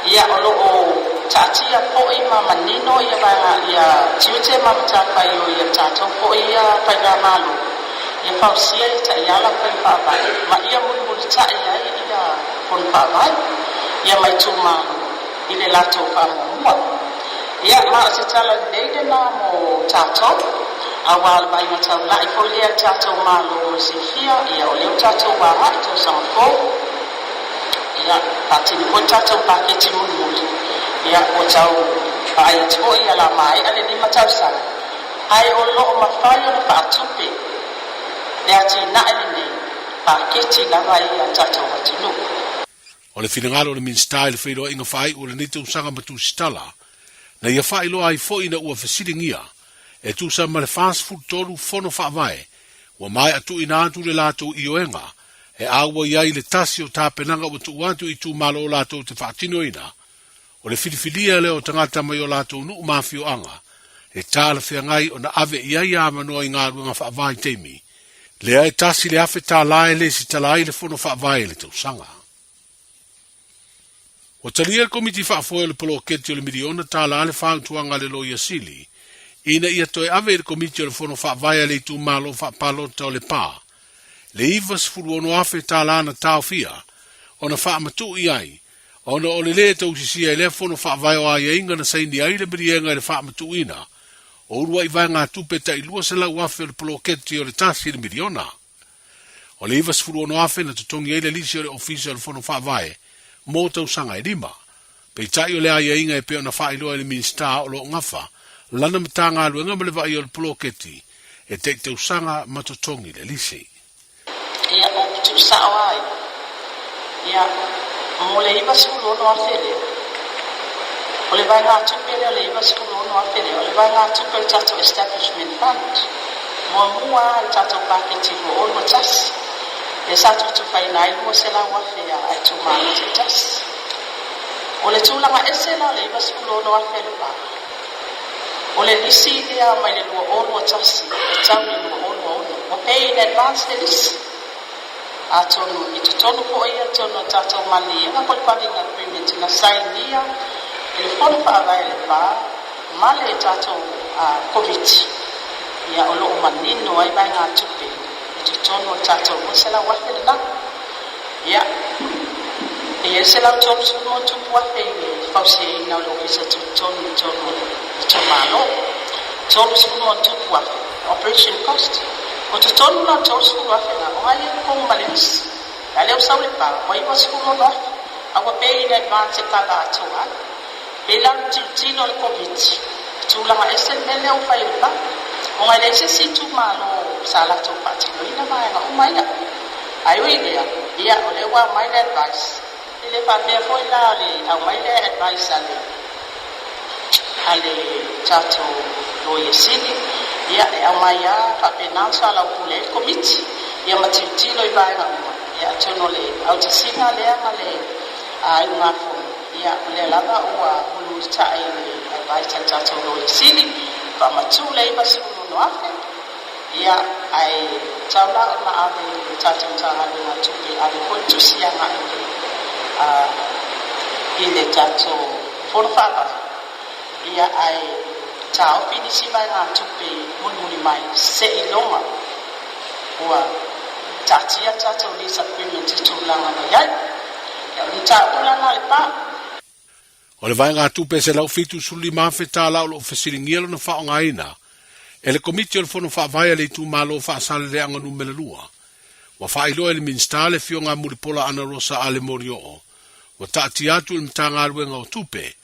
Ia, o lo o taatia foi ma manino ia vaega, ia tiute ma matafaioi a tatou foi ia Faigamalo, ia fausia ia taiala faiga faavae ma ia mulimulitai ai ia Fono Faavae, ia ma itumalo i le latou faamuamua. Ia, ma o se tala lelei lena mo tatou, aua o le vaaiga taulai foi lea a le tatou Malo mo le silafia, ia o lea ua tatou agai i tausaga fou. Ia, faatino foi le tatou paketi mulimuli, ia, ua tau vaai atu foi ia la maea le lima tausaga, ae o lo o mafai ona faatupe le atinae lenei paketi lava ia a tatou atunuu. O le finagalo o le Minisita i le feiloaiga faaiu o lenei tausaga ma Tusitala, na ia faailoa ai foi ina ua fesiligia e tusa ma le 43 Fono Faavae ua maea tuuina atu le latou ioega e auai ai le tasi o tapenaga ua tuu atu i itumalo latou te faatinoina, o le filifilia lea o tagata mai o latou nuu ma afioaga e talafeagai ona ave i ai avanoa i galuega faavaitaimi, lea e tasi le $1,000 e lesitala ai le Fono Faavae i le tausaga. Ua talia e le Komiti Faafoe o le Poloketi o le Miliona Tala le fautuaga a le Loia Sili ina ia toe ave i le Komiti o le Fono Faavae a le Itumalo Faapalota o Lepa le $96,000 na taofia ona faamatuu i ai ona o le lē tausisia e lea Fono Faavae o aiaiga na saini ai le maliega i le faamatuuina o uluai vaegatupe tai $200,000 o le poloketi o le $1 miliona. O le $96,000 na totogi ai le lisi o le Ofisa o le Fono Faavae mo tausaga e lima. Peitai o le aiaiga e pei ona faailoa e le Minisita o lo o gafa lana Matagaluega ma le vaaia o le poloketi e tai tausaga ma totogi le lisi. Ia, o upu tuusao lava ia. Ia, mo le $96,000 lea, o le vaegatupe lea o le $96,000 lea, o le vaegatupe o le tatou Establishment Fund, muamua lava i le tatou paketi 2021, lea sa tutufaina ai $200,000 a itumalo taitasi. O le tulaga ese la o le $96,000 le pa, o le lisi lea mai le 2021 e tau i le 2026, ua pay in advance le lisi. Atonu i totonu foi ia totonu o le tatou maliega po o le funding agreement na sainia e le Fono Faavae a le Pa ma le tatou Komiti, ia o lo o manino ai vaegatupe i totonu o le tatou $200,000 lena. Ia, e i ai le $130+ i le fausiaina o le Ofisa Tutotonu i totonu o le itumalo. $30+ operation cost. O totonu la o le $30,000 la, o ai e totogi ma le lisi. A lea ua sau le pa, ua $96,000, a ua pay in advance e cover atoa ai. Pei la o le tilotilo a le Komiti, e tulaga ese le mea lea ua fai e le pa, ona e leai se isi itumalo sa latou faatinoina vaega uma ia. Ae ui i lea, ia o lea ua aumai le advice, e le faapea foi la o le aumai lea advice a le a le tatou Loia Sili, ia e aumai lava faapena ona soalaupule ai le Komiti, ia ma tilotilo i vaega uma, ia atonu o le autasiga lea ma le iugafono, ia o lea lava ua mulimulitai i le advice a le tatou Loia Sili, faamatuu le $96,000, Ia, ae tau la ona ave i le tatou Matagaluega o Tupe, ave foi le tusi agai i le, a, i le tatou Fono Faavae, ia, ae taofi nisi vaegatupe mulimuli mai seiloga ua taatia le tatou lease agreement i tulaga na i ai. Ia, o le mataupu la lena a le pa. O le vaegatupe e $175,000 o lo o fesiligia lona faaaogaina e le Komiti o le Fono Faavae a le Itumalo Faasaleleaga Numera 2. Ua faailoa e le Minisita le Afioga a Mulipola Anarosa Ale Molioo ua taatia atu i le Matagaluega o Tupe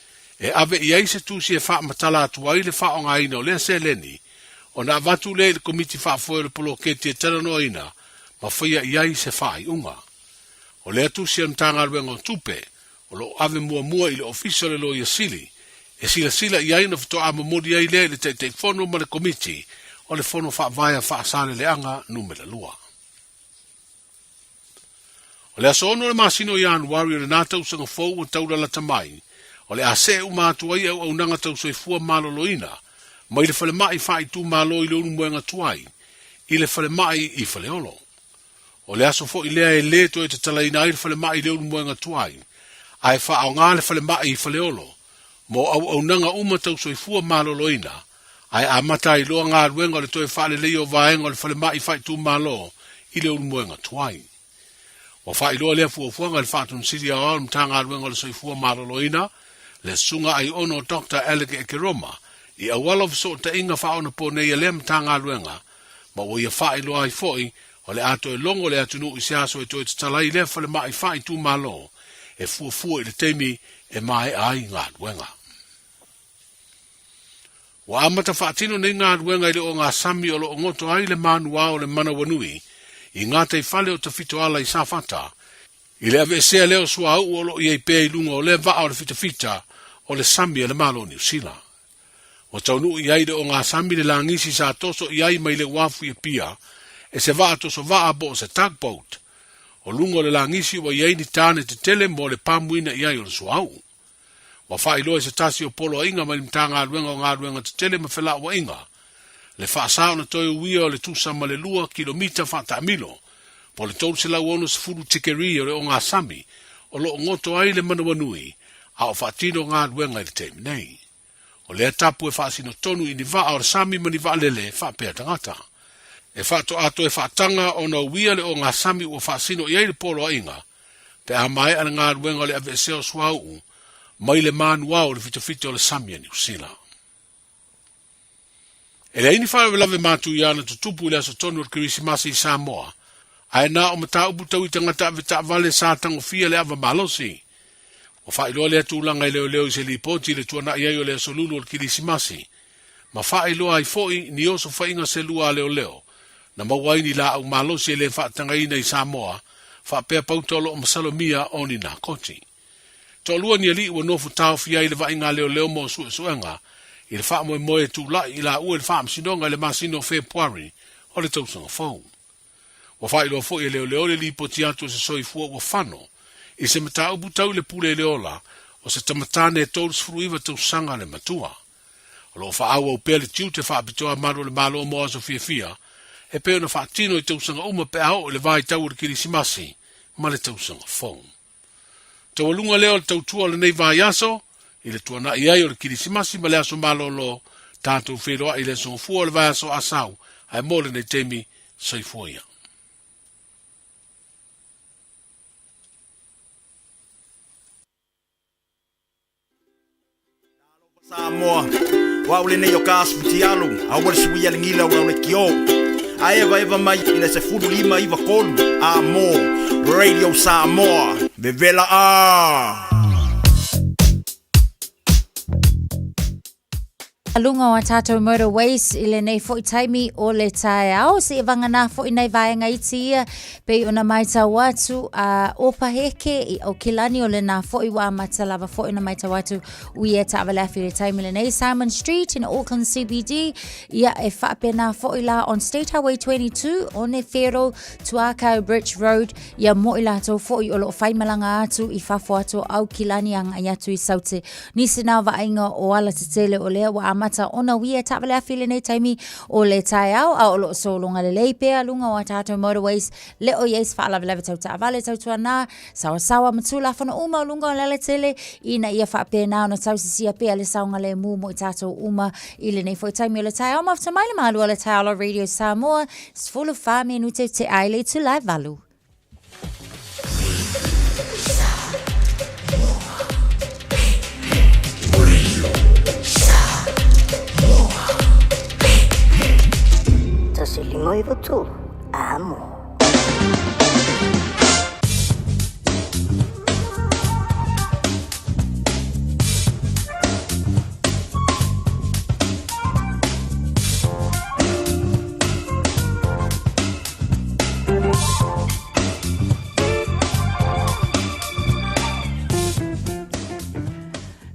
e ave i ai se tusi e faamatala atu ai le faaaogaina o lea seleni ona avatu lea i le Komiti Faafoe o le Poloketi e talanoaina ma faia i ai se faaiuga. O lea tusi a le Matagaluega o Tupe o lo o ave muamua i le Ofisa o le Loia Sili e silasila i ai ona faatoa momoli ai lea i le Taitaifono ma le Komiti o le Fono Faavae a Faasaleleaga Numera 2. O le aso 6 o le masina o Ianuari o lena tausaga fou ua taulalata mai, o le a see uma atu ai auaunaga tau soifua maloloina mai le falemai faaitumalo i le Ulumoega tuai i le falemai i Faleolo. O le aso foi lea e lē toe tatalaina ai le falemai i le Ulumoega tuai, ae faaaoga le falemai i Faleolo mo auaunaga uma tau soifua maloloina, ae amata ai loa galuega o le toe faaleleia o vaega o le falemai faaitumalo i le Ulumoega tuai. Ua faailoa lea fuafuaga e le Faatonisili Aoao o le Matagaluega o le Soifua Maloloina, le Susuga Aiono Doctor Alec Ekeroma, i auala o fesootaiga faaonaponei a lea Matagaluega, ma ua ia faailoa ai foi o le a toe logo le atunuu i se aso e toe tatala ai lea falemai faaitumalo e fuafua i le taimi e maea ai galuega. Ua amata faatino nei galuega i le ogasami o lo o goto ai le manuā o le manawanui i gataifale o Tafitoala i Safata, i le aveesea lea o suauu o lo o i ai pea i luga o lea vaa o le fitafita o le sami a le Malo o Niu Sila. Ua taunuu i ai le ogasami le lagisi sa toso i ai mai le uafu i Apia e se vaa toso vaa po o se tugboat. O luga o le lagisi ua i ai ni tane tetele mo le pamuina i ai o le suauu. Ua faailoa e se tasi o poloaiga mai le Matagaluega o Galuega Tetele ma Felauaiga le faasa ona toe uia o le tusa ma le lua kilomita faataamilo po o le 360 tikeri o le ogasami o lo o goto ai le manawanui a o faatino galuega i le taimi nei. O lea tapu e faasino tonu i ni vaa o le sami ma ni vaalele faapea tagata. E faatoa toe faataga ona uia le ogasami ua faasino i ai le poloaiga pe a maea le galuega o le aveesea o suauu mai le manuao i le fitofito o le sami a Niu Sila. E leai ni faalavelave matuia na tutupu i le aso tonu o le Kerisimasi i Samoa, ae na o mataupu tau i tagata avetaavale sa tagofia le ava malosi. Ua faailoa lea tulaga e leoleo i se lipoti i le tuanai ai o le aso lulu o le Kerisimasi, ma faailoa ai foi ni osofaiga selua a leoleo na maua ai ni laau malosi e le faatagaina i Samoa faapea pauta o lo o masalomia o ni nakoti. Toalua ni alii ua nofo taofi ai le vaaiga a leoleo mo suesuega i le faamoemoe e tulai i laua i le faamasinoga i le masina o Fepuari o le tausaga fou. Ua faailoa foi e leoleo le lipoti atu o se soifua ua fano i se mataupu tau i le pule i le ola o se tamatane e 39 tausaga le matua. O lo o faaauau pea le tiute faapitoa malu o le Malo mo aso fiafia e pei ona faatino i tausaga uma pe a oo i le vaitau o le Kerisimasi ma le tausaga fou. Taualuga lea o le tautua o lenei vaiaso i le tuanai ai o le Kirisimasi ma le aso malolo, tatou feiloai i le aso Gafua o le vaiaso Asau, ae mo lenei taimi, soifua ia. Samoa, o au lenei o ka asipitialu, aua le suia le gila o le kio. A evaeva mai i le 1593 a mo Radio Samoa. Vevela a! Luga o a tātou motorways i lenei foi taimi o le taeao. Se i vagana foi nei vaega iti ia, pei ona maitau atu a Opaheke i Aukilani o lena foi ua amata lava foi ona maitau atu uia taavale afi i le taimi lenei. Simon Street in Auckland CBD, ia e faapena foi la on State Highway 22, Onewhero, Tuakau Bridge Road, ia mo i latou foi o loo faimalaga atu i fafo atu o Aukilani agai atu i Saute. Nisi na vaaiga o ala tetele o lea ua amata ona uia taavale afi i lenei taimi o le taeao a o loo sologa lelei pea luga o a tatou motorways le o i ai se faalavelave tau taavale tautuana sawasawa ma tulafono uma o luga o le alatele ina ia faapena ona tausisia pea le saogalemu mo i tatou uma i lenei foi taimi o le taeao. Mafuta mai le malu o le taeao la Radio Samoa, 14 minute te ai le itula e valu. 1 5 9 3, amo.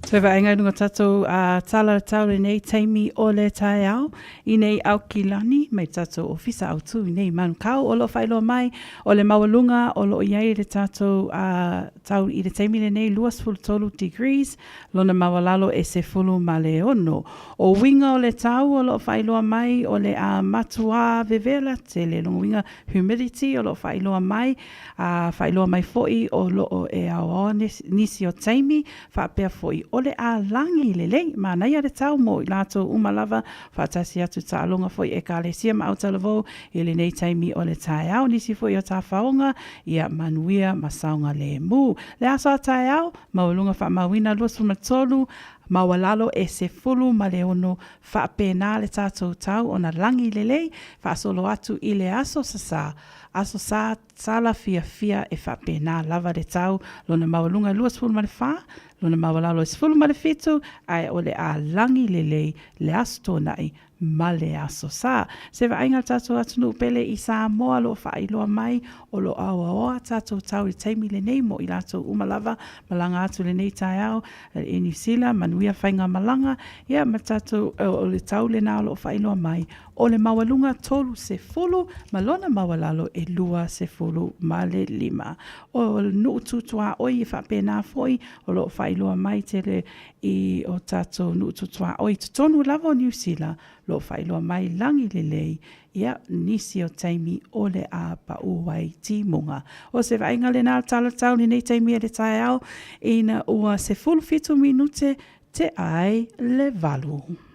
Toe vaaiga i luga tatou a tala tau lenei taimi o le taeao i nei Aukilani mai tatou ofisa autū i nei Manukau o lo o faailoa mai o le maualuga o lo o i ai le tatou a tau i le taimi lenei 23 degrees lona maualalo e 16. O uiga o le tau o lo o faailoa mai o le a matuā vevela tele lona uiga humidity o lo o faailoa mai, a faailoa mai foi o lo o e aoaoa nisi o taimi, faapea foi o le a lagi lelei. Manaia le tau mo i latou uma lava, faatasi atu taaloga foi Ekalesia ma autalavou i lenei taimi o le taeao. Nisi foi o tafaoga, ia manuia ma saogalemu. Le aso a taeao, maualuga faamauina 23, maualalo e 16, faapena le tatou tau ona lagi lelei, faasolo atu i le aso sasa, aso sa sala fiafia e faapena lava le tau, lona maualuga e 24, lona maualalo e 17, ae o le a lagi lelei le aso Toonai ma le aso Sa. Se vaaiga a le tatou atunuu pele i Samoa o lo o faailoa mai o lo o aoaoa tatou tau i le taimi lenei mo i latou uma lava malaga atu i lenei taeao i Niu Sila, manuia faigamalaga, ia ma tatou o le tau lena o lo o faailoa mai o le maualuga 30 ma lona maualalo e 25. O le nuu tu tuaoi e faapena foi o lo o faailoa mai tele i o tatou nuu tu tuaoi i totonu lava o Niu Sila, lo o faailoa mai lagi lelei, ia, nisi o taimi o le a paʻu ai timuga. O se vaaiga lena o le talatau lenei taimi e le taeao, ina ua 17 minute. Tea ai le 8.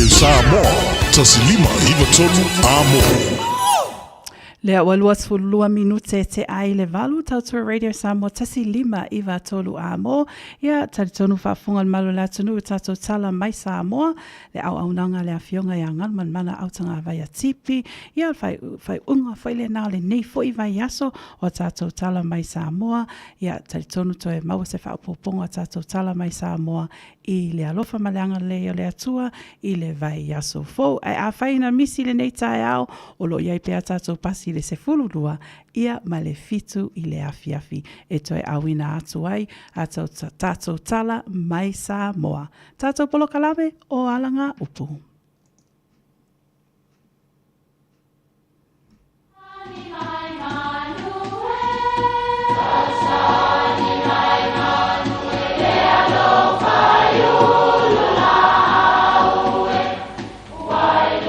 Radio Samoa, 1593 Amo. Lea ua 22 minute te ai le valu tautua Radio Samoa 1593 Amo. Ia, talitonu faafofoga le malo o le atunuu i tatou tala mai Samoa, le auaunaga a le Afioga ia Galumalemana Autagavaia Tipi, ia le faaiuga foi lena o lenei foi vaiaso o a tatou tala mai Samoa. Ia, talitonu toe maua se faaopoopoga o a tatou tala mai Samoa i le alofa ma le agalelei o le Atua i le vaiaso fou. Ae afai na misi lenei taeao, o lo o i ai pea tatou pasi i le 12 ia ma le 7 i le afiafi e toe auina atu ai a tatou tala mai Samoa. Tatou polokalame o Alagaupu.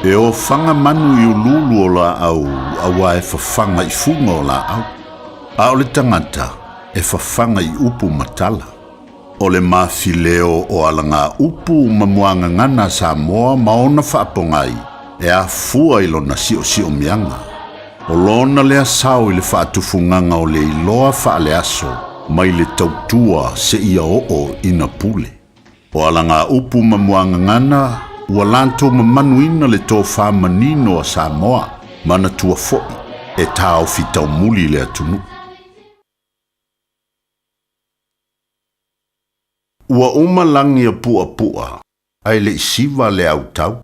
E ofaga manu i uluulu o laau auā e fafaga i fuga o laau, a o le tagata e fafaga i upu ma tala. O le mafileo o alagaupu ma muagagana a Samoa ma ona faapogai e afua i lona siosiomiaga. O lona lea sao i le faatufugaga o le iloa faaleaso mai le tautua seia oo ina pule. O alagaupu ma muagagana ua latou mamanuina le tofa manino a Samoa, manatua foi e taofi taumuli le atunuu. Ua uma lagi a puapua ae le i siva le autau.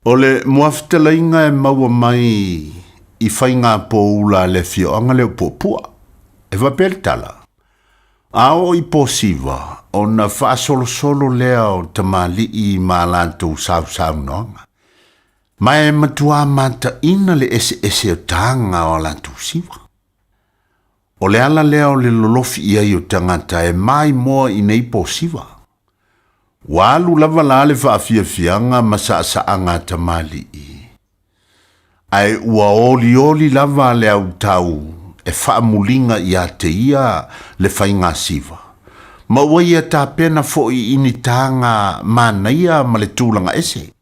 O le muafetalaiga e maua mai i faiga poula a le afioaga lea o Puapua, e faapea le tala, A oo i po siva, ona faasolosolo lea o tamalii ma a latou sausaunoaga, ma e matuā mataina le eseese o taga o a latou siva. O le ala lea o le lolofi i ai o tagata e maimoa i nei po siva. Ua alu lava la le faafiafiaga ma saasaaga a tamalii, ae ua olioli lava le autau e faamuliga ia te ia le faiga siva, ma ua ia tapena foi i ni taga manaia ma le tulaga ese,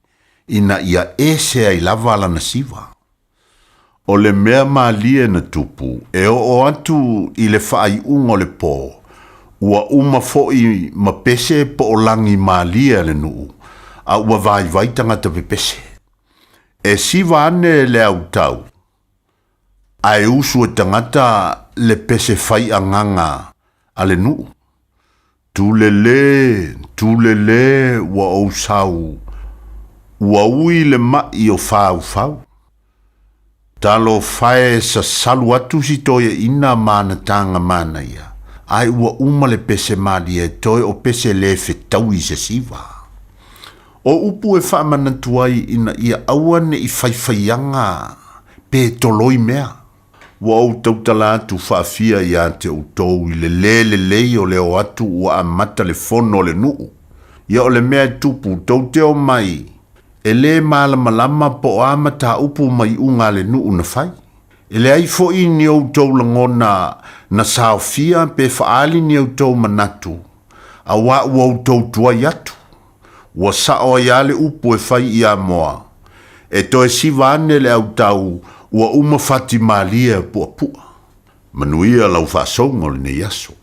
ina ia ese ai lava lana siva. O le mea malie na tupu, e oo atu i le faaiuga o le po, ua uma foi ma pese po o lagi malie a le nuu, a ua vaivai tagata pepese. E siva ane le autau, ae usu e tagata le pese faiagaga a le nuu. Tulele, tulele ua ou sau, ua ui le maʻi o faufau. Talofa e sasalu atu si toeaina ma ana taga manaia, ae ua uma le pese malie toe o pese le fetaui se siva. O upu e faamanatu ai ina ia aua ne i faifaiaga pe toloi mea. Ua ou tautala atu faafia ia te outou i le lē lelei o le o atu ua amata le fono a le nuu. Ia o le mea e tupu, tou te omai, e lē malamalama po o a mataupu ma iuga a le nuu na fai. E leai foi ni outou lagona na saofia pe faaali ni outou manatu, auā ua outou tuai atu. Ua sao ai lava le upu e fai i Amoa, E toe siva ane le autau ua uma fati malie a puapua. Manuia lau faasouga o lenei aso.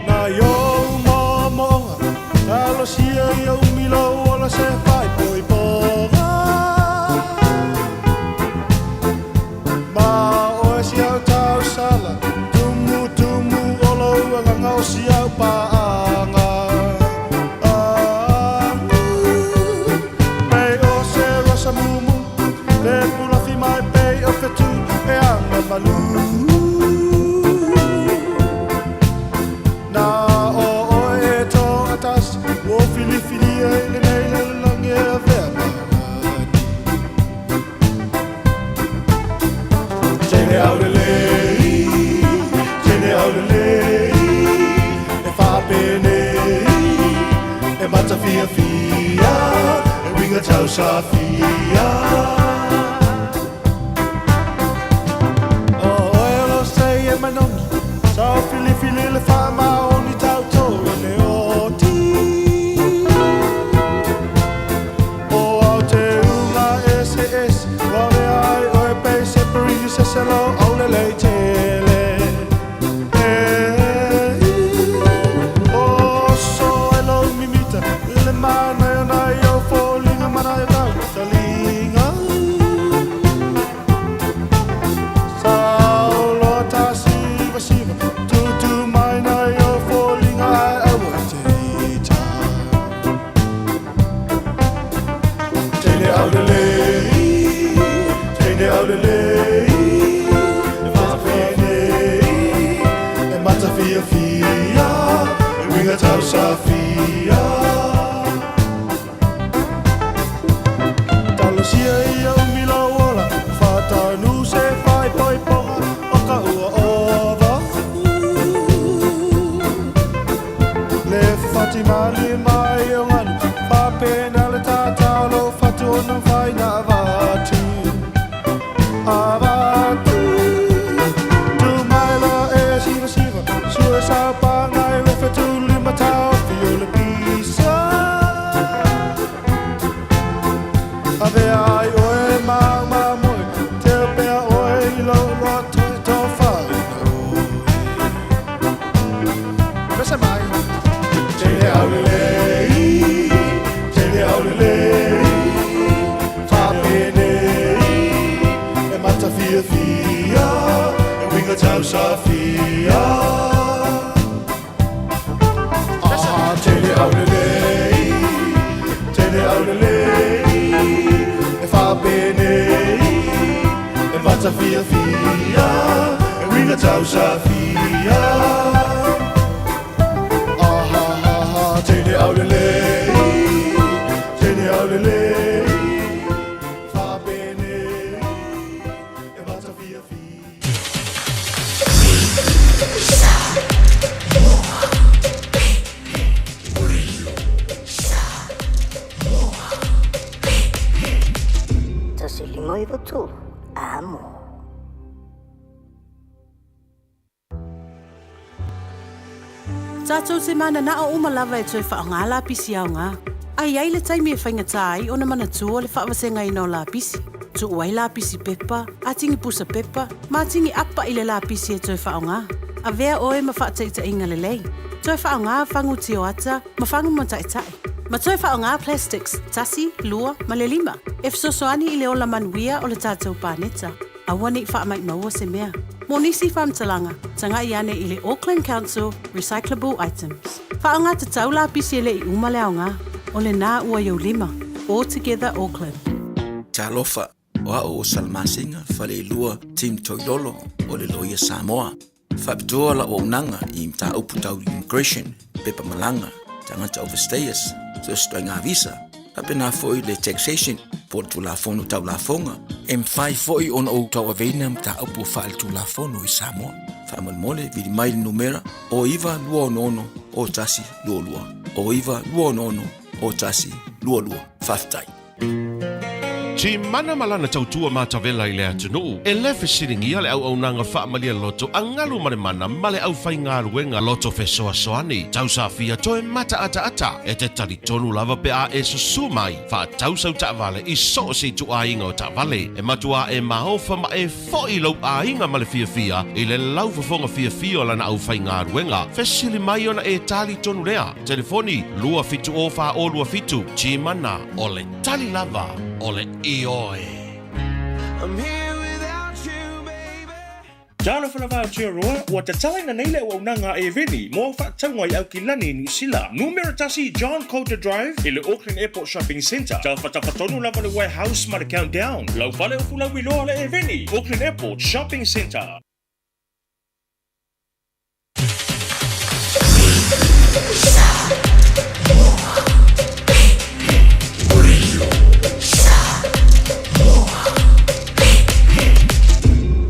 Nai ou moomooga, talosia i ou mila ua ola se faaipoipoga. Ma oe si au tausala, tumutumu o lou agaga o si au paaga. Pei o se rosa mumu, le pulafi mai pei o fetu e aga malu. Na o oe e toatasi, ua filifilia i lenei lalolagi tausafia. O oe lo sei e manogi, Sa filifili le faamaoni tautō i le oti. O au te unga eseese, Ua avea ai oe pei se pirinisese lo aulelei tele. Tatou te mananao uma lava e toe faaaoga lapisi aoga. A i ai le taimi e faigata ai ona manatua le faavasegaina o lapisi. Tuu ai lapisi pepa, atigi pusa pepa, ma atigi apa i le lapisi e toe faaaoga. Avea oe ma faataitaiga lelei. Toe faaaoga fagu tioata ma fagu mata'etaʻe. Ma toe faaaoga plastics, tasi, lua, ma le lima, e fesoasoani i le ola manuia o le tatou paneta. Aua ne i faamaimaua se mea. Mo nisi faamatalaga, tagai ane i le Auckland Council Recyclable Items. Faaaoga tatau lapisi e le i uma le aoga. O lena ua i ou lima. All Together Auckland. Talofa, o au o Salamasina Faleilua Tim Toilolo o le Loia Samoa. Faapitoa lau auaunaga i mataupu tau immigration, pepa malaga, tagata overstayers, so o se ituaiga visa, faapena foi le taxation po o le Tulafono Tau Lafoga. E mafai foi ona ou tauaveina mataupu faaletulafono i Samoa. Faamolemole, vili mai le numera o 9 2 6 o 1 2 2 o 9 2 6 o 1 2 2. Faafetai. Timana ma lana tautua matavela i le atunuu, e le fesiligia le auaunaga faamalie loto a Galumalemana ma le aufaigaluega loto fesoasoani. Tausafia toe mataataata e te talitonu lava pe a e susu mai faatau sau taavale i so o se ituaiga o taavale. E matua e maofa ma e foi lou aiga ma le fiafia i le laufofoga fiafia o lana aufaigaluega. Fesili mai ona e talitonu lea. Telefoni 2 7 0 4 0 2 7. Timana, o le tali lava o le ioe. I'm here without you, baby. Talofa lava Aotearoa, ua tatalaina nei le auaunaga a Eveni mo au faatauga i Aukilani i Niu Sila. Numera 1 John Coulter Drive i le Auckland Airport Shopping Centre. Tafatafa tonu lava le Warehouse ma le Countdown. Lau fale o fulauiloa le Eveni, Auckland Airport Shopping Centre.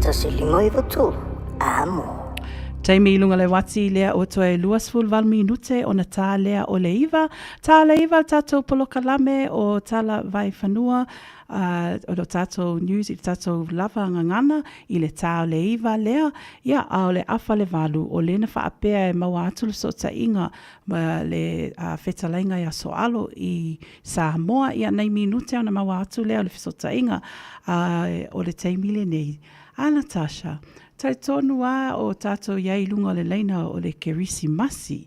1 5 9 3 Amo. Taimi i luga le uati lea ua toe 28 minute ona tā lea o le iva. Tā le iva le tatou polokalame o Tala Vai Fanua, uh, o le tatou news i le tatou lava gagana i le tā o le iva lea, ia, a o le afa le valu, o lena faapea e maua atu le fesootaiga ma le uh, fetalaiga ia Soalo i Samoa, ia nei minute ona maua atu lea o le fesootaiga, uh, o le taimi lenei. A Natasha, Talitonu a o tatou i ai i luga o le laina o le Kerisimasi.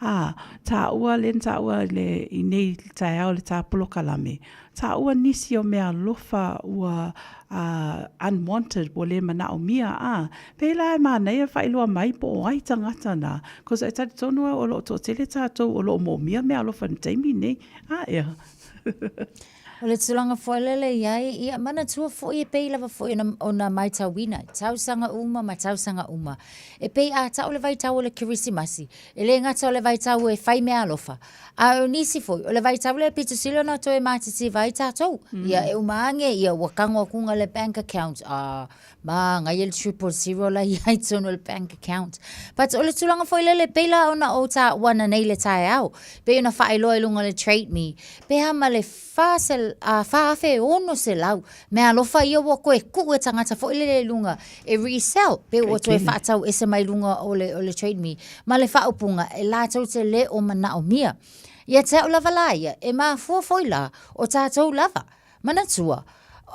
A, taua le taua le i nei taeao le tā polokalame. Taua nisi o mea alofa ua uh, unwanted, ua le manaomia, a. Pēlā e manaia faailoa mai po o ai tagata nā. Cause e talitonu au o lo o toatele tatou o lo o moomia mea alofa i le taimi nei. A, ea. O le tulaga foi lele i ai, ia manatua foi e pei lava foi ona, ona maitauina, tausaga uma ma tausaga uma. E pei a tau le vaitau o le Kerisimasi, e le gata o le vaitau e fai mea alofa, a o nisi foi, o le vaitau lea pito sili ona toe matitiva ai tatou. Mm. Ia e uma ange, ia ua tago akuga le bank account, a manaia le 000 la i ai tonu o le bank account. But o le tulaga foi lele, pei la ona ou taua ananei le taeao, pei ona faailoa i luga o le Trade Me, pe a ma le 4,600 mea alofa ia ua toe tuu e tagata foi lele i luga e resell, pe ua toe faatau ese mai luga o le, o le Trade Me, ma le faaupuga e latou te le o manaomia. Ia te au lava la ia, e mafua foi la o tatou lava. Manatua,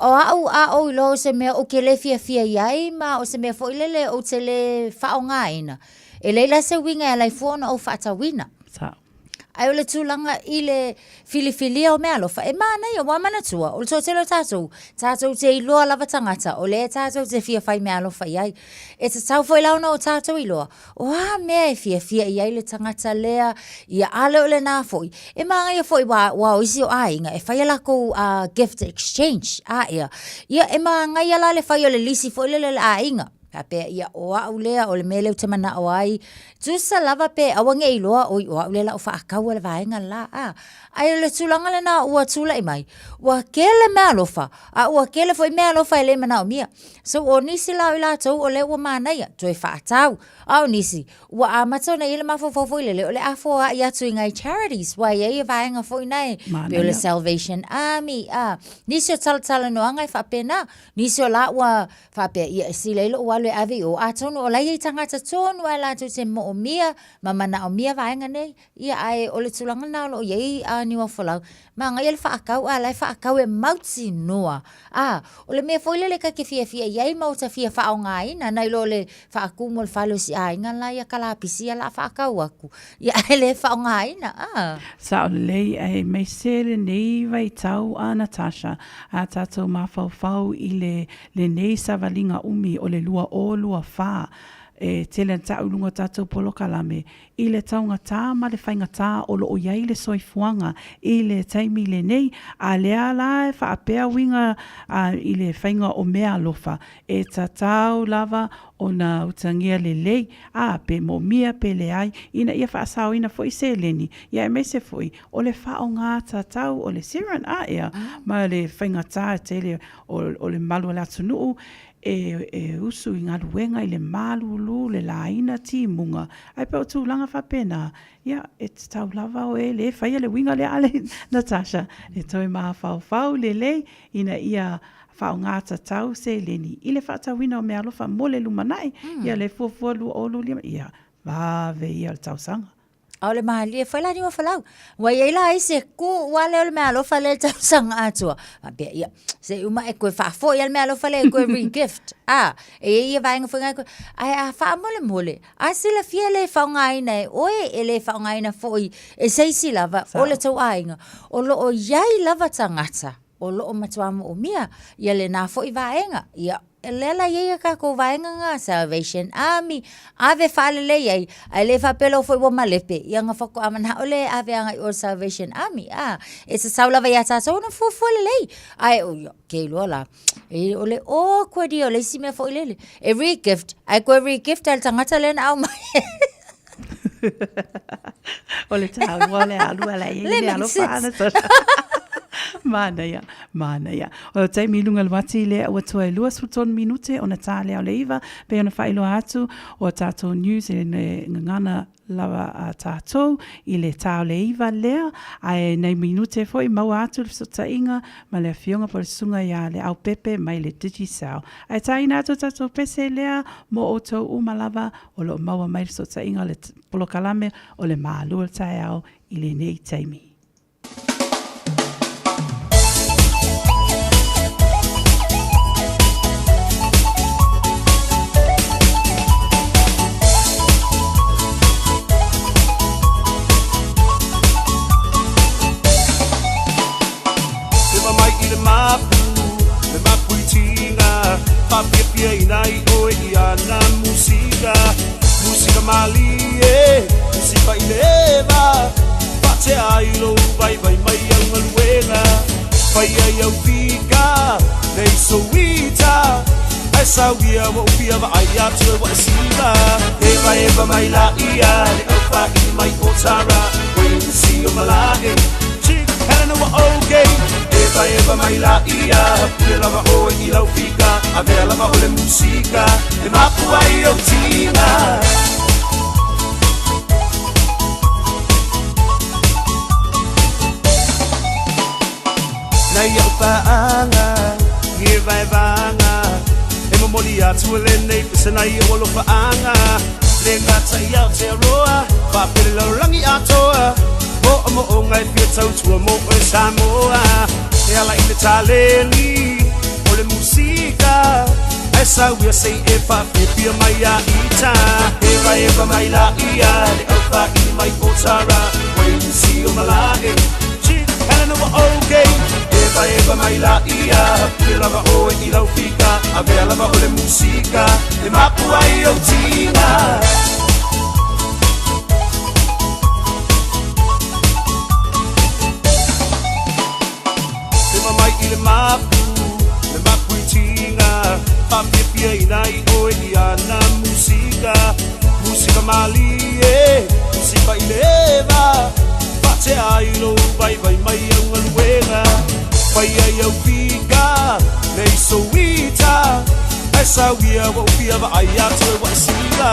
o a'u a ou iloa o se mea ou ke le fiafia i ai ma o se mea foi lele ou te le faaaogaina, e leai la se uiga e ala ai fua ona ou faatauina. Sao. Ae o le tulaga i le filifilia o meaalofa, e manaia, ua manatua, o le toatele o tatou, tatou te iloa lava tagata, o lea tatou te fia fai meaalofa i ai. E tatau foi la ona o tatou iloa, o a mea e fiafia i ai le tagata lea, ia a le o lena foi, e manaia foi ua, ua o isi o aiga e fai a lakou uh, gift exchange, a ea, ia e manaia la le fai o le lisi foi lele a le aiga. Faapea ia, o au lea, o le mea lea ou te manao ai, tusa lava pe aua ne i iloa, oi, o au lea o le a ou faataua le vaega le la, a. Ae o le tulaga lena ua tulai mai, ua tele meaalofa, a ua tele foi meaalofa e le manaomia. So, o nisi la o i latou o lea ua manaia, toe faatau, a o nisi, ua amata ona i ai le mafaufau foi lele, o le a foai atu i nai charities, aua e i ai vaega foi na e pei o le Salvation Army, a, nisi o talatalanoaga e faapena, nisi o la ua faapea, ia e sili ai lou alu e ave i o, atonu o la e i ai tagata tonu lava latou te moomia ma manaomia vaega nei, ia ae o le tulaga lena o lo o i ai a Niuafolau, manaia le faatau a o la e faatau e mautinoa. A, o le mea foi lele ta te fiafia i ai ma ota fia faaaogaina, nai lo le faatumu o le fale o si aiga la ia kalapisi ia o le a faatau atu, ia ae le faaaogaina, a. Sao lelei aemaise lenei vaitau a Natasha a tatou mafaufau i le lenei savaliga umi o le 2024 e tele ana ta'u i luga o tatou polokalame i le taugatā ma le faigatā o lo o i ai le soifuaga i le taimi lenei, a lea la e faapea uiga i le faiga o meaalofa, e tatau lava ona utagia lelei, a, pe moomia pe leai, ina ia faasaoina foi seleni, ia aemaise foi o le faaaoga tatau o le siren, a, ea, ma le faigatā tele o le malu o le atunuu e, e usu i galuega i le malūlū, le laina timuga, ae pei o tulaga faapena, ia, e tatau lava oe le faia le uiga lea ale Natasha, e toe mafaufau lelei ina ia faaaoga tatau seleni i le faatauina o meaalofa mo le lumanai, mm. ia le fuafua 2025, ia, vave ia o le tausaga. A o le malie foi la Niuafolau. Ua i ai la isi e kū ua lea o le meaalofa lea i le tausaga atoa. Faapea, ia, se i uma e toe faafoi lava le meaalofa lea e toe re-gift. A, e i ai ia vaega foi na e toe... Ae a faamolemole, a silafia e le faaaogaina e oe, e le faaaogaina foi e se isi lava o le tou aiga, o lo o i ai lava tagata o lo o matua moomia ia lena foi vaega. Ia, lea la e i ai a tatou vaega na, Salvation Army, ave faalelei ai, ae le faapea loa foi ua malepe, ia ona faatoa manao lea e ave agai i o i le Salvation Army, a. E tatau lava ia tatou ona fuafua lelei. Ae, ia, ou te iloa la, e, o le awkward ia o le isi mea foi lele. E re-gift, ae toe re-gift lava i le tagata lea na aumai. O le taua o le alu ala i ai le alofa ana. Mānaia, mānaia. O le taimi i luga o le uati lea ua toe 23 minute ona tā lea o le iva, pei ona faailoa atu o a tātou news e gagana lava a tātou i le tā o le iva lea, ae nei minute foi maua atu le fesootaiga ma le afioga po o le susuga ia Leaupepe mai le Digicel. Ae tāina atu o tātou pese lea mō outou uma lava o lo o maua mai le fesootaiga o le polokalame o le Malu o le Taeao i lenei taimi. Te mai i le mapu, le mapu i tinga Whaapiapia ina i oe i ana musika Musika malie, musika i le eva Whaatea ai lou vaivai mai au galuega Fai ai au fika, nei souita Ae sauia ua ou fia vaai atu e ua e siva Eva eva mai la ia, le aufaili mai o Tara Wayne o Malae, Chick Helena ua okay Eva eva mai la ia, pule lava oe i lau fika Avea lava o le musika, e mapu ai ou tiga Nai au paaga, ni e vaevaga E momoli atu e lenei pese nai ou alofaaga Le gata i Aotearoa, faapele lalolagi atoa Moomooga e fia tautua mo oe Samoa E ala i le taleni o le musika Ae sauia se i e faafiafia mai ia ita Eva eva mai la ia le aufaili mai o Tara Wayne si o Malae Chick Helena ua okay Eva eva mai la ia pule lava oe i lau fika Avea lava o le musika e mapu ai ou tiga Te mai i le mapu, le mapu i tinga Whaapiapia ina i oe i ana musika Musika malie, musika i le eva Whaatea ai lou vaivai mai au galuega Fai ai au fika, nei souita Ae sauia ua ou fia vaai atu e ua e siva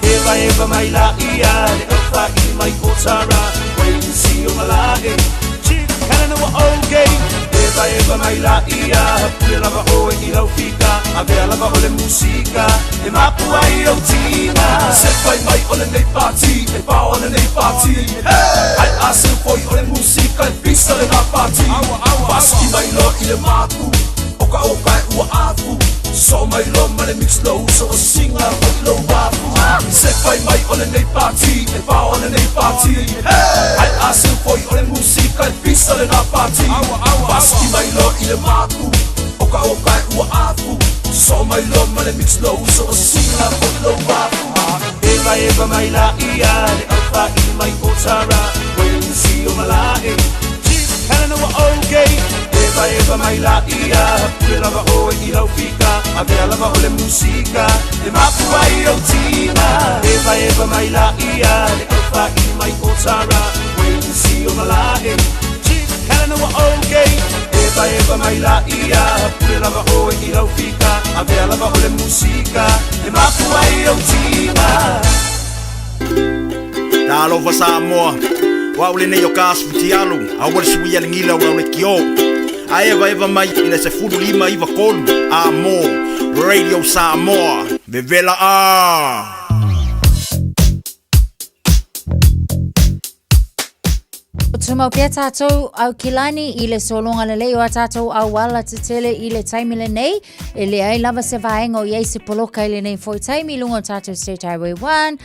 Eva eva mai la ia, le aufaili mai o Tara Wayne si o Malae, Chick Helena ua okay Eva eva mai la ia, pule lava oe i lau fika Avea lava o le musika, e mapu ai ou tiga Se fai mai o lenei pati, e pao lenei pati Ae a seu foi o le musika e pisa lena pati Pasiki mai loa i le mapu, o ka oka e ua afu Sosoo mai loa ma le mix lou uso o singa foi i lou afu Se fai mai o lenei pati, e pao lenei pati Ae a seu foi o le musika e pisa lena pati Pasiki mai loa i le mapu, o ka oka e ua afu Sosoo mai loa ma le mix lou uso o singa foi i lou afu Eva eva mai la ia, le aufaili mai o Tara Wayne si o Malae, Chick Helena ua okay Eva eva mai la ia, pule lava oe i lau fika Avea lava o le musika, e mapu ai ou tiga Eva eva mai la ia, le aufaili mai o Tara Wayne si o Malae, Chick Helena ua okay Eva eva mai la ia, pule lava oe i lau fika Avea lava o le musika, e mapu ai ou tiga Talofa Samoa, o au lenei o ka Asfutialu, aua le suia le gila o lau le kio. A eva eva mai i le 15 93 a mo Radio Samoa, vevela a! Tumau pea tātou Aukilani i le sologa lelei o a tātou auala tetele i le taimi lenei. E leai lava se vaega o i ai se poloka i lenei foi taimi i luga o tātou State Highway 1,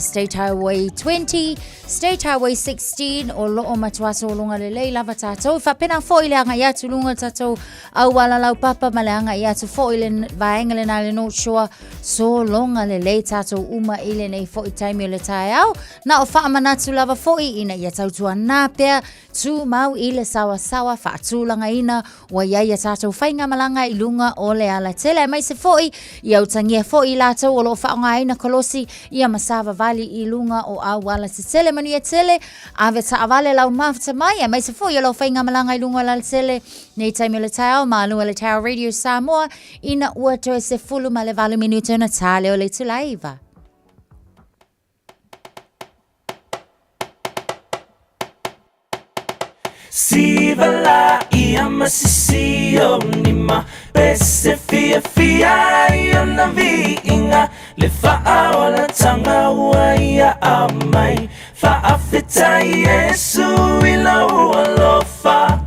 State Highway 20, State Highway 16 o loo matua sologa lelei lava tātou. Faapena foi le agai atu i luga o tātou auala laupapa ma le agai atu foi le vaega lena le North Shore sologa lelei tātou uma i lenei foi taimi o le taeao. Na o faamanatu lava foi ina ia tautuanā. faapena pea, tumau i le sawasawa faatulagaina ua i ai a tatou faigamalaga i luga o le alatele, aemaise foi ia utagia foi i latou o lo o faaaogaina kolosi ia ma savavali i luga o auala tetele. Manuia tele, ave taavale lau mafuta mai, aemaise foi o lau faigamalaga i luga o le alatele nei taimi o le taeao. Malo e le Tower Radio Samoa ina ua toe 18 minute ona ta lea o le itula e 9. Siva la ia ma sisi o ni ma pese fia fia i ona viiga le faaolatanga ua ia aumai faafetai Iesu i lou alofa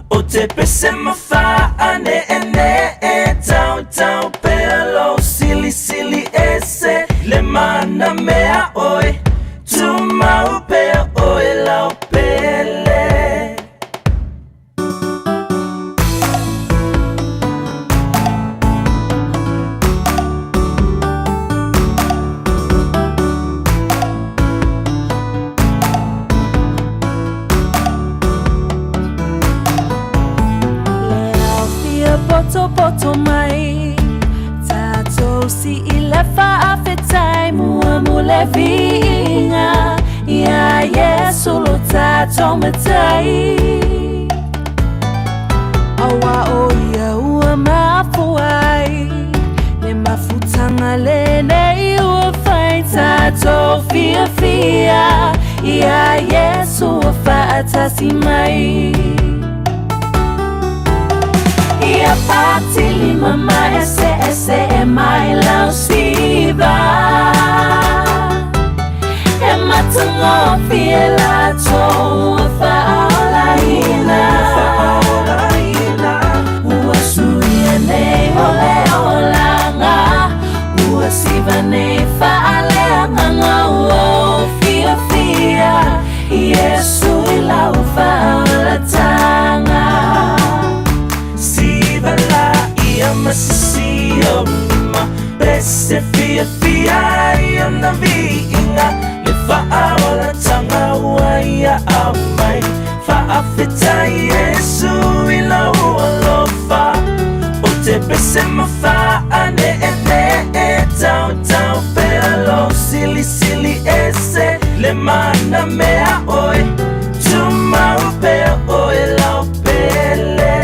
o te pese ma faaneenee tautau pea lou silisili ese le mana mea oe tumau pea oe lau pele. Le ao fia potopoto mai Tātou si i le faafetai Mua mo le viiga Ia Iesu lo tātou matai Aua o ia ua mafua ai Le mafutanga lenei ua whai tātou fiafia Ia Iesu ua faatasi mai Ia patilima ma ese ese e mai lau siva E matagofie latou ua faaolaina Ua suia nei o le olaga Ua siva nei faaleagaga Ua ou fiafia Iesu i lau faaolataga Siva la ia ma sisi o ma pese fiafia i ona viiga Le faaolataga ua ia aumai Faafetai Iesu i lou alofa O te pese ma faaneenee Tautau pea lou silisili ese Le mana mea oe Tumau pea oe lau pele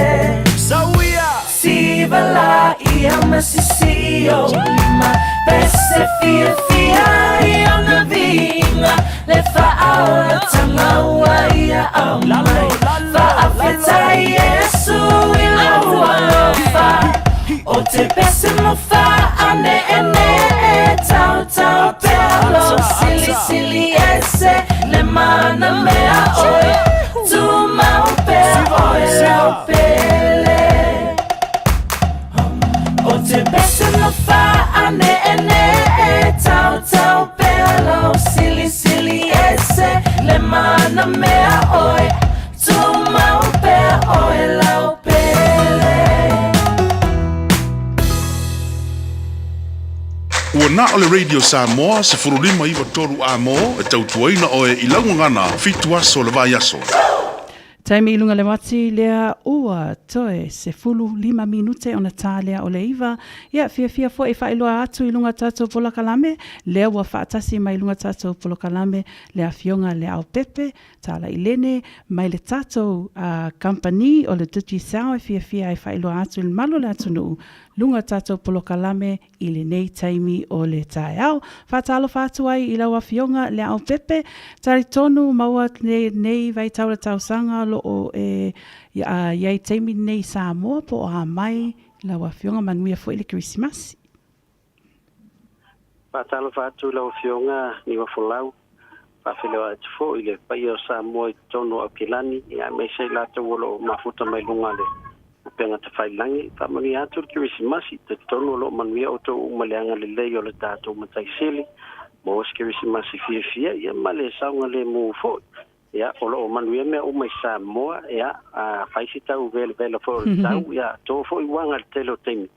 Sauia Siva la ia ma sisi o lima Pese fiafia i ona viiga Le faaolatanga ua ia aumai Faafetai Iesu i lou alofa O te pese mo faaneenee Tautau pea lou silisili ese Le mana mea oe Tumau pea oe lau pele O te pese mo faaneenee Tautau pea lou silisili ese Le mana mea oe Tumau pea oe lau pele Ua na o le Radio Samoa 1593 A-mo e tautuaina oe i lau gagana fitu aso o le vaiaso. Taimi i luga le uati lea ua toe 15 minute ona tā lea o le iva. Ia, fiafia foi e faailoa atu i luga tatou polokalame, lea ua faatasi mai luga tatou polokalame le Afioga Leaopepe Talailene mai le tatou kamupani o le Digicel e fiafia ai faailoa atu i le malu o le atunuu luga tatou polokalame i lenei taimi o le taeao. Faatalofa atu ai i lau Afioga Leaopepe, talitonu maua lenei vaitau o le tausaga o lo o e i ai taimi lenei i Samoa po o a mai lau Afioga, manuia foi le Kerisimasi. Faatalofa atu i lau Afioga Niuafolau, faafeiloai atu foi i le paia o Samoa i totonu o Aukilani, aemaise i latou o lo o mafuta mai luga o le upega tafailagi. Faamanuia atu le Kerisimasi, talitonu o lo o manuia outou uma i le agalelei o le tatou Matai Sili. Maua se Kerisimasi fiafia ia ma le saogalemu foi. Ia, o lo o manuia mea uma i Samoa, ia, a fai si tau velavela foi o le tau, ia, to foi uaga i le tele o taimi,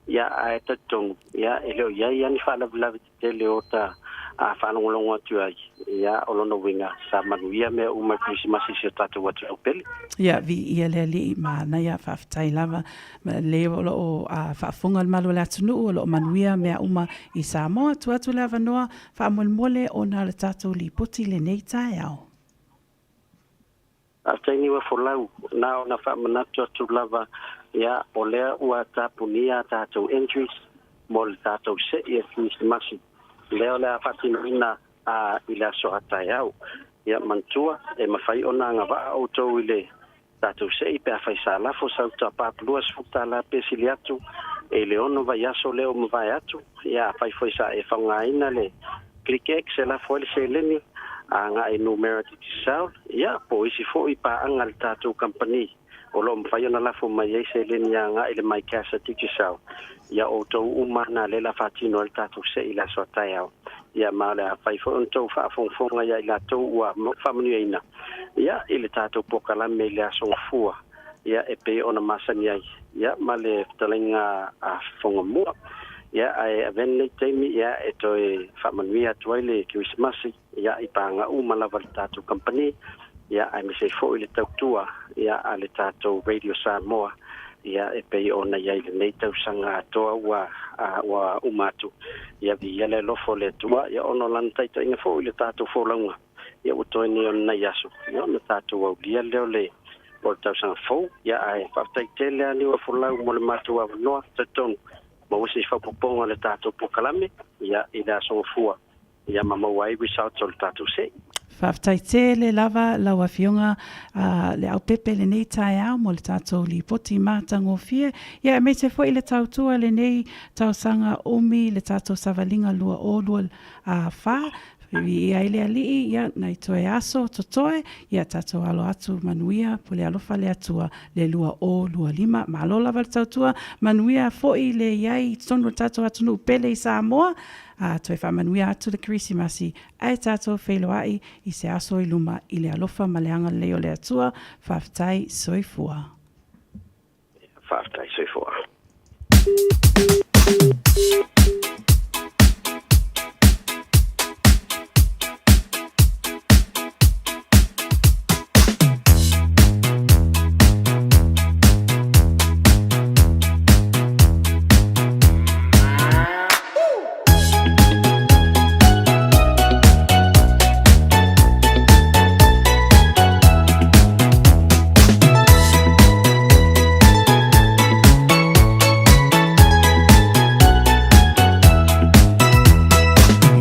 ia, ae talitonu, ia, e le o i ai lava ni faalavelave tetele o ta a faalogologo atu ai, ia, o lona uiga sa manuia mea uma i Kerisimasi i si o tatou atunuu pele. Ia, viia le Alii, manaia, faafetai lava. Ma le o lo o faafofoga le malu o le atunuu, o lo o manuia mea uma i Samoa. Tuu atu le avanoa faamolemole ona o le tatou lipoti i lenei taeao. Faafetai Niuafolau, na ona faamanatu atu lava, ia, o lea ua tapunia a tatou entries mo le tatou se'i e Kerisimasi, lea o le a faatinoina i le aso a taeao. Ia, manatua, e mafai ona agavaa outou i le tatou se'i pe afai sa lafo sau top-up $20 pe sili atu i le ono vaiaso lea ua mavae atu. Ia, afai foi sa e faogaina le ClickX e lafo ai le seleni agai i numera Digicel, ia, po o isi foi paaga a le tatou kamupani o lo o mafai ona lafo mai ai seleni agai i le MyCash a Digicel. Ia, o outou uma na lea o le a faatino ai le tatou se'i i le aso a taeao. Ia, ma o le a fai foi ona outou faafogafoga ia i latou ua faamanuiaina, ia, i le tatou polokalame i le Aso Gafua, ia, e pei ona masani ai, ia, ma le fetalaiga a Fofoga Mua. Ia, ae avea lenei taimi, ia, e toe faamanuia atu ai le Kerisimasi, ia, i paga uma lava a le tatou kamupani, ia, aemaise ai foi le tautua, ia, a le tatou Radio Samoa, ia, e pei ona i ai i lenei tausaga atoa ua, ua uma atu. Ia, viia le alofa o le Atua, ia, ona o Lana taitaiga foi i le tatou folauga. Ia ua toe nei o lenei aso, ia ona tatou aulia lea o le o le tausaga fou. Ia ae faafetai tele lava Niuafolau mo le matou avanoa, talitonu maua se isi faaopoopoga o le tatou polokalame ia i le aso Gafua ia ma maua ai results o le tatou se'i. Faafetai tele lava lau Afioga Leaupepe i lenei taeao mo le tatou lipoti matagofie, ia aemaise foi le tautua i lenei tausaga umi le tatou savaliga 2024. Viia ai le Alii, ia, nai toe aso totoe, ia tatou alo atu manuia, pule alofa le Atua, le 2025. Malo lava le tautua, manuia foi le i ai i totonu o le tatou atunuu pele i Samoa, a toe faamanuia atu le Kerisimasi, ae tatou feiloai i se aso i luma i le alofa ma le agalelei o le Atua. Faafetai, soifua. Faafetai, soifua.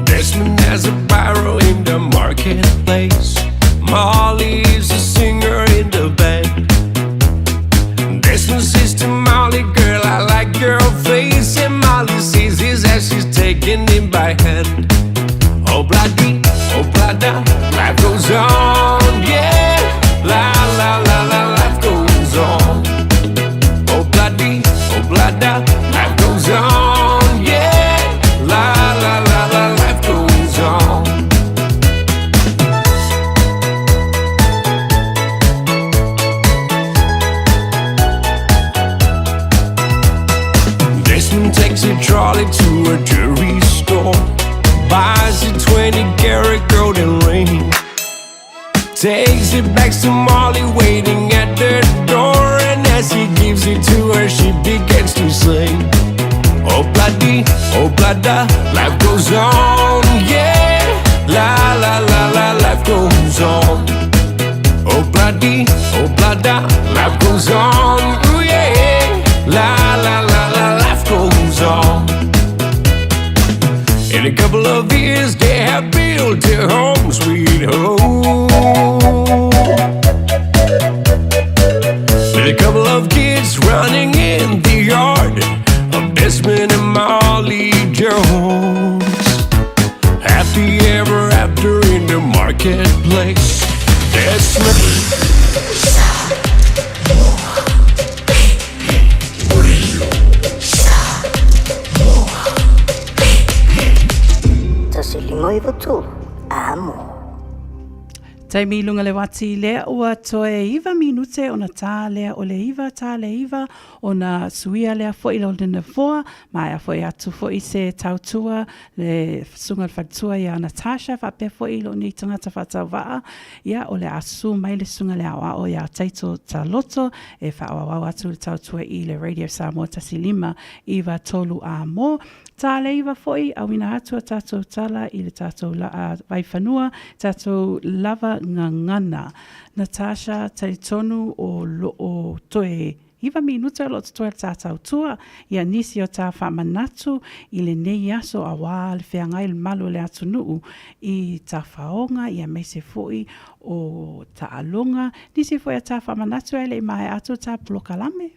Desmond has a barrow in the marketplace. Molly is a singer in the band. Desmond says to Molly, girl, I like your face. And Molly sees his as she's taking him by hand. Oh, bloody, oh, blada, life goes on, yeah. La, la, la, la, life goes on. Oh, bloody, oh, blada, life goes on, yeah. La, la, la, la, life goes on. Desmond takes a trolley to a jewelry store, buys a 20 karat golden ring, takes it back to Molly waiting at the door, and as he gives it to her, she begins to sing. Oh bloody, oh blada, life goes on, yeah. La la la la, life goes on. Oh bloody, oh blada, life goes on, ooh yeah. La la la la, life goes on. In a couple of years, they have built a home, sweet home. With a couple of kids running in the yard of Desmond and Molly Jones. Happy ever after in the marketplace. Desmond. Tasi lima iva tolu, amo. Taimi i luga le uati lea ua toe iva minute ona tā lea o le iva tā le iva ona suia lea fo'i lo le nofoa maea fo'i atu fo'i se tautua le susuga le faletua ia Natasha faapea fo'i lou nei tagata faatauvaa ia o le a susu mai le susuga le aoao ia Taito Taloto e faaauau atu le tautua i le Radio Samoa 1 5 3 a mo Tāleiva foi, auina atu a tātou tala i le tātou vaifanua, tātou lava gagana. Natasha, talitonu o loo toe iva minuta o loo totoe le tātau tua, ia nisi o tā faamanatu i lenei aso auā le feagai le malu o le atunuu i tafaoga ia aemaise foi o taaloga, nisi foi o tā faamanatu ae le i maea atu tā polokalame.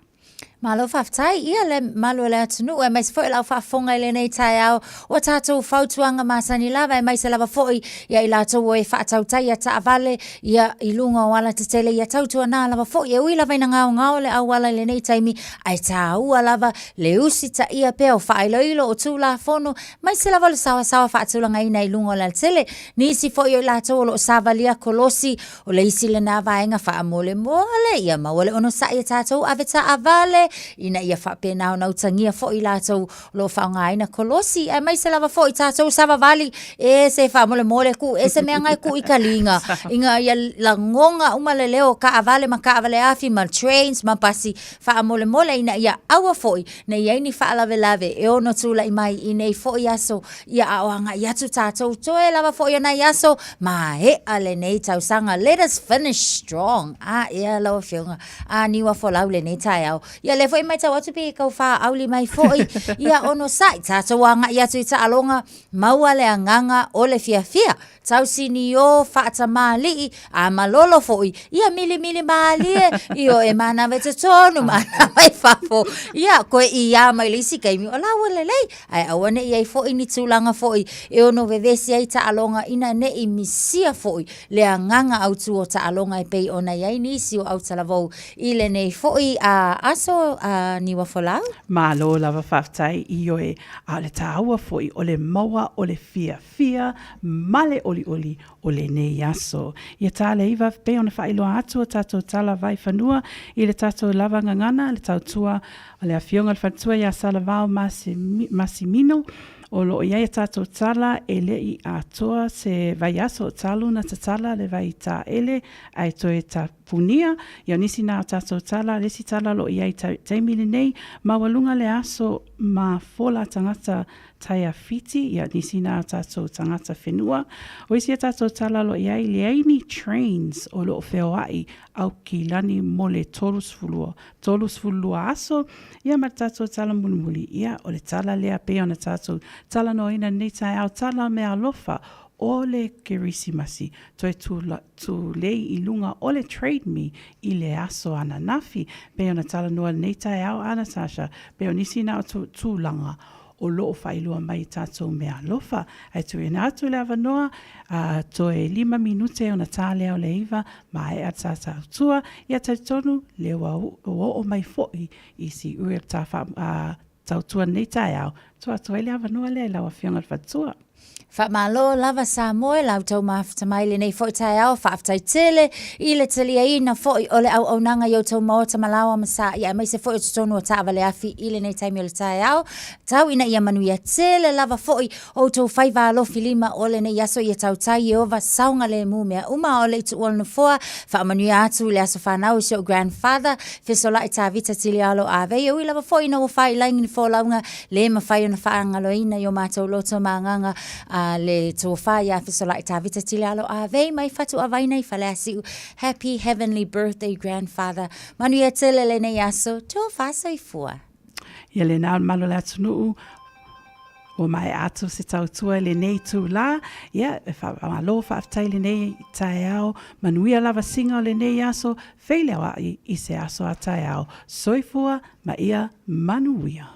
Malo faafetai ia le malu o le atunuu aemaise foi o lau faafofoga i lenei taeao o tatou fautuaga masani lava aemaise lava foi ia i latou o e faatautaia taavale ia i luga o alatetele ia tautuana lava foi e ui lava ina gaogao le auala i lenei taimi ae taua lava le usitaia pea o faailoilo o Tulafono aemaise lava o le saoasaoa faatulagaina i luga o le alatele. Nisi foi o i latou o lo o savalia kolosi O le isi lena vaega faamolemole, ia maua le onosai e tatou ave taavale, ina ia faapena ona utagia foi i latou o lo o faaaogaina kolosi, aemaise lava foi tatou savavali, e se faamolemole tuu ese mea na e tuu i kaliga, ina ia lagoga uma le leo o taavale ma taavale afi ma trains ma pasi, faamolemole ina ia aua foi ne i ai ni faalavelave e ono tulai mai i nei foi aso, ia a o agai atu tatou toe lava foi o nai aso, maea lenei tausaga. Let us finish strong. A ea lau Afioga, a niu afolau lenei taeao. Ia lea foi e matau atu pei e tau faauli mai foi, ia onosai tatou agai atu i taaloga, maua le agaga o le fiafia. Tausinio faatamalii a malolo foi, ia milimili malie, ioe manava i totonu, manava i fafo. Ia, koe iā mai le isi taimi, o la ua lelei. Ae aua ne i i ai foi ni tulaga foi e ono vevesi ai taaloga ina ne i misia foi le agaga autu o taaloga e pei ona i ai nisi o autalavou i lenei foi aso a Niuafolau. Malo lava faafetai ioe, a o le taua foi o le maua o le fiafia ma le olioli o lenei aso. Ia tāleiva pei ona faailoa atu o tatou tala vaifanua i le tatou lava gagana le tautua a le Afioga i le Faletua ia Salavao Masimino, o lo o i ai a tatou tala e le i atoa se vaiaso talu na tatala le vai taele ae toe tapunia. Ia o nisi na o tatou tala, le isi tala o lo o i ai taimi lenei, maualuga le aso ma fola tagata Taiawhiti, ia nisi na o tatou tagata whenua. O isi a tatou tala o lo o i ai, leai ni trains o lo o feoai Aukilani mo le 32, 32 aso, ia ma le tatou tala mulimuli, ia o le tala lea pei ona tatou talanoaina lenei taeao, tala meaalofa o le Kerisimasi, toe tulei i luga o le Trade Me i le aso ananafi, pei ona talanoa lenei taeao a Natasha, pei o nisi na o tulaga o lo o faailoa mai i tatou meaalofa. Ae tuuina atu le avanoa, a toe lima minute ona tā lea o le iva, maea le tātāutua, ia talitonu lea ua oo mai foi i siui o le tā tautua lenei taeao, tuu atu ai le avanoa lea i lau Afioga i le Faletua. Faamalo lava Samoa i la outou mafuta mai lenei foi taeao, faafetai tele i le taliaina foi o le auaunaga i outou maota ma laoa ma sa ia aemaise foi o totonu o taavale afi i lenei taimi o le taeao. Tau ina ia manuia tele lava foi outou faiva alofi lima o lenei aso ia tautai Ieova saogalemu mea uma a o le i tuua le nofoa. Faamanuia atu i le aso fanau i si ou grandfather Fesolai Tavita Tilialo Avei e ui lava foi ina ua faailaigi le folauga le mafai ona faagaloina i o matou loto ma agaga a le tofa ia Fesolai Tavita Tilialo Avei mai Fatuavaina i Faleasiu. Happy heavenly birthday grandfather. Manuia tele lenei aso. Tofa soifua. Ia lena o le malo o le atunuu, ua maea atu se tautua i lenei itulā. Ia, e faamalo faafetai i lenei taeao, manuia lava siga o lenei aso, feileoaʻi i se aso a taeao. Soifua ma ia manuia.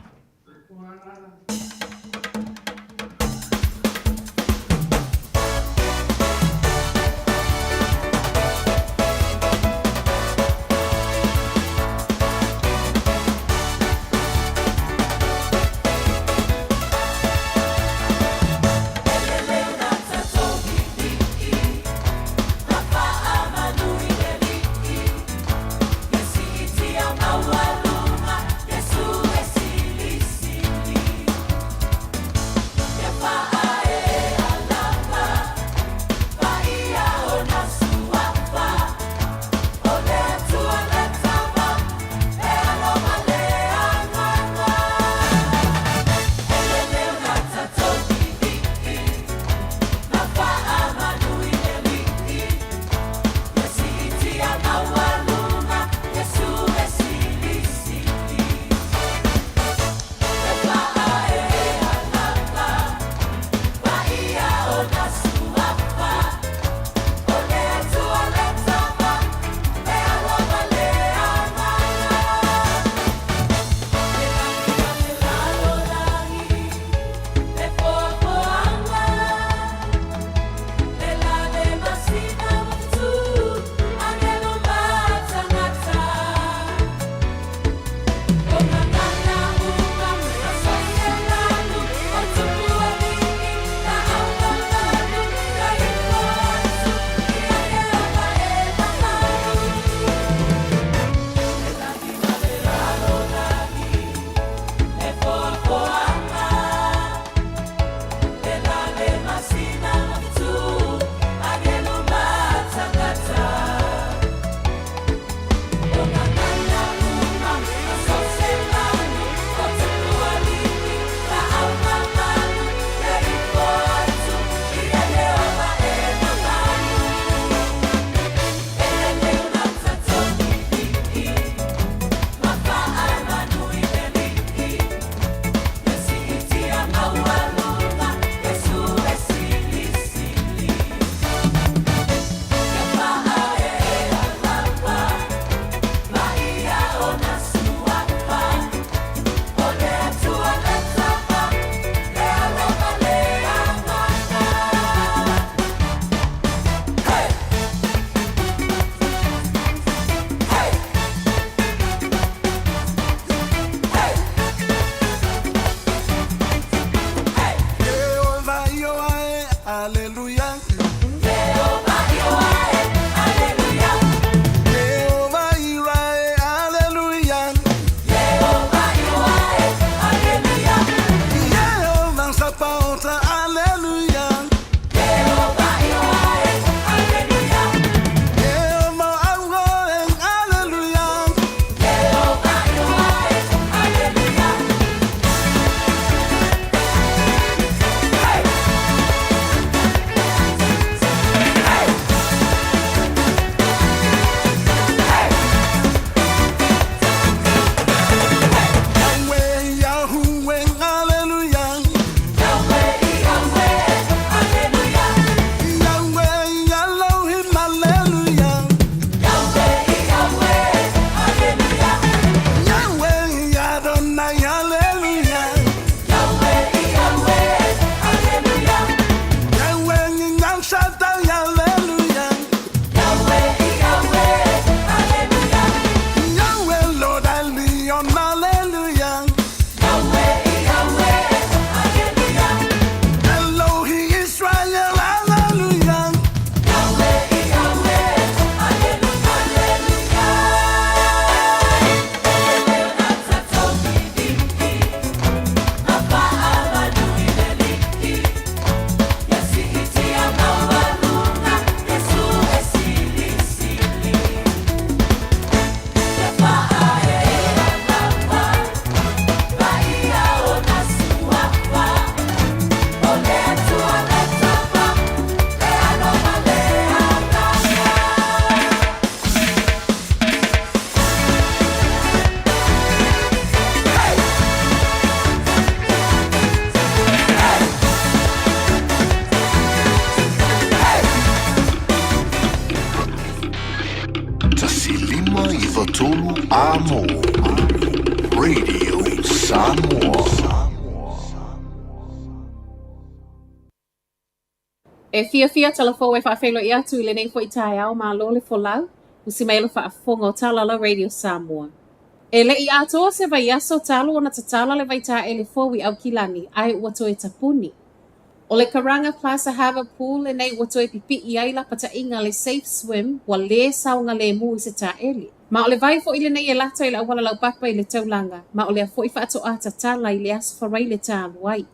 15 93 Amo Radio Samoa. E fiafia tala fou e faafeiloai atu i lenei foi taeao, malo le folau, usi mai le faafofoga o Talala Radio Samoa. E le i atoa se vaiaso talu ona tatala le vaitaele fou i Aukilani ae ua toe tapuni. O le Karanga Plaza Harbour Pool lenei ua toe pipi'i ai lapataiga a le Safe Swim ua lē saogalēmū i se taele. Ma o le vai foi lenei e lata i le auala laupapa i le taulaga, ma o lea foi faatoā tatala i le Aso Faraile talu ai.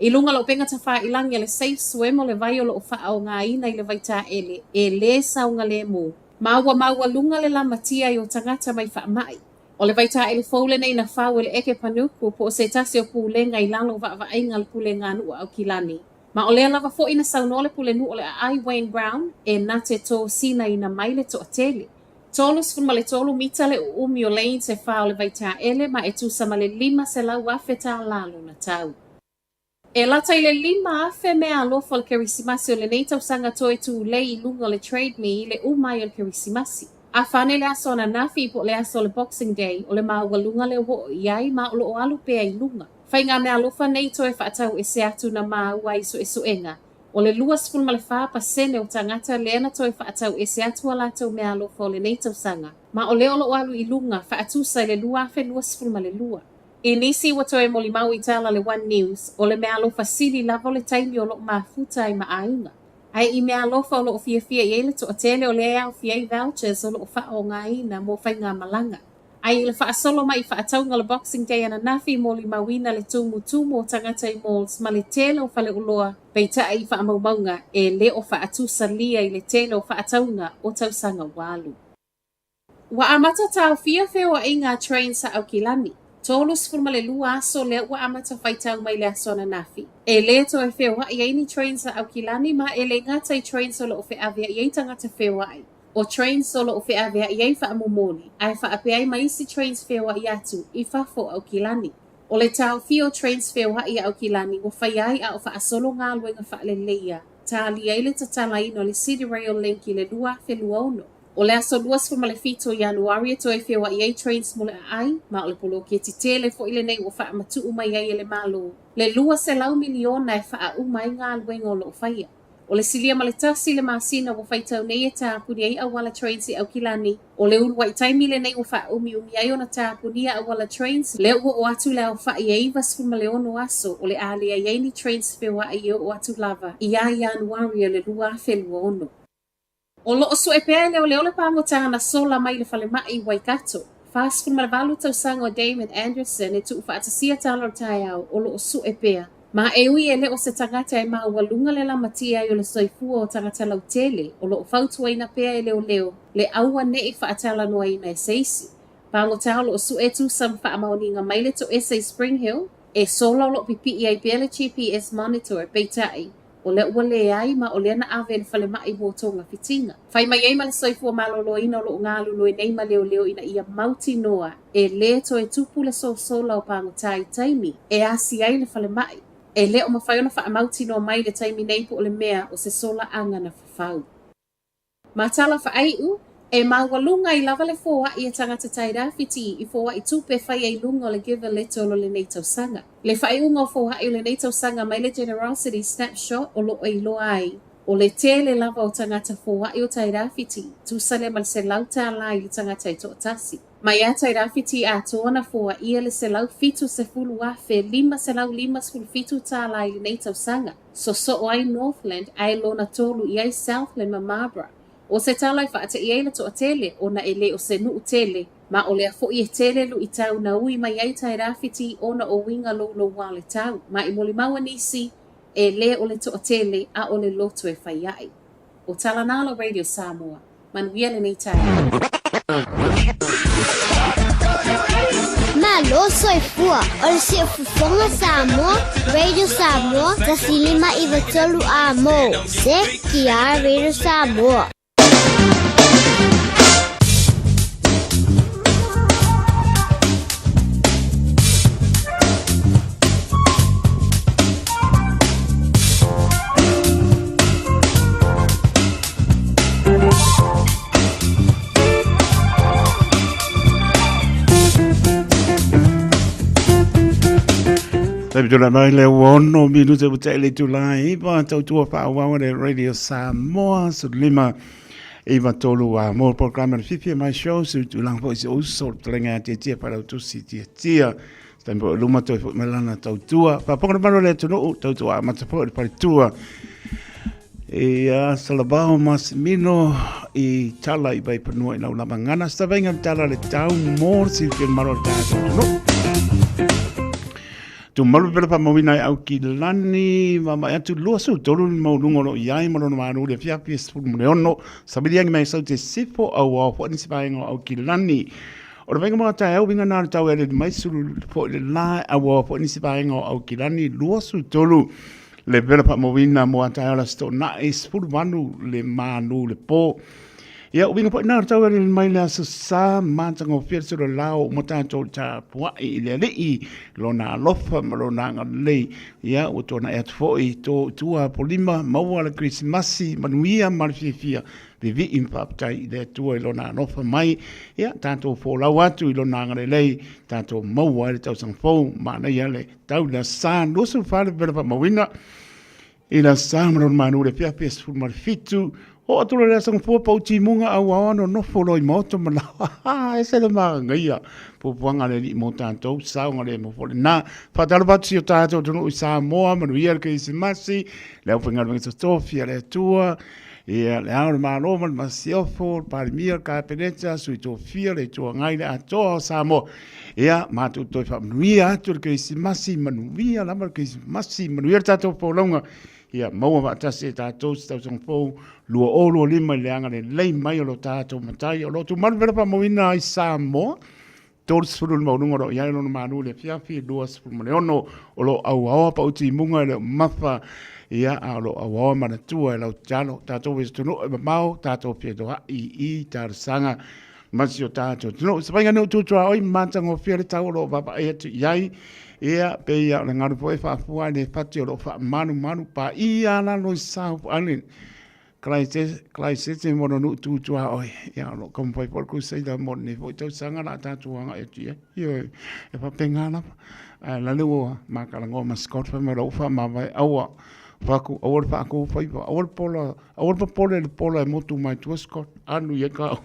I luga o le upega tafāilagi a le Safe Swim o le vai o lo o faaaogāina i le vaitaele e lē saogalēmū, ma ua maualuga le lamatia ai o tagata mai faama'i. O le vaitaele fou lenei na fau e le Eke Panuku po o se tasi o pulega i lalo o vaavaaiga a le Puleganuu a Aukilani. Ma o lea lava foi na saunoa le Pulenuu o le Aai Wayne Brown e na te tosinaina mai le toatele. 33 mita le uumi o lanes e fa o le vaitaele ma e tusa ma le $500,000 tālā lona tau. E lata i le 5,000 meaalofa o le Kerisimasi o lenei tausaga toe tulei i luga o le Trade Me i le uma ai o le Kerisimasi. A fane le aso ananafi po o le aso o le Boxing Day, o le maualuga lea ua oo i ai ma o lo o alu pea i luga. Faiga meaalofa nei toe faatau ese atu na maua i suesuega, o le 24% o tagata lea na toe faatau ese atu a latou meaalofa o lenei tausaga, ma o lea o lo o alu i luga faatusa i le 2022. I nisi ua toe molimau i tala a le One News, o le meaalofa sili lava o le taimi o lo o mafuta ai ma aiga. Ae i meaalofa o lo o fiafia i ai le toatele o lea e aofia ai vouchers o lo o faaaogaina mo faigamalaga. Ae i le faasolo mai i faatauga o le Boxing Day ananafi i molimauina le tumutumu o tagata i malls ma le tele o faleoloa, peitai i faamaumauga e le o faatusalia i le tele o faatauga o tausaga ua alu. Ua amata taofia feoaiga a Trains a Aukilani. 32 aso lea ua amata faitau mai le aso ananafi. E lē toe feoai ai ni trains a Aukilani ma e lē gata i trains o lo o feaveai ai tagata feoai. O trains o lo o feaveai ai faamomoli ae faapea ai ma isi trains feoai atu i fafo o Aukilani. O le taofia o trains feoai a Aukilani ua faia ai a o faasolo galuega faaleleia talia ai le tatalaina o le City Rail Link i le 2026. O le aso 27 o Ianuari e toe feoai ai Trains mo le Aai, ma o le poloketi tele foi lenei ua faamatuu mai ai e le Malo le $200 miliona e faauma ai galuega o lo o faia. O le silia ma le tasi le masina ua faitau nei e tapuni ai auala Trains i Aukilani. O le uluai taimi lenei ua faaumiumi ai ona tapunia auala Trains, lea ua oo atu le aofa'i e 96 aso o le a leai ai ni Trains feoai e oo atu lava ia Ianuari o le 2026. O lo o sue pea e leoleo le pagota na sola mai le falemai i Waikato. 48 tausaga o Damon Anderson e tuufaatasia tala o le taeao o lo o sue pea. Ma e ui e le o se tagata e maualuga le lamatia ai o le soifua o tagata lautele, o lo o fautuaina pea e leoleo le aua ne i faatalanoaina e se isi. Pagota o lo o sue tusa ma faamaoniga mai le toese i Spring Hill, e sola o lo o pipii ai pea le GPS monitor, peitai, O lea ua leai ma o lea na ave i le falemai mo togafitiga. Fai mai ai ma le soifua maloloina o lo o galulue nei ma leoleo ina ia mautinoa e lē toe tupu le sosola o pagota i taimi e asi ai le falemai. E le o mafai ona faamautinoa mai i le taimi nei po o le mea o se solaaga na fafau. Ma tala faaiu, e maualuga ai lava le foai a tagata Tairāwhiti i foai tupe faia i luga o le Give a Little o lenei tausaga. Le faaiuga o foai o lenei tausaga mai le Generosity Snapshot o lo o iloa ai, o le tele lava o tagata foai o Tairāwhiti, tusa lea ma le $100 i le tagata e toatasi. Mai ia Tairāwhiti atoa na foaia le $170,557 i lenei tausaga. Sosoo ai Northland ae lona tolu i ai Southland ma Marlborough. O se tala e faate'i ai le toatele ona e le o se nuu tele, ma o lea foi e tele luitau na ui mai ai Tairāwhiti ona o uiga louloua o le tau, ma i molimau a nisi, e le o le toatele a o le loto e fai a'i. O tala na la Radio Samoa. Manuia lenei taeao. Malo soifua o le siufofoga Samoa, Radio Samoa, 1593 A mo, CKR Radio Samoa. Taimi tula mai le ua ono minute ua te le tula iwa tautua whaawau le Radio Samoa su lima iwa tolu a mo programa le fifi mai show su tulang fo isi uso le telenga tia tia whalau tusi tia tia. Taimi po luma toi fo melana tautua. Whaponga le manu le tunuu tautua a mata fo le paritua. Ia Salabao Masimino i tala i Vaipanua i lau lava ngana. Sa vainga tala le tau mo si te maro le tātou no. Tu malu pela pa mawina i au ki lani, ma mai atu lua su tolu ni mau lungo lo iai ma lona manu le fiafi e sefulu mo le ono. Sabili angi mai sau te sifo au au fo nisi vaenga au ki lani. O le vaenga mo ta au winga nā le tau ele mai sulu fo le la au au fo nisi vaenga au ki lani lua su tolu. Le pela faamauina mo a taeao le Aso Toonai, 18 le manu le po. Ia, uiga foi na tau ele mai le aso sa, matagofie le solo lao mo tātou tapuai i le alii, lona alofa ma lona agalelei. Ia, ua tuanai atu foi tō tua Apolima, maua le Kerisimasi, manuia ma le fiafia, vivii ma faafetai i le Atua i lona alofa mai. Ia, tātou folau atu i lona agalelei, tātou maua ai le tausaga fou, manaia le Tau le sa 24 le pela faamauina i la sa ma lona manu le fiafi e 17. O atu le aso fua pau timuga au ao no nofo loi moto ma la e se le magaia pupuanga le li mo tātou saonga le mo fole na whatalo si o tātou tonu i Samoa manuia le Kerisimasi le au whaingaluenga tofia le Atua. Ia, le ao le Malo ma le Masiofo, le Palemia, le Kapeneta, Sui Tofia, le Itu Agai, le atoa o Samoa. Ia, mātou toe faamanuia atu le Kerisimasi, manuia lava le Kerisimasi, manuia le tātou folauga. Ia, maua faatasi e tātou se tausaga fou 2025 i le agalelei mai o lo tātou Matai. O lo tumalu pela faamauina ai Samoa, 30 le maualuga o lo o i ai lona malu i le afiafi, 26 o lo o auaoa pau timuga e le o mafa, ia, a o lo o auaoa manatua e lau tatalo. Tatou e se atunuu e mamao, tatou feiloai i talosaga ma si o tatou atunuu. Se faiga nuu tutuaoi ma matagofie le tau o lo o vaavaai atu i ai, ia, pei o le galu foi e faafua ai le fati o lo o faamalumalu paia lalo i South Island. Karaisete mo lona nuu tu tuaoi. Ia, o lo o taumafai foi le Crusader mo lenei foi tausaga la tatou agai atu i ai. Ioe, e faapena lava. Ae la le ua ma talanoa ma Scott fai mai o la ua faamavae, aua, fai atu, aua le faatu faiva, aua le pola, aua le popole i le pola e motu mai tua Scott, alu i ai ka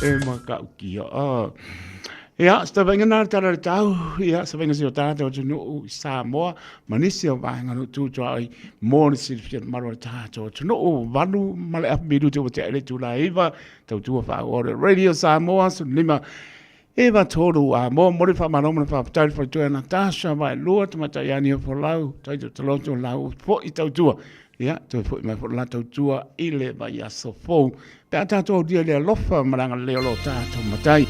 E matautia. Ah. Ia, se tavainga nā le tala le tau, ia, se vainga si o tātou atunuu i Samoa, ma nisi o vaenga no tūtua ai mō le silafia le maro le tātou atunuu, valu ma le afu minute ua tea i le itula iva, tautua whaoa le Radio Samoa, 15 iva tolu a mō mo le whamalo ma le whapatau le whaitoa Natasha Vaelua, tamatai ani o folau, taito taloto lau foi tautua. Ia, toe foi mai foi la tautua i le vaiaso fou. Pe a tātou aulia le alofa ma le agalelei o lo tātou Matai.